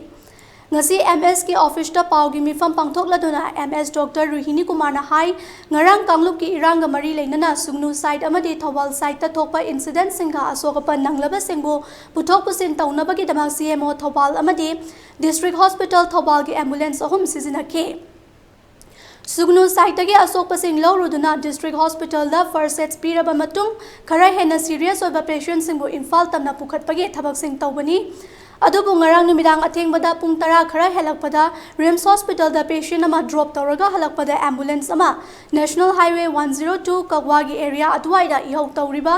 ꯉꯁꯤ M S ꯀꯤ officeꯇ ꯄꯥꯎꯒꯤ ꯃꯤꯐꯝ ꯄꯥꯡꯊꯣꯛꯂꯗꯨꯅ M S Doctor ꯔꯨꯍꯤꯅꯤ ꯀꯨꯃꯥꯔꯅ ꯍꯥꯏ, ꯉꯔꯥꯡ ꯀꯥꯡꯂꯨꯞꯀꯤ ꯏꯔꯥꯡꯒ ꯃꯔꯤ ꯂꯩꯅꯅ ꯁꯨꯒꯅꯨ site ꯑꯃꯗꯤ ꯊꯧꯕꯥꯜ siteꯇ ꯊꯣꯛꯄ incidentꯁꯤꯡꯒ ꯑꯁꯣꯛ ꯑꯄꯟ ꯅꯪꯂꯕꯁꯤꯡꯕꯨ ꯄꯨꯊꯣꯛ ꯄꯨꯁꯤꯟ ꯇꯧꯅꯕꯒꯤꯗꯃꯛ C M O ꯊꯧꯕꯥꯜ ꯑꯃꯗꯤ District Hospital ꯊꯧꯕꯥꯜꯒꯤ ambulance ꯑꯍꯨꯝ ꯁꯤꯖꯤꯟꯅꯈꯤ꯫ ꯁꯨꯒꯅꯨ siteꯇꯒꯤ ꯑꯁꯣꯛꯄꯁꯤꯡ ꯂꯧꯔꯨꯗꯨꯅ District Hospitalꯗ first aid ꯄꯤꯔꯕ ꯃꯇꯨꯡ, ꯈꯔ ꯍꯦꯟꯅ serious ꯑꯣꯏꯕ patientꯁꯤꯡꯕꯨ ꯏꯝꯐꯥꯜ ꯇꯝꯅ ꯄꯨꯈꯠꯄꯒꯤ ꯊꯕꯛꯁꯤꯡ ꯇꯧꯕꯅꯤ꯫ ꯑꯗꯨꯕꯨ ꯉꯔꯥꯡ ꯅꯨꯃꯤꯗꯥꯡ ꯑꯊꯦꯡꯕꯗ ꯄꯨꯡ ꯇꯔꯥ ꯈꯔ ꯍꯦꯜꯂꯛꯄꯗ RIMS Hospitalꯗ patient ꯑꯃ drop ꯇꯧꯔꯒ ꯍꯜꯂꯛꯄꯗ ambulance ꯑꯃ National Highway one zero two ꯀꯛꯋꯥꯒꯤ area ꯑꯗꯨꯋꯥꯏꯗ ꯏꯍꯧ ꯇꯧꯔꯤꯕ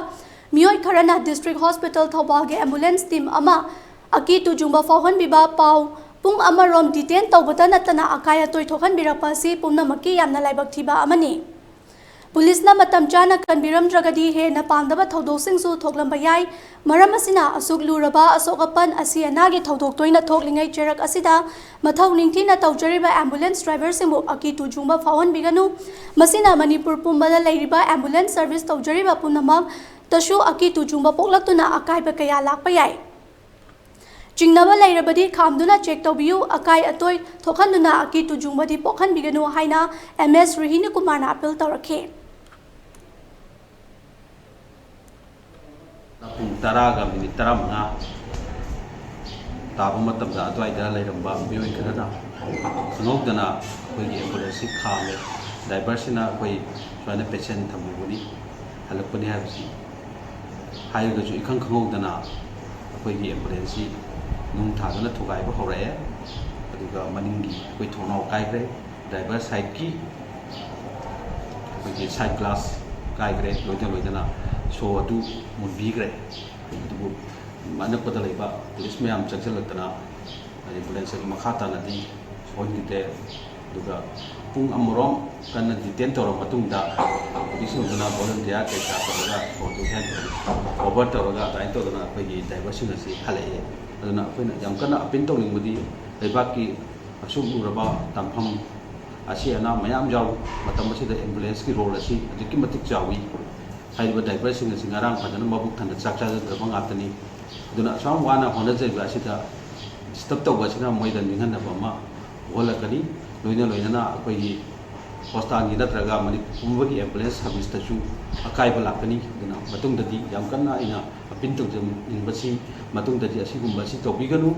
ꯃꯤꯑꯣꯏ ꯈꯔꯅ District Hospital ꯊꯧꯕꯥꯜꯒꯤ ambulance team ꯑꯃ ꯑꯀꯤ ꯇꯨꯖꯨꯡꯕ ꯐꯥꯎꯍꯟꯕꯤꯕ ꯄꯥꯎ ꯄꯨꯡ ꯑꯃꯔꯣꯝ detain ꯇꯧꯕꯇ ꯅꯠꯇꯅ ꯑꯀꯥꯏ ꯑꯇꯣꯏ ꯊꯣꯛꯍꯟꯕꯤꯔꯛꯄ ꯑꯁꯤ ꯄꯨꯝꯅꯃꯛꯀꯤ ꯌꯥꯝꯅ ꯂꯥꯏꯕꯛ ꯊꯤꯕ ꯑꯃꯅꯤ꯫ ꯄꯨꯂꯤꯁꯅ ꯃꯇꯝ ꯆꯥꯅ ꯀꯟꯕꯤꯔꯝꯗ꯭ꯔꯒꯗꯤ ꯍꯦꯟꯅ ꯄꯥꯝꯗꯕ ꯊꯧꯗꯣꯛꯁꯤꯡꯁꯨ ꯊꯣꯛꯂꯝꯕ ꯌꯥꯏ꯫ ꯃꯔꯝ ꯑꯁꯤꯅ ꯑꯁꯨꯛ ꯂꯨꯔꯕ ꯑꯁꯣꯛ ꯑꯄꯟ ꯑꯁꯤ ꯑꯅꯥꯒꯤ ꯊꯧꯗꯣꯛ ꯇꯣꯏꯅ ꯊꯣꯛꯂꯤꯉꯩ ꯆꯩꯔꯛ ꯑꯁꯤꯗ ꯃꯊꯧ ꯅꯤꯡꯊꯤꯅ ꯇꯧꯖꯔꯤꯕ ambulance driverꯁꯤꯡꯕꯨ ꯑꯀꯤ ꯇꯨꯖꯨꯡꯕ ꯐꯥꯎꯍꯟꯕꯤꯒꯅꯨ꯫ ꯃꯁꯤꯅ ꯃꯅꯤꯄꯨꯔ ꯄꯨꯝꯕꯗ ꯂꯩꯔꯤꯕ ambulance service ꯇꯧꯖꯔꯤꯕ ꯄꯨꯝꯅꯃꯛꯇꯁꯨ ꯑꯀꯤ ꯇꯨꯖꯨꯡꯕ ꯄꯣꯛꯂꯛꯇꯨꯅ ꯑꯀꯥꯏꯕ ꯀꯌꯥ ꯂꯥꯛꯄ ꯌꯥꯏ꯫ ꯆꯤꯡꯅꯕ ꯂꯩꯔꯕꯗꯤ ꯈꯥꯝꯗꯨꯅ check ꯇꯧꯕꯤꯌꯨ꯫ ꯑꯀꯥꯏ ꯑꯇꯣꯏ ꯊꯣꯛꯍꯟꯗꯨꯅ ꯑꯀꯤ ꯇꯨꯖꯨꯡꯕꯗꯤ ꯄꯣꯛꯍꯟꯕꯤꯒꯅꯨ ꯍꯥꯏꯅ MS ꯔꯣꯍꯤꯅꯤ ꯀꯨꯃꯥꯔꯅ appeal ꯇꯧꯔꯛꯈꯤ꯫ ꯄꯨꯡ ꯇꯔꯥꯒ minute ꯇꯔꯥꯃꯉꯥ ꯇꯥꯕ ꯃꯇꯝꯗ ꯑꯗꯨꯋꯥꯏꯗ ꯂꯩꯔꯝꯕ ꯃꯤꯑꯣꯏ ꯈꯔꯅ ꯈꯪꯍꯧꯗꯅ ꯑꯩꯈꯣꯏꯒꯤ ambulanceꯁꯤ ꯈꯥꯝꯃꯦ꯫ Driverꯁꯤꯅ ꯑꯩꯈꯣꯏ ꯁꯨꯃꯥꯏꯅ patient ꯊꯝꯃꯨꯕꯅꯤ, ꯍꯜꯂꯛꯄꯅꯤ ꯍꯥꯏꯕꯁꯤ ꯍꯥꯏꯔꯒꯁꯨ ꯏꯈꯪ ꯈꯪꯍꯧꯗꯅ ꯑꯩꯈꯣꯏꯒꯤ ambulanceꯁꯤ ꯅꯨꯡ ꯊꯥꯗꯨꯅ ꯊꯨꯒꯥꯏꯕ ꯍꯧꯔꯛꯑꯦ꯫ ꯑꯗꯨꯒ ꯃꯅꯤꯡꯒꯤ ꯑꯩꯈꯣꯏ ꯊꯣꯡꯅꯥꯎ ꯀꯥꯏꯈ꯭ꯔꯦ꯫ Driver sideꯀꯤ ꯑꯩꯈꯣꯏꯒꯤ side glass ꯀꯥꯏꯈ꯭ꯔꯦ, ꯂꯣꯏꯅ ꯂꯣꯏꯅꯅ show ꯑꯗꯨ ꯃꯨꯟꯕꯤꯈ꯭ꯔꯦ꯫ ꯑꯗꯨꯕꯨ ꯑꯅꯛꯄꯗ ꯂꯩꯕ ꯄꯨꯂꯤꯁ ꯃꯌꯥꯝ ꯆꯪꯁꯤꯜꯂꯛꯇꯅ ambulance ꯑꯗꯨ ꯃꯈꯥ ꯇꯥꯅꯗꯤ ꯁꯣꯛꯍꯟꯈꯤꯗꯦ꯫ ꯑꯗꯨꯒ ꯄꯨꯡ ꯑꯃꯔꯣꯝ ꯀꯟꯅ detain ꯇꯧꯔꯕ ꯃꯇꯨꯡꯗ ꯄꯨꯂꯤꯁꯁꯤꯡꯗꯨꯅ volunteer ꯀꯩꯀꯥ ꯇꯧꯔꯒ show ꯑꯗꯨ hand over ꯇꯧꯔꯒ ꯑꯗꯨꯃꯥꯏꯅ ꯇꯧꯗꯅ ꯑꯩꯈꯣꯏꯒꯤ driverꯁꯤꯡ ꯑꯁꯤ ꯍꯜꯂꯛꯑꯦ꯫ ꯑꯗꯨꯅ ꯑꯩꯈꯣꯏꯅ ꯌꯥꯝ ꯀꯟꯅ appeal ꯇꯧꯅꯤꯡꯕꯗꯤ ꯂꯩꯕꯥꯛꯀꯤ ꯑꯁꯨꯛ ꯂꯨꯔꯕ ꯇꯥꯟꯐꯝ ꯑꯁꯤ ꯑꯅꯥ ꯃꯌꯥꯝ ꯌꯥꯎꯔꯤ꯫ ꯃꯇꯝ ꯑꯁꯤꯗ ambulanceꯀꯤ role ꯑꯁꯤ ꯑꯗꯨꯛꯀꯤ ꯃꯇꯤꯛ ꯆꯥꯎꯏ꯫ ꯍꯥꯏꯔꯤꯕ driverꯁꯤꯡ ꯑꯁꯤ ꯉꯔꯥꯡ ꯐꯖꯅ ꯃꯕꯨꯛ ꯊꯟꯅ ꯆꯥꯛ ꯆꯥꯖꯗ꯭ꯔꯕ ꯉꯥꯛꯇꯅꯤ꯫ ꯑꯗꯨꯅ ꯑꯁꯨꯛ ꯌꯥꯝ ꯋꯥꯅ ꯍꯣꯠꯅꯖꯔꯤꯕ ꯑꯁꯤꯗ disturb ꯇꯧꯕ ꯑꯁꯤꯅ ꯃꯣꯏꯗ ꯅꯤꯡꯍꯟꯅꯕ ꯑꯃ ꯄꯣꯛꯍꯜꯂꯛꯀꯅꯤ꯫ ꯂꯣꯏꯅ ꯂꯣꯏꯅꯅ ꯑꯩꯈꯣꯏꯒꯤ hospitalꯒꯤ ꯅꯠꯇ꯭ꯔꯒ ꯃꯅꯤꯄꯨꯔ ꯄꯨꯝꯕꯒꯤ ambulance serviceꯇꯁꯨ ꯑꯀꯥꯏꯕ ꯂꯥꯛꯀꯅꯤ꯫ ꯑꯗꯨꯅ ꯃꯇꯨꯡꯗꯗꯤ ꯌꯥꯝ ꯀꯟꯅ ꯑꯩꯅ appeal ꯇꯧꯖꯅꯤꯡꯕꯁꯤ ꯃꯇꯨꯡꯗꯗꯤ ꯑꯁꯤꯒꯨꯝꯕ ꯑꯁꯤ ꯇꯧꯕꯤꯒꯅꯨ꯫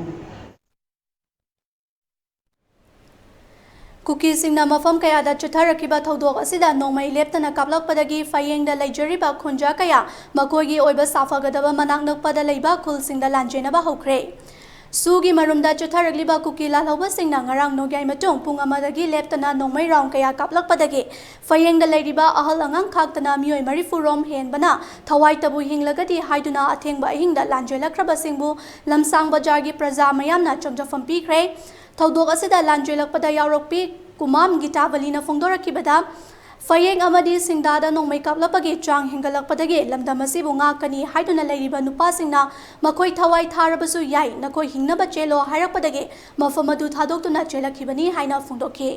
ꯀꯨꯀꯤꯁꯤꯡꯅ ꯃꯐꯝ ꯀꯌꯥꯗ ꯆꯠꯊꯔꯛꯈꯤꯕ ꯊꯧꯗꯣꯛ ꯑꯁꯤꯗ ꯅꯣꯡꯃꯩ ꯂꯦꯞꯇꯅ ꯀꯥꯞꯂꯛꯄꯗꯒꯤ ꯐꯌꯦꯡꯗ ꯂꯩꯖꯔꯤꯕ ꯈꯨꯟꯖꯥ ꯀꯌꯥ ꯃꯈꯣꯏꯒꯤ ꯑꯣꯏꯕ ꯁꯥꯐꯒꯗꯕ ꯃꯅꯥꯛ ꯅꯛꯄꯗ ꯂꯩꯕ ꯈꯨꯜꯁꯤꯡꯗ ꯂꯥꯟꯖꯦꯟꯅꯕ ꯍꯧꯈ꯭ꯔꯦ꯫ ꯁꯨꯒꯤ ꯃꯔꯨꯝꯗ ꯆꯠꯊꯔꯛꯂꯤꯕ ꯀꯨꯀꯤ ꯂꯥꯜꯍꯧꯕꯁꯤꯡꯅ ꯉꯔꯥꯡ ꯅꯣꯡꯌꯥꯏ ꯃꯇꯨꯡ ꯄꯨꯡ ꯑꯃꯗꯒꯤ ꯂꯦꯞꯇꯅ ꯅꯣꯡꯃꯩ ꯔꯥꯎꯟ ꯀꯌꯥ ꯀꯥꯞꯂꯛꯄꯗꯒꯤ ꯐꯌꯦꯡꯗ ꯂꯩꯔꯤꯕ ꯑꯍꯜ ꯑꯉꯥꯡ ꯈꯥꯛꯇꯅ ꯃꯤꯑꯣꯏ ꯃꯔꯤꯐꯨ ꯔꯣꯝ ꯍꯦꯟꯕꯅ ꯊꯋꯥꯏ ꯇꯕꯨ ꯍꯤꯡꯂꯒꯗꯤ ꯍꯥꯏꯗꯨꯅ ꯑꯊꯦꯡꯕ ꯑꯍꯤꯡꯗ ꯂꯥꯟꯖꯦꯜꯂꯛꯈ꯭ꯔꯕꯁꯤꯡꯕꯨ ꯂꯝꯁꯥꯡ ꯕꯖꯥꯔꯒꯤ ꯄ꯭ꯔꯖꯥ ꯃꯌꯥꯝꯅ ꯆꯪꯖꯐꯝ ꯄꯤꯈ꯭ꯔꯦ꯫ ꯊꯧꯗꯣꯛ ꯑꯁꯤꯗ ꯂꯥꯟꯖꯦꯜꯂꯛꯄꯗ ꯌꯥꯎꯔꯛꯄꯤ ꯀꯨꯃꯥꯝ ꯒꯤꯇꯥꯕꯂꯤꯅ ꯐꯣꯡꯗꯣꯔꯛꯈꯤꯕꯗ, ꯐꯌꯦꯡ ꯑꯃꯗꯤ ꯁꯤꯡꯗꯥꯗ ꯅꯣꯡꯃꯩ ꯀꯥꯞꯂꯛꯄꯒꯤ ꯆꯥꯡ ꯍꯦꯟꯒꯠꯂꯛꯄꯗꯒꯤ ꯂꯝꯗꯝ ꯑꯁꯤꯕꯨ ꯉꯥꯛꯀꯅꯤ ꯍꯥꯏꯗꯨꯅ ꯂꯩꯔꯤꯕ ꯅꯨꯄꯥꯁꯤꯡꯅ ꯃꯈꯣꯏ ꯊꯋꯥꯏ ꯊꯥꯔꯕꯁꯨ ꯌꯥꯏ, ꯅꯈꯣꯏ ꯍꯤꯡꯅꯕ ꯆꯦꯜꯂꯣ ꯍꯥꯏꯔꯛꯄꯗꯒꯤ ꯃꯐꯝ ꯑꯗꯨ ꯊꯥꯗꯣꯛꯇꯨꯅ ꯆꯦꯜꯂꯛꯈꯤꯕꯅꯤ ꯍꯥꯏꯅ ꯐꯣꯡꯗꯣꯛꯈꯤ꯫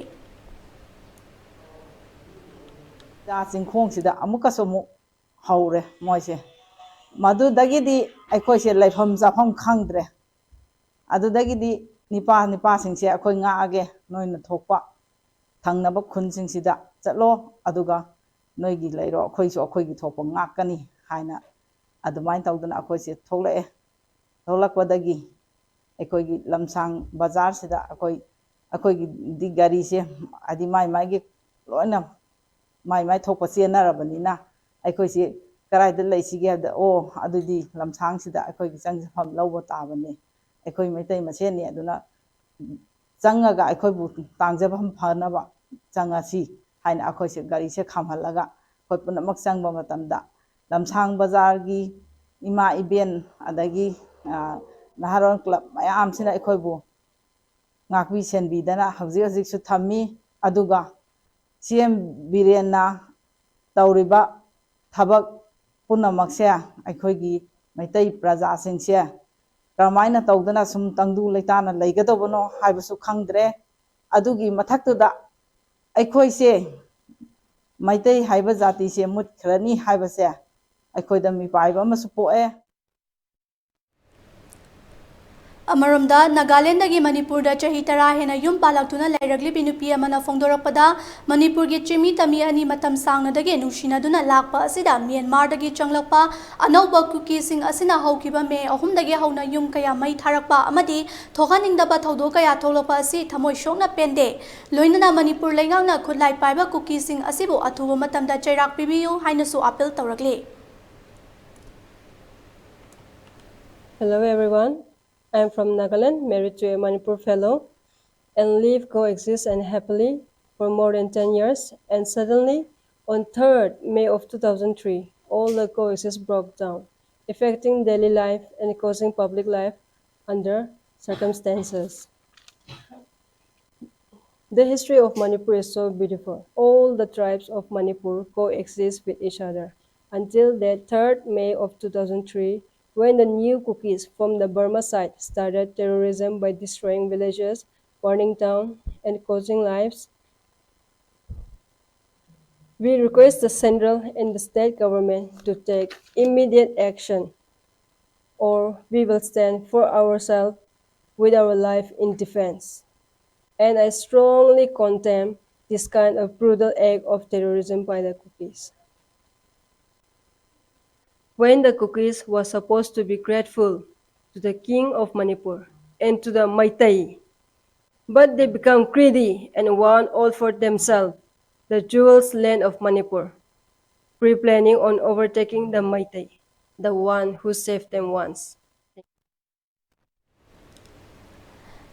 ꯆꯥ ꯆꯤꯡꯈꯣꯡꯁꯤꯗ ꯑꯃꯨꯛꯀꯁꯨ ꯑꯃꯨꯛ ꯍꯧꯔꯦ ꯃꯣꯏꯁꯦ꯫ ꯃꯗꯨꯗꯒꯤꯗꯤ ꯑꯩꯈꯣꯏꯁꯦ ꯂꯩꯐꯝ ꯆꯥꯐꯝ ꯈꯪꯗ꯭ꯔꯦ꯫ ꯑꯗꯨꯗꯒꯤꯗꯤ ꯅꯤꯄꯥ ꯅꯤꯄꯥꯁꯤꯡꯁꯦ ꯑꯩꯈꯣꯏ ꯉꯥꯛꯑꯒꯦ, ꯅꯣꯏꯅ ꯊꯣꯛꯄ ꯊꯪꯅꯕ ꯈꯨꯟꯁꯤꯡꯁꯤꯗ ꯆꯠꯂꯣ, ꯑꯗꯨꯒ ꯅꯣꯏꯒꯤ ꯂꯩꯔꯣ, ꯑꯩꯈꯣꯏꯁꯨ ꯑꯩꯈꯣꯏꯒꯤ ꯊꯣꯛꯄ ꯉꯥꯛꯀꯅꯤ ꯍꯥꯏꯅ ꯑꯗꯨꯃꯥꯏꯅ ꯇꯧꯗꯅ ꯑꯩꯈꯣꯏꯁꯦ ꯊꯣꯛꯂꯛꯑꯦ꯫ ꯊꯣꯛꯂꯛꯄꯗꯒꯤ ꯑꯩꯈꯣꯏꯒꯤ ꯂꯝꯁꯥꯡ ꯕꯖꯥꯔꯁꯤꯗ ꯑꯩꯈꯣꯏ ꯑꯩꯈꯣꯏꯒꯤꯗꯤ ꯒꯥꯔꯤꯁꯦ ꯍꯥꯏꯗꯤ ꯃꯥꯏ ꯃꯥꯏꯒꯤ ꯂꯣꯏꯅ ꯃꯥꯏ ꯃꯥꯏ ꯊꯣꯛꯄ ꯆꯦꯟꯅꯔꯕꯅꯤꯅ ꯑꯩꯈꯣꯏꯁꯤ ꯀꯗꯥꯏꯗ ꯂꯩꯁꯤꯒꯦ ꯍꯥꯏꯕꯗ, ꯑꯣ, ꯑꯗꯨꯗꯤ ꯂꯝꯁꯥꯡꯁꯤꯗ ꯑꯩꯈꯣꯏꯒꯤ ꯆꯪꯖꯐꯝ ꯂꯧꯕ ꯇꯥꯕꯅꯤ, ꯑꯩꯈꯣꯏ ꯃꯩꯇꯩ ꯃꯁꯦꯟꯅꯤ, ꯑꯗꯨꯅ ꯆꯪꯉꯒ ꯑꯩꯈꯣꯏꯕꯨ ꯇꯥꯡꯖꯐꯝ ꯐꯅꯕ ꯆꯪꯉꯁꯤ ꯍꯥꯏꯅ ꯑꯩꯈꯣꯏꯁꯦ ꯒꯥꯔꯤꯁꯦ ꯈꯥꯝꯍꯜꯂꯒ ꯑꯩꯈꯣꯏ ꯄꯨꯝꯅꯃꯛ ꯆꯪꯕ ꯃꯇꯝꯗ ꯂꯝꯁꯥꯡ ꯕꯖꯥꯔꯒꯤ ꯏꯃꯥ ꯏꯕꯦꯟ ꯑꯗꯒꯤ ꯅꯍꯥꯔꯣꯜ ꯀ꯭ꯂꯕ ꯃꯌꯥꯝꯁꯤꯅ ꯑꯩꯈꯣꯏꯕꯨ ꯉꯥꯛꯄꯤ ꯁꯦꯟꯕꯤꯗꯅ ꯍꯧꯖꯤꯛ ꯍꯧꯖꯤꯛꯁꯨ ꯊꯝꯃꯤ꯫ ꯑꯗꯨꯒ ꯁꯤ ꯑꯦꯝ ꯕꯤꯔꯦꯟꯅ ꯇꯧꯔꯤꯕ ꯊꯕꯛ ꯄꯨꯝꯅꯃꯛꯁꯦ ꯑꯩꯈꯣꯏꯒꯤ ꯃꯩꯇꯩ ꯄ꯭ꯔꯖꯥꯁꯤꯡꯁꯦ ꯀꯔꯝꯍꯥꯏꯅ ꯇꯧꯗꯅ ꯁꯨꯝ ꯇꯪꯗꯨ ꯂꯩꯇꯥꯅ ꯂꯩꯒꯗꯧꯕꯅꯣ ꯍꯥꯏꯕꯁꯨ ꯈꯪꯗ꯭ꯔꯦ꯫ ꯑꯗꯨꯒꯤ ꯃꯊꯛꯇꯨꯗ ꯑꯩꯈꯣꯏꯁꯦ ꯃꯩꯇꯩ ꯍꯥꯏꯕ ꯖꯥꯇꯤꯁꯦ ꯃꯨꯠꯈ꯭ꯔꯅꯤ ꯍꯥꯏꯕꯁꯦ ꯑꯩꯈꯣꯏꯗ ꯃꯤꯄꯥꯏꯕ ꯑꯃꯁꯨ ꯄꯣꯛꯑꯦ꯫ ꯑꯃꯔꯣꯝꯗ, ꯅꯥꯒꯥꯂꯦꯟꯗꯒꯤ ꯃꯅꯤꯄꯨꯔꯗ ꯆꯍꯤ ꯇꯔꯥ ꯍꯦꯟꯅ ꯌꯨꯝ ꯄꯥꯜꯂꯛꯇꯨꯅ ꯂꯩꯔꯛꯂꯤꯕꯤ ꯅꯨꯄꯤ ꯑꯃꯅ ꯐꯣꯡꯗꯣꯔꯛꯄꯗ, ꯃꯅꯤꯄꯨꯔꯒꯤ ꯆꯤꯃꯤ ꯇꯝꯃꯤ ꯑꯅꯤ ꯃꯇꯝ ꯁꯥꯡꯅꯗꯒꯤ ꯅꯨꯡꯁꯤꯅꯗꯨꯅ ꯂꯥꯛꯄ ꯑꯁꯤꯗ ꯃ꯭ꯌꯥꯟꯃꯥꯔꯗꯒꯤ ꯆꯪꯂꯛꯄ ꯑꯅꯧꯕ ꯀꯨꯀꯤꯁꯤꯡ ꯑꯁꯤꯅ ꯍꯧꯈꯤꯕ ꯃꯦ ꯑꯍꯨꯝꯗꯒꯤ ꯍꯧꯅ ꯌꯨꯝ ꯀꯌꯥ ꯃꯩ ꯊꯥꯔꯛꯄ ꯑꯃꯗꯤ ꯊꯣꯛꯍꯟꯅꯤꯡꯗꯕ ꯊꯧꯗꯣꯛ ꯀꯌꯥ ꯊꯣꯛꯂꯛꯄ ꯑꯁꯤ ꯊꯃꯣꯏ ꯁꯣꯛꯅ ꯄꯦꯟꯗꯦ꯫ ꯂꯣꯏꯅꯅ ꯃꯅꯤꯄꯨꯔ ꯂꯩꯉꯥꯛꯅ ꯈꯨꯠꯂꯥꯏ ꯄꯥꯏꯕ ꯀꯨꯀꯤꯁꯤꯡ ꯑꯁꯤꯕꯨ ꯑꯊꯨꯕ ꯃꯇꯝꯗ ꯆꯩꯔꯥꯛ ꯄꯤꯕꯤꯌꯨ ꯍꯥꯏꯅꯁꯨ appeal ꯇꯧꯔꯛꯂꯤ꯫ Hello everyone. I am from Nagaland, married to a Manipur fellow, and live, coexist, and happily for more than ten years. And suddenly, on third May of two thousand three, all the coexist broke down, affecting daily life and causing public life under circumstances. The history of Manipur is so beautiful. All the tribes of Manipur coexist with each other until the third May of two thousand three, when the new Kukis from the Burma side started terrorism by destroying villages, burning down, and causing lives. We request the central and the state government to take immediate action, or we will stand for ourselves with our life in defense. And I strongly condemn this kind of brutal act of terrorism by the Kukis. When the Kukis were supposed to be grateful to the king of Manipur and to the Meitei, but they become greedy and want all for themselves, the jewels land of Manipur, pre-planning on overtaking the Meitei, the one who saved them once.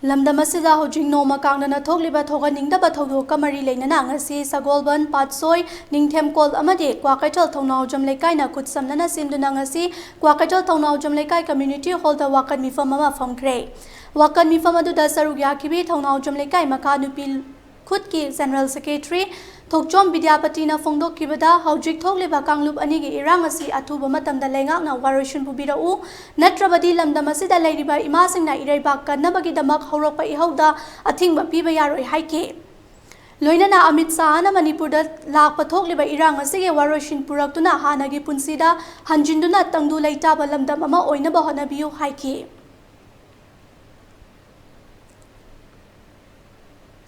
ꯂꯝꯗꯝ ꯑꯁꯤꯗ ꯍꯧꯖꯤꯛ ꯅꯣꯡꯃ ꯀꯥꯡꯗꯅ ꯊꯣꯛꯂꯤꯕ ꯊꯣꯛꯍꯟꯅꯤꯡꯗꯕ ꯊꯧꯗꯣꯛꯀ ꯃꯔꯤ ꯂꯩꯅꯅ ꯉꯁꯤ ꯁꯒꯣꯜꯕꯟ, ꯄꯥꯠꯁꯣꯏ, ꯅꯤꯡꯊꯦꯝꯀꯣꯜ ꯑꯃꯗꯤ ꯀ꯭ꯋꯥꯀꯩꯊꯦꯜ ꯊꯧꯅꯥꯎꯖꯝ ꯂꯩꯀꯥꯏꯅ ꯈꯨꯠꯁꯝꯅꯅ ꯁꯤꯟꯗꯨꯅ ꯉꯁꯤ ꯀ꯭ꯋꯥꯀꯩꯊꯦꯜ ꯊꯧꯅꯥꯎꯖꯝ ꯂꯩꯀꯥꯏ community hall ꯗ ꯋꯥꯀꯠ ꯃꯤꯐꯝ ꯑꯃ ꯐꯝꯈ꯭ꯔꯦ꯫ ꯋꯥꯀꯠ ꯃꯤꯐꯝ ꯑꯗꯨꯗ ꯁꯔꯨꯛ ꯌꯥꯈꯤꯕꯤ ꯊꯧꯅꯥꯎꯖꯝ ꯂꯩꯀꯥꯏ ꯃꯈꯥ ꯅꯨꯄꯤ ꯈꯨꯠꯀꯤ general secretary ꯊꯣꯛꯆꯣꯝ ꯕꯤꯗ꯭ꯌꯥꯄꯇꯤꯅ ꯐꯣꯡꯗꯣꯛꯈꯤꯕꯗ, ꯍꯧꯖꯤꯛ ꯊꯣꯛꯂꯤꯕ ꯀꯥꯡꯂꯨꯞ ꯑꯅꯤꯒꯤ ꯏꯔꯥꯡ ꯑꯁꯤ ꯑꯊꯨꯕ ꯃꯇꯝꯗ ꯂꯩꯉꯥꯛꯅ ꯋꯥꯔꯣꯏꯁꯤꯟ ꯄꯨꯕꯤꯔꯛꯎ, ꯅꯠꯇ꯭ꯔꯕꯗꯤ ꯂꯝꯗꯝ ꯑꯁꯤꯗ ꯂꯩꯔꯤꯕ ꯏꯃꯥꯁꯤꯡꯅ ꯏꯔꯩꯕꯥꯛ ꯀꯟꯅꯕꯒꯤꯗꯃꯛ ꯍꯧꯔꯛꯄ ꯏꯍꯧꯗ ꯑꯊꯤꯡꯕ ꯄꯤꯕ ꯌꯥꯔꯣꯏ ꯍꯥꯏꯈꯤ꯫ ꯂꯣꯏꯅꯅ ꯑꯃꯤꯠ ꯁꯥꯍꯅ ꯃꯅꯤꯄꯨꯔꯗ ꯂꯥꯛꯄ ꯊꯣꯛꯂꯤꯕ ꯏꯔꯥꯡ ꯑꯁꯤꯒꯤ ꯋꯥꯔꯣꯏꯁꯤꯟ ꯄꯨꯔꯛꯇꯨꯅ ꯍꯥꯟꯅꯒꯤ ꯄꯨꯟꯁꯤꯗ ꯍꯟꯖꯤꯟꯗꯨꯅ ꯇꯪꯗꯨ ꯂꯩꯇꯥꯕ ꯂꯝꯗꯝ ꯑꯃ ꯑꯣꯏꯅꯕ ꯍꯣꯠꯅꯕꯤꯌꯨ ꯍꯥꯏꯈꯤ꯫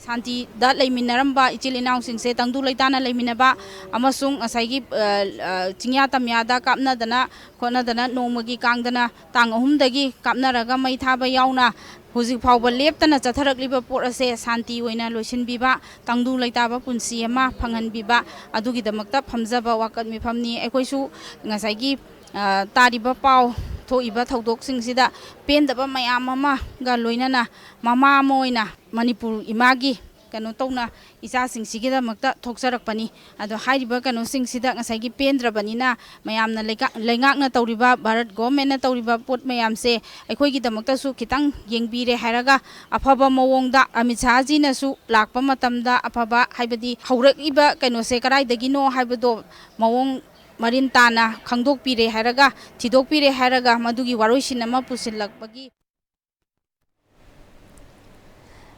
ꯁꯥꯟꯇꯤꯗ ꯂꯩꯃꯤꯟꯅꯔꯝꯕ ꯏꯆꯤꯜ ꯏꯅꯥꯎꯁꯤꯡꯁꯦ ꯇꯪꯗꯨ ꯂꯩꯇꯥꯅ ꯂꯩꯃꯤꯟꯅꯕ ꯑꯃꯁꯨꯡ ꯉꯁꯥꯏꯒꯤ, ꯑ, ꯑ, ꯆꯤꯡꯌꯥ ꯇꯝꯌꯥꯗ ꯀꯥꯞꯅꯗꯅ ꯈꯣꯠꯅꯗꯅ ꯅꯣꯡꯃꯒꯤ ꯀꯥꯡꯗꯅ ꯇꯥꯡ ꯑꯍꯨꯝꯗꯒꯤ ꯀꯥꯞꯅꯔꯒ ꯃꯩ ꯊꯥꯕ ꯌꯥꯎꯅ ꯍꯧꯖꯤꯛ ꯐꯥꯎꯕ ꯂꯦꯞꯇꯅ ꯆꯠꯊꯔꯛꯂꯤꯕ ꯄꯣꯠ ꯑꯁꯦ ꯁꯥꯟꯇꯤ ꯑꯣꯏꯅ ꯂꯣꯏꯁꯤꯟꯕꯤꯕ, ꯇꯪꯗꯨ ꯂꯩꯇꯥꯕ ꯄꯨꯟꯁꯤ ꯑꯃ ꯐꯪꯍꯟꯕꯤꯕ, ꯑꯗꯨꯒꯤꯗꯃꯛꯇ ꯐꯝꯖꯕ ꯋꯥꯀꯠ ꯃꯤꯐꯝꯅꯤ꯫ ꯑꯩꯈꯣꯏꯁꯨ ꯉꯁꯥꯏꯒꯤ, ꯑ, ꯇꯥꯔꯤꯕ ꯄꯥꯎ ꯊꯣꯛꯏꯕ ꯊꯧꯗꯣꯛꯁꯤꯡꯁꯤꯗ ꯄꯦꯟꯗꯕ ꯃꯌꯥꯝ ꯑꯃꯒ ꯂꯣꯏꯅꯅ ꯃꯃꯥ ꯑꯃ ꯑꯣꯏꯅ ꯃꯅꯤꯄꯨꯔ ꯏꯃꯥꯒꯤ ꯀꯩꯅꯣ ꯇꯧꯅ ꯏꯆꯥꯁꯤꯡꯁꯤꯒꯤꯗꯃꯛꯇ ꯊꯣꯛꯆꯔꯛꯄꯅꯤ꯫ ꯑꯗꯣ ꯍꯥꯏꯔꯤꯕ ꯀꯩꯅꯣꯁꯤꯡꯁꯤꯗ ꯉꯁꯥꯏꯒꯤ ꯄꯦꯟꯗ꯭ꯔꯕꯅꯤꯅ ꯃꯌꯥꯝꯅ ꯂꯩꯉꯥꯛ-, ꯂꯩꯉꯥꯛꯅ ꯇꯧꯔꯤꯕ, ꯚꯥꯔꯠ ꯒꯣꯚꯔꯟꯃꯦꯟꯠꯅ ꯇꯧꯔꯤꯕ ꯄꯣꯠ ꯃꯌꯥꯝꯁꯦ ꯑꯩꯈꯣꯏꯒꯤꯗꯃꯛꯇꯁꯨ ꯈꯤꯇꯪ ꯌꯦꯡꯕꯤꯔꯦ ꯍꯥꯏꯔꯒ ꯑꯐꯕ ꯃꯑꯣꯡꯗ ꯑꯃꯤꯠ ꯁꯥꯍꯖꯤꯅꯁꯨ ꯂꯥꯛꯄ ꯃꯇꯝꯗ ꯑꯐꯕ, ꯍꯥꯏꯕꯗꯤ ꯍꯧꯔꯛꯂꯤꯕ ꯀꯩꯅꯣꯁꯦ ꯀꯗꯥꯏꯗꯒꯤꯅꯣ ꯍꯥꯏꯕꯗꯣ ꯃꯑꯣꯡ ꯃꯔꯤꯟ ꯇꯥꯅ ꯈꯪꯗꯣꯛꯄꯤꯔꯦ ꯍꯥꯏꯔꯒ, ꯊꯤꯗꯣꯛꯄꯤꯔꯦ ꯍꯥꯏꯔꯒ ꯃꯗꯨꯒꯤ ꯋꯥꯔꯣꯏꯁꯤꯟ ꯑꯃ ꯄꯨꯁꯤꯜꯂꯛꯄꯒꯤ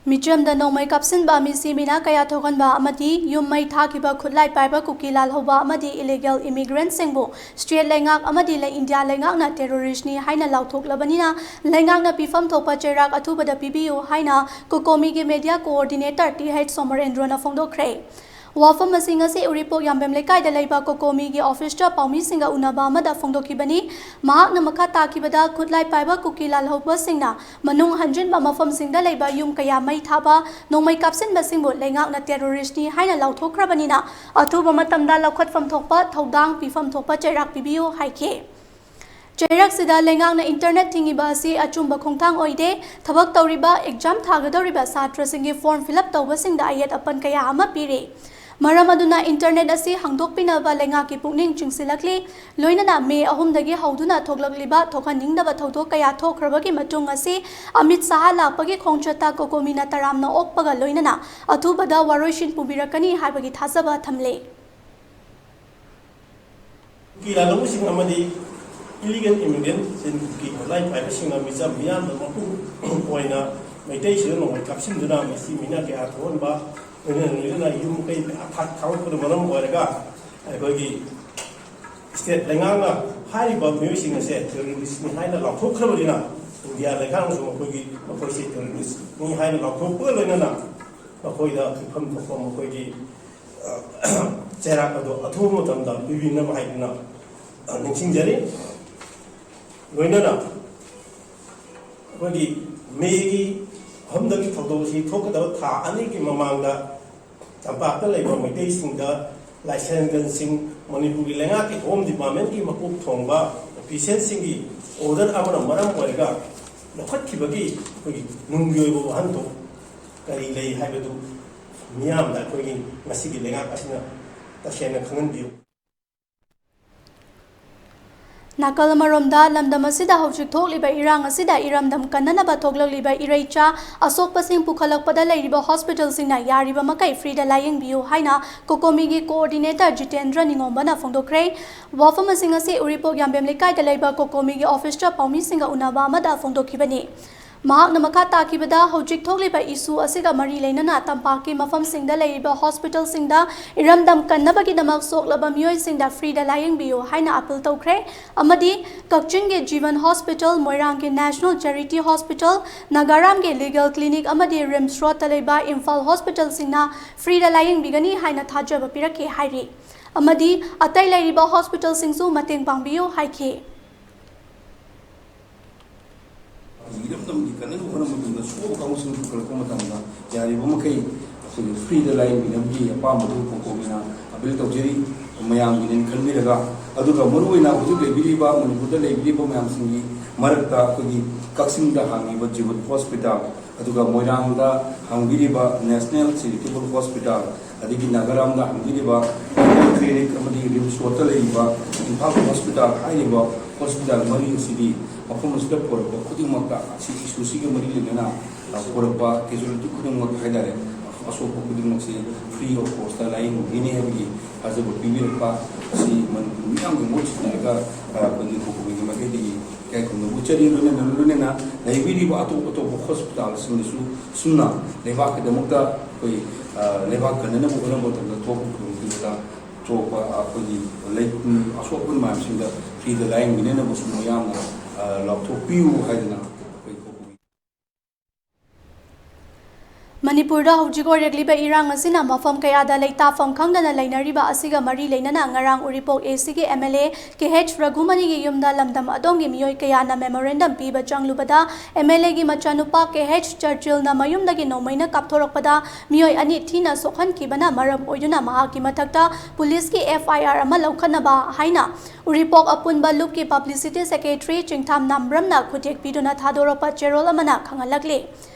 ꯃꯤꯆꯝꯗ ꯅꯣꯡꯃꯩ ꯀꯥꯞꯁꯤꯟꯕ, ꯃꯤꯁꯤ ꯃꯤꯅꯥ ꯀꯌꯥ ꯊꯣꯛꯍꯟꯕ ꯑꯃꯗꯤ ꯌꯨꯝ ꯃꯩ ꯊꯥꯈꯤꯕ ꯈꯨꯠꯂꯥꯏ ꯄꯥꯏꯕ ꯀꯨꯀꯤ ꯂꯥꯜꯍꯧꯕ ꯑꯃꯗꯤ ꯏꯂꯤꯒꯦꯜ ꯏꯃꯤꯒ꯭ꯔꯦꯟꯠꯁꯤꯡꯕꯨ ꯁ꯭ꯇꯦꯠ ꯂꯩꯉꯥꯛ ꯑꯃꯗꯤ ꯂꯩ-, ꯏꯟꯗꯤꯌꯥ ꯂꯩꯉꯥꯛꯅ ꯇꯦꯔꯣꯔꯤꯁ꯭ꯠꯅꯤ ꯍꯥꯏꯅ ꯂꯥꯎꯊꯣꯛꯂꯕꯅꯤꯅ ꯂꯩꯉꯥꯛꯅ ꯄꯤꯐꯝ ꯊꯣꯛꯄ ꯆꯩꯔꯥꯛ ꯑꯊꯨꯕꯗ ꯄꯤꯕꯤꯌꯨ ꯍꯥꯏꯅ ꯀꯣꯀꯣꯃꯤꯒꯤ ꯃꯦꯗꯤꯌꯥ ꯀꯣꯑꯣꯔꯗꯤꯅꯦꯇꯔ ꯇꯤ ꯍꯩꯆ ꯁꯣꯃꯔꯦꯟꯗ꯭ꯔꯣꯅ ꯐꯣꯡꯗꯣꯛꯈ꯭ꯔꯦ꯫ ꯋꯥꯐꯝ ꯑꯁꯤ ꯉꯁꯤ ꯎꯔꯤꯄꯣꯛ ꯌꯥꯝꯕꯦꯝ ꯂꯩꯀꯥꯏꯗ ꯂꯩꯕ ꯀꯣꯀꯣꯃꯤꯒꯤ ꯑꯣꯐꯤꯁꯇ ꯄꯥꯎꯃꯤꯁꯤꯡꯒ ꯎꯅꯕ ꯑꯃꯗ ꯐꯣꯡꯗꯣꯛꯈꯤꯕꯅꯤ꯫ ꯃꯍꯥꯛꯅ ꯃꯈꯥ ꯇꯥꯈꯤꯕꯗ, ꯈꯨꯠꯂꯥꯏ ꯄꯥꯏꯕ ꯀꯨꯀꯤ ꯂꯥꯜꯍꯧꯕꯁꯤꯡꯅ ꯃꯅꯨꯡ ꯍꯟꯖꯤꯟꯕ ꯃꯐꯝꯁꯤꯡꯗ ꯂꯩꯕ ꯌꯨꯝ ꯀꯌꯥ ꯃꯩ ꯊꯥꯕ, ꯅꯣꯡꯃꯩ ꯀꯥꯞꯁꯤꯟꯕꯁꯤꯡꯕꯨ ꯂꯩꯉꯥꯛꯅ ꯇꯦꯔꯣꯔꯤꯁ꯭ꯠꯅꯤ ꯍꯥꯏꯅ ꯂꯥꯎꯊꯣꯛꯈ꯭ꯔꯕꯅꯤꯅ, ꯑꯊꯨꯕ ꯃꯇꯝꯗ ꯂꯧꯈꯠꯐꯝ ꯊꯣꯛꯄ ꯊꯧꯗꯥꯡ ꯄꯤꯐꯝ ꯊꯣꯛꯄ ꯆꯩꯔꯥꯛ ꯄꯤꯕꯤꯌꯨ ꯍꯥꯏꯈꯤ꯫ ꯆꯩꯔꯥꯛꯁꯤꯗ ꯂꯩꯉꯥꯛꯅ ꯏꯟꯇꯔꯅꯦꯠ ꯊꯤꯡꯉꯤꯕ ꯑꯁꯤ ꯑꯆꯨꯝꯕ ꯈꯣꯡꯊꯥꯡ ꯑꯣꯏꯗꯦ, ꯊꯕꯛ ꯇꯧꯔꯤꯕ, ꯑꯦꯛꯖꯥꯝ ꯊꯥꯒꯗꯧꯔꯤꯕ ꯁꯥꯇ꯭ꯔꯁꯤꯡꯒꯤ ꯐꯣꯔꯝ ꯐꯤꯜ ꯑꯞ ꯇꯧꯕꯁꯤꯡꯗ ꯑꯌꯦꯠ ꯑꯄꯟ ꯀꯌꯥ ꯑꯃ ꯄꯤꯔꯤ꯫ ꯃꯔꯝ ꯑꯗꯨꯅ ꯏꯟꯇꯔꯅꯦꯠ ꯑꯁꯤ ꯍꯥꯡꯗꯣꯛꯄꯤꯅꯕ ꯂꯩꯉꯥꯛꯀꯤ ꯄꯨꯛꯅꯤꯡ ꯆꯤꯡꯁꯤꯜꯂꯛꯂꯤ꯫ ꯂꯣꯏꯅꯅ ꯃꯦ ꯑꯍꯨꯝꯗꯒꯤ ꯍꯧꯗꯨꯅ ꯊꯣꯛꯂꯛꯂꯤꯕ ꯊꯣꯛꯍꯟꯅꯤꯡꯗꯕ ꯊꯧꯗꯣꯛ ꯀꯌꯥ ꯊꯣꯛꯈ꯭ꯔꯕꯒꯤ ꯃꯇꯨꯡ ꯑꯁꯤ ꯑꯃꯤꯠ ꯁꯥꯍ ꯂꯥꯛꯄꯒꯤ ꯈꯣꯡꯆꯠꯇ ꯀꯣꯀꯣꯃꯤꯅ ꯇꯔꯥꯝꯅ ꯑꯣꯛꯄꯒ ꯂꯣꯏꯅꯅ ꯑꯊꯨꯕꯗ ꯋꯥꯔꯣꯏꯁꯤꯟ ꯄꯨꯕꯤꯔꯛꯀꯅꯤ ꯍꯥꯏꯕꯒꯤ ꯊꯥꯖꯕ ꯊꯝꯂꯤ꯫ ꯀꯨꯀꯤ ꯂꯥꯜꯍꯧꯕꯁꯤꯡ ꯑꯃꯗꯤ ꯏꯂꯤꯒꯦꯜ ꯏꯃꯤꯒ꯭ꯔꯦꯟꯠꯁꯤꯡ, ꯀꯨꯀꯤ ꯈꯨꯠꯂꯥꯏ ꯄꯥꯏꯕꯁꯤꯡꯅ ꯃꯤꯆꯝ ꯃꯤꯌꯥꯝꯗ ꯃꯄꯨꯡ ꯑꯣꯏꯅ ꯃꯩꯇꯩꯁꯤꯡꯗ ꯅꯣꯡꯃꯩ ꯀꯥꯞꯁꯤꯟꯗꯨꯅ ꯃꯁꯤ ꯃꯤꯅ ꯀꯌꯥ ꯊꯣꯛꯍꯟꯕ, ꯂꯣꯏꯅꯅ ꯂꯣꯏꯅꯅ ꯌꯨꯝ ꯀꯩ ꯃꯌꯥꯝ ꯊꯥ-, ꯊꯥꯗꯣꯛꯄꯅ ꯃꯔꯝ ꯑꯣꯏꯔꯒ ꯑꯩꯈꯣꯏꯒꯤ ꯁ꯭ꯇꯦꯠ ꯂꯩꯉꯥꯛꯅ ꯍꯥꯏꯔꯤꯕ ꯃꯤꯑꯣꯏꯁꯤꯡ ꯑꯁꯦ ꯇꯦꯔꯣꯔꯤꯁ꯭ꯠꯅꯤ ꯍꯥꯏꯅ ꯂꯥꯎꯊꯣꯛꯈ꯭ꯔꯕꯅꯤꯅ, ꯏꯟꯗꯤꯌꯥ ꯂꯩꯉꯥꯛꯅꯁꯨ ꯃꯈꯣꯏꯒꯤ, ꯃꯈꯣꯏꯁꯦ ꯇꯦꯔꯣꯔꯤꯁ꯭ꯠꯅꯤ ꯍꯥꯏꯅ ꯂꯥꯎꯊꯣꯛꯄꯒ ꯂꯣꯏꯅꯅ ꯃꯈꯣꯏꯗ ꯄꯤꯐꯝ ꯊꯣꯛꯄ ꯃꯈꯣꯏꯒꯤ, ꯑ, ꯆꯩꯔꯥꯛ ꯑꯗꯨ ꯑꯊꯨꯕ ꯃꯇꯝꯗ ꯄꯤꯕꯤꯅꯕ ꯍꯥꯏꯗꯨꯅ, ꯑ, ꯅꯤꯡꯁꯤꯡꯖꯔꯤ꯫ ꯂꯣꯏꯅꯅ ꯑꯩꯈꯣꯏꯒꯤ ꯃꯦꯒꯤ ꯑꯍꯨꯝꯗꯒꯤ ꯊꯧꯗꯣꯛ ꯑꯁꯤ ꯊꯣꯛꯀꯗꯕ ꯊꯥ ꯑꯅꯤꯒꯤ ꯃꯃꯥꯡꯗ ꯇꯝꯄꯥꯛꯇ ꯂꯩꯕ ꯃꯩꯇꯩꯁꯤꯡꯗ ꯂꯥꯏꯁꯦꯟꯁ ꯒꯟꯁꯤꯡ ꯃꯅꯤꯄꯨꯔꯒꯤ ꯂꯩꯉꯥꯛꯀꯤ ꯍꯣꯝ ꯗꯤꯄꯥꯔꯠꯃꯦꯟꯠꯀꯤ ꯃꯀꯣꯛ ꯊꯣꯡꯕ ꯄꯦꯁꯦꯟꯁꯤꯡꯒꯤ ꯑꯣꯔꯗꯔ ꯑꯃꯅ ꯃꯔꯝ ꯑꯣꯏꯔꯒ ꯂꯧꯈꯠꯈꯤꯕꯒꯤ ꯑꯩꯈꯣꯏꯒꯤ ꯅꯨꯡꯒꯤ ꯑꯣꯏꯕ ꯋꯥꯍꯟꯊꯣꯛ ꯀꯔꯤ ꯂꯩ ꯍꯥꯏꯕꯗꯨ ꯃꯤꯌꯥꯝꯗ ꯑꯩꯈꯣꯏꯒꯤ ꯉꯁꯤꯒꯤ ꯂꯩꯉꯥꯛ ꯑꯁꯤꯅ ꯇꯁꯦꯡꯅ ꯈꯪꯍꯟꯕꯤꯌꯨ꯫ ꯅꯥꯀꯜ ꯑꯃꯔꯣꯝꯗ, ꯂꯝꯗꯝ ꯑꯁꯤꯗ ꯍꯧꯖꯤꯛ ꯊꯣꯛꯂꯤꯕ ꯏꯔꯥꯡ ꯑꯁꯤꯗ ꯏꯔꯝꯗꯝ ꯀꯟꯅꯅꯕ ꯊꯣꯛꯂꯛꯂꯤꯕ ꯏꯔꯩꯆꯥ ꯑꯁꯣꯛꯄꯁꯤꯡ ꯄꯨꯈꯠꯂꯛꯄꯗ ꯂꯩꯔꯤꯕ ꯍꯣꯁꯄꯤꯇꯥꯜꯁꯤꯡꯅ ꯌꯥꯔꯤꯕ ꯃꯈꯩ ꯐ꯭ꯔꯤꯗ ꯂꯥꯌꯦꯡꯕꯤꯌꯨ ꯍꯥꯏꯅ ꯀꯣꯀꯣꯃꯤꯒꯤ ꯀꯣꯑꯣꯔꯗꯤꯅꯦꯇꯔ ꯖꯤꯇꯦꯟꯗ꯭ꯔ ꯅꯤꯉꯣꯝꯕꯅ ꯐꯣꯡꯗꯣꯛꯈ꯭ꯔꯦ꯫ ꯋꯥꯐꯝ ꯑꯁꯤꯡ ꯑꯁꯤ ꯎꯔꯤꯄꯣꯛ ꯌꯥꯝꯕꯦꯝ ꯂꯩꯀꯥꯏꯗ ꯂꯩꯕ ꯀꯣꯀꯣꯃꯤꯒꯤ ꯑꯣꯐꯤꯁꯇ ꯄꯥꯎꯃꯤꯁꯤꯡꯒ ꯎꯅꯕ ꯑꯃꯗ ꯐꯣꯡꯗꯣꯛꯈꯤꯕꯅꯤ꯫ ꯃꯍꯥꯛꯅ ꯃꯈꯥ ꯇꯥꯈꯤꯕꯗ, ꯍꯧꯖꯤꯛ ꯊꯣꯛꯂꯤꯕ ꯏꯁꯨ ꯑꯁꯤꯒ ꯃꯔꯤ ꯂꯩꯅꯅ ꯇꯝꯄꯥꯛꯀꯤ ꯃꯐꯝꯁꯤꯡꯗ ꯂꯩꯔꯤꯕ ꯍꯣꯁꯄꯤꯇꯥꯜꯁꯤꯡꯗ ꯏꯔꯝꯗꯝ ꯀꯟꯅꯕꯒꯤꯗꯃꯛ ꯁꯣꯛꯂꯕ ꯃꯤꯑꯣꯏꯁꯤꯡꯗ ꯐ꯭ꯔꯤꯗ ꯂꯥꯌꯦꯡꯕꯤꯌꯨ ꯍꯥꯏꯅ ꯑꯄꯤꯜ ꯇꯧꯈ꯭ꯔꯦ ꯑꯃꯗꯤ ꯀꯛꯆꯤꯡꯒꯤ ꯖꯤꯕꯟ ꯍꯣꯁꯄꯤꯇꯥꯜ, ꯃꯣꯏꯔꯥꯡꯒꯤ ꯅꯦꯁꯅꯦꯜ ꯆꯦꯔꯤꯇꯤ ꯍꯣꯁꯄꯤꯇꯥꯜ, ꯅꯥꯒꯥꯔꯥꯝꯒꯤ ꯂꯤꯒꯦꯜ ꯀ꯭ꯂꯤꯅꯤꯛ ꯑꯃꯗꯤ ꯔꯤꯝꯁ ꯔꯣꯗꯇ ꯂꯩꯕ ꯏꯝꯐꯥꯜ ꯍꯣꯁꯄꯤꯇꯥꯜꯁꯤꯡꯅ ꯐ꯭ꯔꯤꯗ ꯂꯥꯌꯦꯡꯕꯤꯒꯅꯤ ꯍꯥꯏꯅ ꯊꯥꯖꯕ ꯄꯤꯔꯛꯈꯤ ꯍꯥꯏꯔꯤ꯫ ꯑꯃꯗꯤ ꯑꯇꯩ ꯂꯩꯔꯤꯕ ꯍꯣꯁꯄꯤꯇꯥꯜꯁꯤꯡꯁꯨ ꯃꯇꯦꯡ ꯄꯥꯡꯕꯤꯌꯨ ꯍꯥꯏꯈꯤ꯫ ꯏꯔꯝꯗꯝꯒꯤ ꯀꯟꯅꯕ ꯍꯣꯠꯅꯕ ꯃꯇꯝꯗ ꯁꯣꯛꯑꯕ ꯀꯥꯡꯕꯨꯁꯤꯡ ꯄꯨꯈꯠꯂꯛꯄ ꯃꯇꯝꯗ ꯌꯥꯔꯤꯕ ꯃꯈꯩ ꯑꯩꯈꯣꯏꯒꯤ ꯐ꯭ꯔꯤꯗ ꯂꯥꯌꯦꯡꯕꯤꯅꯕꯒꯤ ꯑꯄꯥꯝꯕꯗꯨ ꯀꯣꯀꯣꯃꯤꯅ ꯑꯄꯤꯜ ꯇꯧꯖꯔꯤ꯫ ꯃꯌꯥꯝꯒꯤꯅꯦꯅ ꯈꯟꯕꯤꯔꯒ, ꯑꯗꯨꯒ ꯃꯔꯨꯑꯣꯏꯅ ꯍꯧꯖꯤꯛ ꯂꯩꯕꯤꯔꯤꯕ, ꯃꯅꯤꯄꯨꯔꯗ ꯂꯩꯕꯤꯔꯤꯕ ꯃꯌꯥꯝꯁꯤꯡꯒꯤ ꯃꯔꯛꯇ ꯑꯩꯈꯣꯏꯒꯤ ꯀꯛꯆꯤꯡꯗ ꯍꯥꯡꯉꯤꯕ ꯖꯤꯕꯟ ꯍꯣꯁꯄꯤꯇꯥꯜ, ꯑꯗꯨꯒ ꯃꯣꯏꯔꯥꯡꯗ ꯍꯥꯡꯕꯤꯔꯤꯕ ꯅꯦꯁꯅꯦꯜ ꯆꯦꯔꯤꯇꯦꯕꯜ ꯍꯣꯁꯄꯤꯇꯥꯜ, ꯑꯗꯒꯤ ꯅꯥꯒꯥꯔꯥꯝꯗ ꯍꯥꯡꯕꯤꯔꯤꯕ ꯀ꯭ꯂꯤꯅꯤꯛ ꯑꯃꯗꯤ ꯔꯤꯝꯁ ꯔꯣꯗꯇ ꯂꯩꯔꯤꯕ ꯏꯝꯐꯥꯜ ꯍꯣꯁꯄꯤꯇꯥꯜ ꯍꯥꯏꯔꯤꯕ ꯍꯣꯁꯄꯤꯇꯥꯜ ꯃꯔꯤ ꯑꯁꯤꯗꯤ ꯃꯐꯝ ꯑꯁꯤꯗ ꯄꯨꯔꯛꯄ ꯈꯨꯗꯤꯡꯃꯛꯇ, ꯑꯁꯤ ꯏꯁꯨꯁꯤꯒ ꯃꯔꯤ ꯂꯩꯅꯅ ꯄꯨꯔꯛꯄ ꯀꯦꯖꯨꯋꯦꯂꯤꯇꯤ ꯈꯨꯗꯤꯡꯃꯛ ꯍꯥꯏꯇꯥꯔꯦ, ꯑꯁꯣꯛꯄ ꯈꯨꯗꯤꯡꯃꯛꯁꯤ ꯐ꯭ꯔꯤ ꯑꯣꯐ ꯀꯣꯁꯇ ꯂꯥꯌꯦꯡꯕꯤꯒꯅꯤ ꯍꯥꯏꯕꯒꯤ ꯊꯥꯖꯕ ꯄꯤꯕꯤꯔꯛꯄ ꯑꯁꯤ ꯃꯅꯤꯄꯨꯔ ꯃꯤꯌꯥꯝꯒꯤ ꯃꯍꯨꯠ ꯁꯤꯟꯅꯔꯒ ꯑꯩꯈꯣꯏꯒꯤ ꯀꯣꯀꯣꯃꯤꯒꯤ ꯃꯥꯏꯀꯩꯗꯒꯤ ꯏꯀꯥꯏ ꯈꯨꯝꯅꯕ ꯎꯠꯆꯔꯤ꯫ ꯂꯣꯏꯅꯅ, ꯂꯣꯏꯅꯅ ꯂꯩꯕꯤꯔꯤꯕ ꯑꯇꯣꯞ ꯑꯇꯣꯞꯄ ꯍꯣꯁꯄꯤꯇꯥꯜꯁꯤꯡꯗꯁꯨ ꯁꯨꯝꯅ ꯂꯩꯕꯥꯛꯀꯤꯗꯃꯛꯇ ꯑꯩꯈꯣꯏ ꯂꯩꯕꯥꯛ ꯀꯟꯅꯅꯕ ꯍꯣꯠꯅꯕ ꯃꯇꯝꯗ ꯊꯣꯛꯄ ꯈꯨꯗꯣꯡꯊꯤꯕꯗ ꯊꯣꯛꯄ ꯑꯩꯈꯣꯏꯒꯤ ꯂꯩ-, ꯑꯁꯣꯛ ꯑꯄꯟ ꯃꯌꯥꯝꯁꯤꯡꯗ ꯐ꯭ꯔꯤꯗ ꯂꯥꯌꯦꯡꯕꯤꯅꯅꯕꯁꯨ ꯃꯌꯥꯝꯅ ꯂꯥꯎꯊꯣꯛꯄꯤꯌꯨ ꯍꯥꯏꯗꯅ ꯑꯩꯈꯣꯏ ꯀꯣꯀꯣꯃꯤ ꯃꯅꯤꯄꯨꯔꯗ ꯍꯧꯖꯤꯛ ꯑꯣꯏꯔꯛꯂꯤꯕ ꯏꯔꯥꯡ ꯑꯁꯤꯅ ꯃꯐꯝ ꯀꯌꯥꯗ ꯂꯩꯇꯥꯐꯝ ꯈꯪꯗꯅ ꯂꯩꯅꯔꯤꯕ ꯑꯁꯤꯒ ꯃꯔꯤ ꯂꯩꯅꯅ ꯉꯔꯥꯡ ꯎꯔꯤꯄꯣꯛ ꯑꯦ ꯁꯤꯒꯤ M L A K H ꯔꯘꯨꯃꯅꯤꯒꯤ ꯌꯨꯝꯗ ꯂꯝꯗꯝ ꯑꯗꯣꯝꯒꯤ ꯃꯤꯑꯣꯏ ꯀꯌꯥꯅ ꯃꯦꯃꯣꯔꯦꯟꯗꯝ ꯄꯤꯕ ꯆꯪꯂꯨꯕꯗ ꯑꯦꯝ ꯑꯦꯜ ꯑꯦꯒꯤ ꯃꯆꯥꯅꯨꯄꯥ ꯀꯦ ꯑꯩꯆ ꯆꯔꯆꯤꯜꯅ ꯃꯌꯨꯝꯗꯒꯤ ꯅꯣꯡꯃꯩꯅ ꯀꯥꯞꯊꯣꯔꯛꯄꯗ ꯃꯤꯑꯣꯏ ꯑꯅꯤ ꯊꯤꯅ ꯁꯣꯛꯍꯟꯈꯤꯕꯅ ꯃꯔꯝ ꯑꯣꯏꯗꯨꯅ ꯃꯍꯥꯛꯀꯤ ꯃꯊꯛꯇ ꯄꯨꯂꯤꯁꯀꯤ ꯑꯦꯐ ꯑꯥꯏ ꯑꯥꯔ ꯑꯃ ꯂꯧꯈꯠꯅꯕ ꯍꯥꯏꯅ ꯎꯔꯤꯄꯣꯛ ꯑꯄꯨꯟꯕ ꯂꯨꯞꯀꯤ ꯄꯕ꯭ꯂꯤꯁꯤꯇꯤ ꯁꯦꯀ꯭ꯔꯦꯇꯔꯤ ꯆꯤꯡꯊꯥꯝ ꯅꯥꯝꯕ꯭ꯔꯝꯅ ꯈꯨꯠꯌꯦꯛ ꯄꯤꯗꯨꯅ ꯊꯥꯗꯣꯔꯛꯄ ꯆꯦꯔꯣꯜ ꯑꯃꯅ ꯈꯪꯍꯜꯂꯛꯂꯤ꯫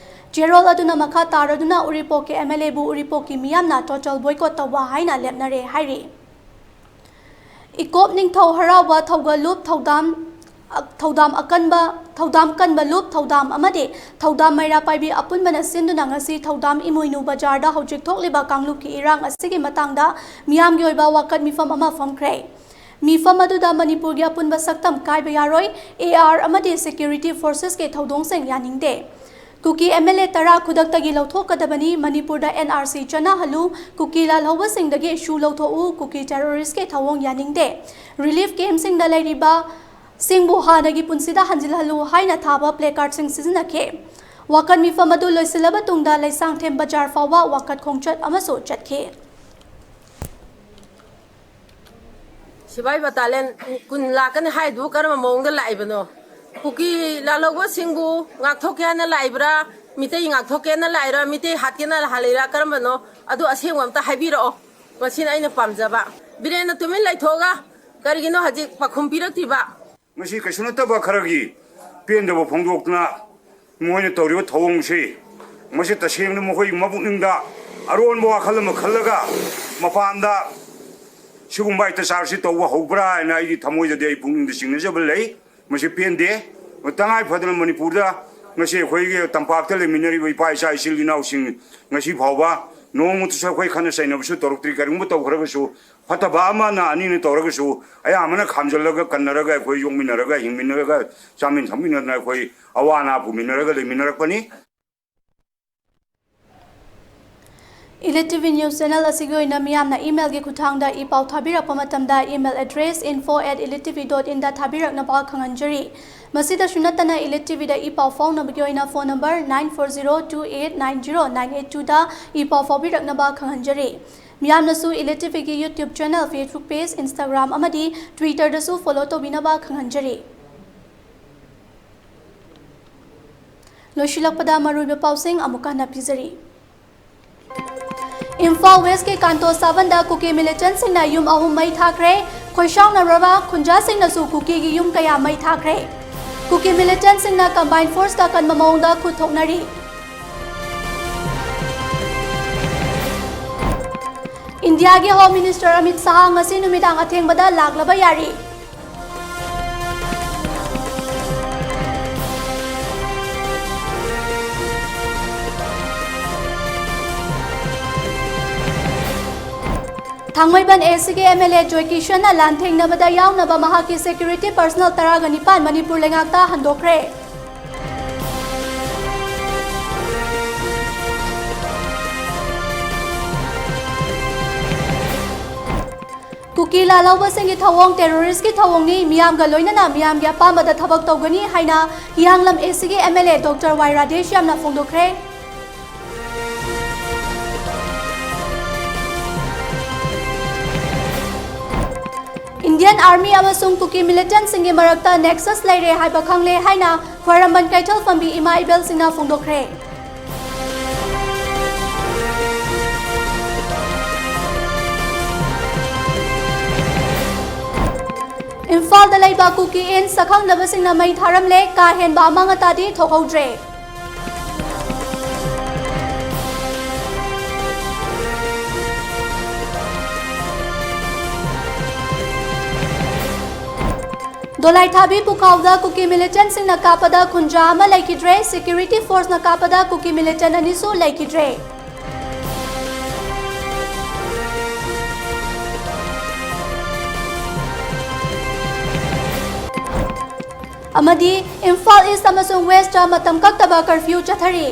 ꯆꯦꯔꯣꯜ ꯑꯗꯨꯅ ꯃꯈꯥ ꯇꯥꯔꯗꯨꯅ ꯎꯔꯤꯄꯣꯛꯀꯤ ꯑꯦꯝ ꯑꯦꯜ ꯑꯦꯕꯨ ꯎꯔꯤꯄꯣꯛꯀꯤ ꯃꯤꯌꯥꯝꯅ ꯇꯣꯇꯦꯜ ꯕꯣꯏꯀꯣꯠ ꯇꯧꯕ ꯍꯥꯏꯅ ꯂꯦꯞꯅꯔꯦ ꯍꯥꯏꯔꯤ꯫ ꯏꯀꯣꯞ ꯅꯤꯡꯊꯧ ꯍꯔꯥꯎꯕ ꯊꯧꯒꯜꯂꯨꯞ ꯊꯧꯗꯥꯝ ꯊꯧꯗꯥꯝ ꯑꯀꯟꯕ ꯊꯧꯗꯥꯝ ꯀꯟꯕ ꯂꯨꯞ ꯊꯧꯗꯥꯝ ꯑꯃꯗꯤ ꯊꯧꯗꯥꯝ ꯃꯩꯔꯥ ꯄꯥꯏꯕꯤ ꯑꯄꯨꯟꯕꯅ ꯁꯤꯟꯗꯨꯅ ꯉꯁꯤ ꯊꯧꯗꯥꯝ ꯏꯃꯣꯏꯅꯨ ꯕꯖꯥꯔꯗ ꯍꯧꯖꯤꯛ ꯊꯣꯛꯂꯤꯕ ꯀꯥꯡꯂꯨꯞꯀꯤ ꯏꯔꯥꯡ ꯑꯁꯤꯒꯤ ꯃꯇꯥꯡꯗ ꯃꯤꯌꯥꯝꯒꯤ ꯑꯣꯏꯕ ꯋꯥꯀꯠ ꯃꯤꯐꯝ ꯑꯃ ꯐꯝꯈ꯭ꯔꯦ꯫ ꯃꯤꯐꯝ ꯑꯗꯨꯗ ꯃꯅꯤꯄꯨꯔꯒꯤ ꯑꯄꯨꯟꯕ ꯁꯛꯇꯝ ꯀꯥꯏꯕ ꯌꯥꯔꯣꯏ, ꯑꯦ ꯑꯥꯔ ꯑꯃꯗꯤ ꯁꯦꯀ꯭ꯌꯨꯔꯤꯇꯤ ꯐꯣꯔꯁꯦꯁꯀꯤ ꯊꯧꯗꯣꯡꯁꯤꯡ ꯌꯥꯅꯤꯡꯗꯦ꯫ ꯀꯨꯀꯤ ꯑꯦꯝ ꯑꯦꯜ ꯑꯦ ꯇꯔꯥ ꯈꯨꯗꯛꯇꯒꯤ ꯂꯧꯊꯣꯛꯀꯗꯕꯅꯤ, ꯃꯅꯤꯄꯨꯔꯗ ꯑꯦꯟ ꯑꯥꯔ ꯁꯤ ꯆꯠꯅꯍꯜꯂꯨ, ꯀꯨꯀꯤ ꯂꯥꯜꯍꯧꯕꯁꯤꯡꯗꯒꯤ ꯁꯨ ꯂꯧꯊꯣꯛꯎ, ꯀꯨꯀꯤ ꯇꯦꯔꯣꯔꯤꯁ꯭ꯠꯀꯤ ꯊꯧꯑꯣꯡ ꯌꯥꯅꯤꯡꯗꯦ, ꯔꯤꯂꯤꯐ ꯀꯦꯝꯞꯁꯤꯡꯗ ꯂꯩꯔꯤꯕ ꯁꯤꯡꯕꯨ ꯍꯥꯟꯅꯒꯤ ꯄꯨꯟꯁꯤꯗ ꯍꯟꯖꯤꯜꯍꯜꯂꯨ ꯍꯥꯏꯅ ꯊꯥꯕ ꯄ꯭ꯂꯦꯀꯥꯔꯗꯁꯤꯡ ꯁꯤꯖꯤꯟꯅꯈꯤ꯫ ꯋꯥꯀꯠ ꯃꯤꯐꯝ ꯑꯗꯨ ꯂꯣꯏꯁꯤꯜꯂꯕ ꯇꯨꯡꯗ ꯂꯩꯁꯥꯡꯊꯦꯝ ꯕꯖꯥꯔ ꯐꯥꯎꯕ ꯋꯥꯀꯠ ꯈꯣꯡꯆꯠ ꯑꯃꯁꯨ ꯆꯠꯈꯤ꯫ ꯁꯤꯐꯥꯏ ꯕꯇꯥꯂꯤꯌꯟ ꯀꯨꯟ ꯂꯥꯛꯀꯅꯤ ꯍꯥꯏꯗꯨꯕꯨ ꯀꯔꯝꯕ ꯃꯑꯣꯡꯗ ꯂꯥꯛꯏꯕꯅꯣ? ꯀꯨꯀꯤ ꯂꯥꯜꯍꯧꯕꯁꯤꯡꯕꯨ ꯉꯥꯛꯊꯣꯛꯀꯦ ꯍꯥꯏꯅ ꯂꯥꯛꯏꯕ꯭ꯔꯥ? ꯃꯤꯇꯩ ꯉꯥꯛꯊꯣꯛꯀꯦꯅ ꯂꯥꯛꯏꯔꯥ? ꯃꯤꯇꯩ ꯍꯥꯠꯀꯦꯅ ꯂꯥꯛꯏꯔꯥ? ꯀꯔꯝꯕꯅꯣ? ꯑꯗꯨ ꯑꯁꯦꯡꯕ ꯑꯝꯇ ꯍꯥꯏꯕꯤꯔꯛꯑꯣ꯫ ꯃꯁꯤꯅ ꯑꯩꯅ ꯄꯥꯝꯖꯕ꯫ ꯕꯤꯔꯦꯟꯅ ꯇꯨꯃꯤꯟ ꯂꯩꯊꯣꯛꯑꯒ ꯀꯔꯤꯒꯤꯅꯣ ꯍꯧꯖꯤꯛ ꯄꯥꯎꯈꯨꯝ ꯄꯤꯔꯛꯇ꯭ꯔꯤꯕ? ꯃꯁꯤ ꯀꯩꯁꯨ ꯅꯠꯇꯕ ꯈꯔꯒꯤ ꯄꯦꯟꯗꯕ ꯐꯣꯡꯗꯣꯛꯇꯨꯅ ꯃꯣꯏꯅ ꯇꯧꯔꯤꯕ ꯊꯧꯑꯣꯡꯁꯤ, ꯃꯁꯤ ꯇꯁꯦꯡꯅ ꯃꯈꯣꯏꯒꯤ ꯃꯄꯨꯛꯅꯤꯡꯗ ꯑꯔꯣꯟꯕ ꯋꯥꯈꯜ ꯑꯃ ꯈꯜꯂꯒ ꯃꯄꯥꯟꯗ ꯁꯤꯒꯨꯝꯕ ꯑꯇ꯭ꯌꯥꯆꯥꯔꯁꯤ ꯇꯧꯕ ꯍꯧꯕ꯭ꯔꯥ ꯍꯥꯏꯅ ꯑꯩꯒꯤ ꯊꯃꯣꯏꯗꯗꯤ ꯑꯩ ꯄꯨꯛꯅꯤꯡꯗ ꯆꯤꯡꯅꯖꯕ ꯂꯩ꯫ ꯃꯁꯤ ꯄꯦꯟꯗꯦ꯫ ꯇꯉꯥꯏ ꯐꯗꯅ ꯃꯅꯤꯄꯨꯔꯗ ꯉꯁꯤ ꯑꯩꯈꯣꯏꯒꯤ ꯇꯝꯄꯥꯛꯇ ꯂꯩꯃꯤꯟꯅꯔꯤꯕ ꯏꯄꯥ ꯏꯆꯥ ꯏꯆꯤꯜ ꯏꯅꯥꯎꯁꯤꯡ ꯉꯁꯤ ꯐꯥꯎꯕ ꯅꯣꯡꯃꯇꯁꯨ ꯑꯩꯈꯣꯏ ꯈꯠꯅ ꯆꯩꯅꯕꯁꯨ ꯇꯧꯔꯛꯇ꯭ꯔꯤ꯫ ꯀꯔꯤꯒꯨꯝꯕ ꯇꯧꯈ꯭ꯔꯒꯁꯨ, ꯐꯠꯇꯕ ꯑꯃꯅ ꯑꯅꯤꯅ ꯇꯧꯔꯒꯁꯨ ꯑꯌꯥꯝꯕꯅ ꯈꯥꯝꯖꯤꯜꯂꯒ ꯀꯟꯅꯔꯒ ꯑꯩꯈꯣꯏ ꯌꯣꯛꯃꯤꯟꯅꯔꯒ ꯍꯤꯡꯃꯤꯟꯅꯔꯒ ꯆꯥꯃꯤꯟ ꯊꯛꯃꯤꯟꯅꯗꯅ ꯑꯩꯈꯣꯏ ꯑꯋꯥ ꯑꯅꯥ ꯄꯨꯃꯤꯟꯅꯔꯒ ꯂꯩꯃꯤꯟꯅꯔꯛꯄꯅꯤ꯫ Elite T V news channel ꯑꯁꯤꯒꯤ ꯑꯣꯏꯅ ꯃꯤꯌꯥꯝꯅ ꯏꯃꯦꯜꯒꯤ ꯈꯨꯠꯊꯥꯡꯗ ꯏ ꯄꯥꯎ ꯊꯥꯕꯤꯔꯛꯄ ꯃꯇꯝꯗ email address info at elite T V dot in ꯗ ꯊꯥꯕꯤꯔꯛꯅꯕ ꯈꯪꯍꯟꯖꯔꯤ꯫ ꯃꯁꯤꯗꯁꯨ ꯅꯠꯇꯅ Elite ꯇꯤꯚꯤꯗ ꯏ ꯄꯥꯎ ꯐꯥꯎꯅꯕꯒꯤ ꯑꯣꯏꯅ phone number nine four zero two eight nine zero nine eight twoꯗ E ꯄꯥꯎ ꯐꯥꯎꯕꯤꯔꯛꯅꯕ ꯈꯪꯍꯟꯖꯔꯤ꯫ ꯃꯤꯌꯥꯝꯅꯁꯨ Elite ꯇꯤꯚꯤꯒꯤ YouTube channel, Facebook page, Instagram ꯑꯃꯗꯤ Twitterꯗꯁꯨ follow ꯇꯧꯕꯤꯅꯕ ꯈꯪꯍꯟꯖꯔꯤ꯫ ꯂꯣꯏꯁꯤꯜꯂꯛꯄꯗ ꯃꯔꯨꯑꯣꯏꯕ ꯄꯥꯎꯁꯤꯡ ꯑꯃꯨꯛꯀ ꯍꯟꯅ ꯄꯤꯖꯔꯤ꯫ ꯏꯝꯐꯥꯜ ꯋꯦꯁꯀꯤ ꯀꯥꯟꯇꯣ ꯁꯥꯕꯟꯗ ꯀꯨꯀꯤ militantꯁꯤꯡꯅ ꯌꯨꯝ ꯑꯍꯨꯝ ꯃꯩ ꯊꯥꯈ꯭ꯔꯦ꯫ ꯈꯣꯏꯁꯥꯎꯅꯔꯕ ꯈꯨꯟꯖꯥꯁꯤꯡꯅꯁꯨ ꯀꯨꯀꯤꯒꯤ ꯌꯨꯝ ꯀꯌꯥ ꯃꯩ ꯊꯥꯈ꯭ꯔꯦ꯫ ꯀꯨꯀꯤ militantꯁꯤꯡꯅ combined forceꯀ ꯑꯀꯟꯕ ꯃꯑꯣꯡꯗ ꯈꯨꯠ ꯊꯣꯛꯅꯔꯤ꯫ ꯏꯟꯗꯤꯌꯥꯒꯤ Home Minister ꯑꯃꯤꯠ ꯁꯥꯍ ꯉꯁꯤ ꯅꯨꯃꯤꯗꯥꯡ ꯑꯊꯦꯡꯕꯗ ꯂꯥꯛꯂꯕ ꯌꯥꯔꯤ꯫ ꯊꯥꯡꯃꯩꯕꯟ ꯑꯦꯁꯤꯒꯤ MLA ꯖꯣꯏ ꯀꯤꯁꯟꯅ ꯂꯥꯟꯊꯦꯡꯅꯕꯗ ꯌꯥꯎꯅꯕ ꯃꯍꯥꯛꯀꯤ security personnel ꯇꯔꯥꯒ ꯅꯤꯄꯥꯟ ꯃꯅꯤꯄꯨꯔ ꯂꯩꯉꯥꯛꯇ ꯍꯟꯗꯣꯛꯈ꯭ꯔꯦ꯫ ꯀꯨꯀꯤ ꯂꯥꯜꯍꯧꯕꯁꯤꯡꯒꯤ ꯊꯧꯑꯣꯡ terroristꯀꯤ ꯊꯧꯑꯣꯡꯅꯤ, ꯃꯤꯌꯥꯝꯒ ꯂꯣꯏꯅꯅ ꯃꯤꯌꯥꯝꯒꯤ ꯑꯄꯥꯝꯕꯗ ꯊꯕꯛ ꯇꯧꯒꯅꯤ ꯍꯥꯏꯅ ꯍꯤꯌꯥꯡꯂꯝ ꯑꯦꯁꯤꯒꯤ MLA Doctor ꯋꯥꯏ ꯔꯥꯙꯦꯁ꯭ꯌꯥꯝꯅ ꯐꯣꯡꯗꯣꯛꯈ꯭ꯔꯦ꯫ Indian Army ꯑꯃꯁꯨꯡ ꯀꯨꯀꯤ militantꯁꯤꯡꯒꯤ ꯃꯔꯛꯇ nexus ꯂꯩꯔꯦ ꯍꯥꯏꯕ ꯈꯪꯂꯦ ꯍꯥꯏꯅ ꯈ꯭ꯋꯥꯏꯔꯝꯕꯟ ꯀꯩꯊꯦꯜ ꯐꯝꯕꯤ ꯏꯃꯥ ꯏꯕꯦꯜꯁꯤꯡꯅ ꯐꯣꯡꯗꯣꯛꯈ꯭ꯔꯦ꯫ ꯏꯝꯐꯥꯜꯗ ꯂꯩꯕ ꯀꯨꯀꯤ ꯏꯟ ꯁꯛꯈꯪꯗꯕꯁꯤꯡꯅ ꯃꯩ ꯊꯥꯔꯝꯂꯦ, ꯀꯥ ꯍꯦꯟꯕ ꯑꯃꯥꯡ ꯑꯇꯥꯗꯤ ꯊꯣꯛꯍꯧꯗ꯭ꯔꯦ꯫ ꯗꯣꯂꯥꯏꯊꯥꯕꯤ ꯄꯨꯈꯥꯎꯗ ꯀꯨꯀꯤ militantꯁꯤꯡꯅ ꯀꯥꯞꯄꯗ ꯈꯨꯟꯖꯥ ꯑꯃ ꯂꯩꯈꯤꯗ꯭ꯔꯦ, security forceꯅ ꯀꯥꯞꯄꯗ ꯀꯨꯀꯤ militant ꯑꯅꯤꯁꯨ ꯂꯩꯈꯤꯗ꯭ꯔꯦ꯫ ꯑꯃꯗꯤ ꯏꯝꯐꯥꯜ ꯏꯁ ꯑꯃꯁꯨꯡ ꯋꯦꯁꯇ ꯃꯇꯝ ꯀꯛꯇꯕ curfew ꯆꯠꯊꯔꯤ꯫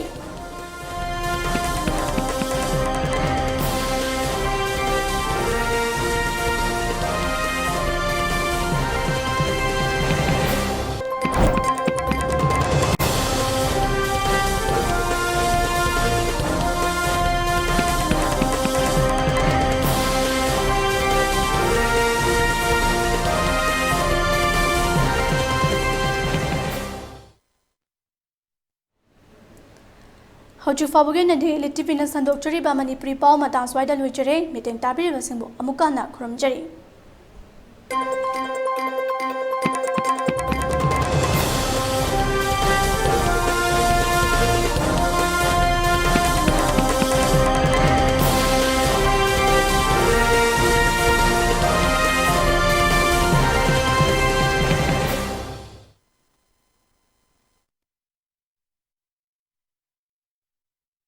ꯍꯧꯖꯤꯛ ꯐꯥꯎꯕꯒꯤ ꯑꯣꯏꯅꯗꯤ ꯏꯂꯤꯠ ꯇꯤꯚꯤꯅ ꯁꯟꯗꯣꯛꯆꯔꯤꯕ ꯃꯅꯤꯄꯨꯔꯤ ꯄꯥꯎ ꯃꯇꯥꯡ ꯁ꯭ꯋꯥꯏꯗ ꯂꯣꯏꯖꯔꯦ꯫ ꯃꯤꯠꯌꯦꯡ ꯇꯥꯕꯤꯔꯤꯕꯁꯤꯡꯕꯨ ꯑꯃꯨꯛꯀ ꯍꯟꯅ ꯈꯨꯔꯨꯝꯖꯔꯤ꯫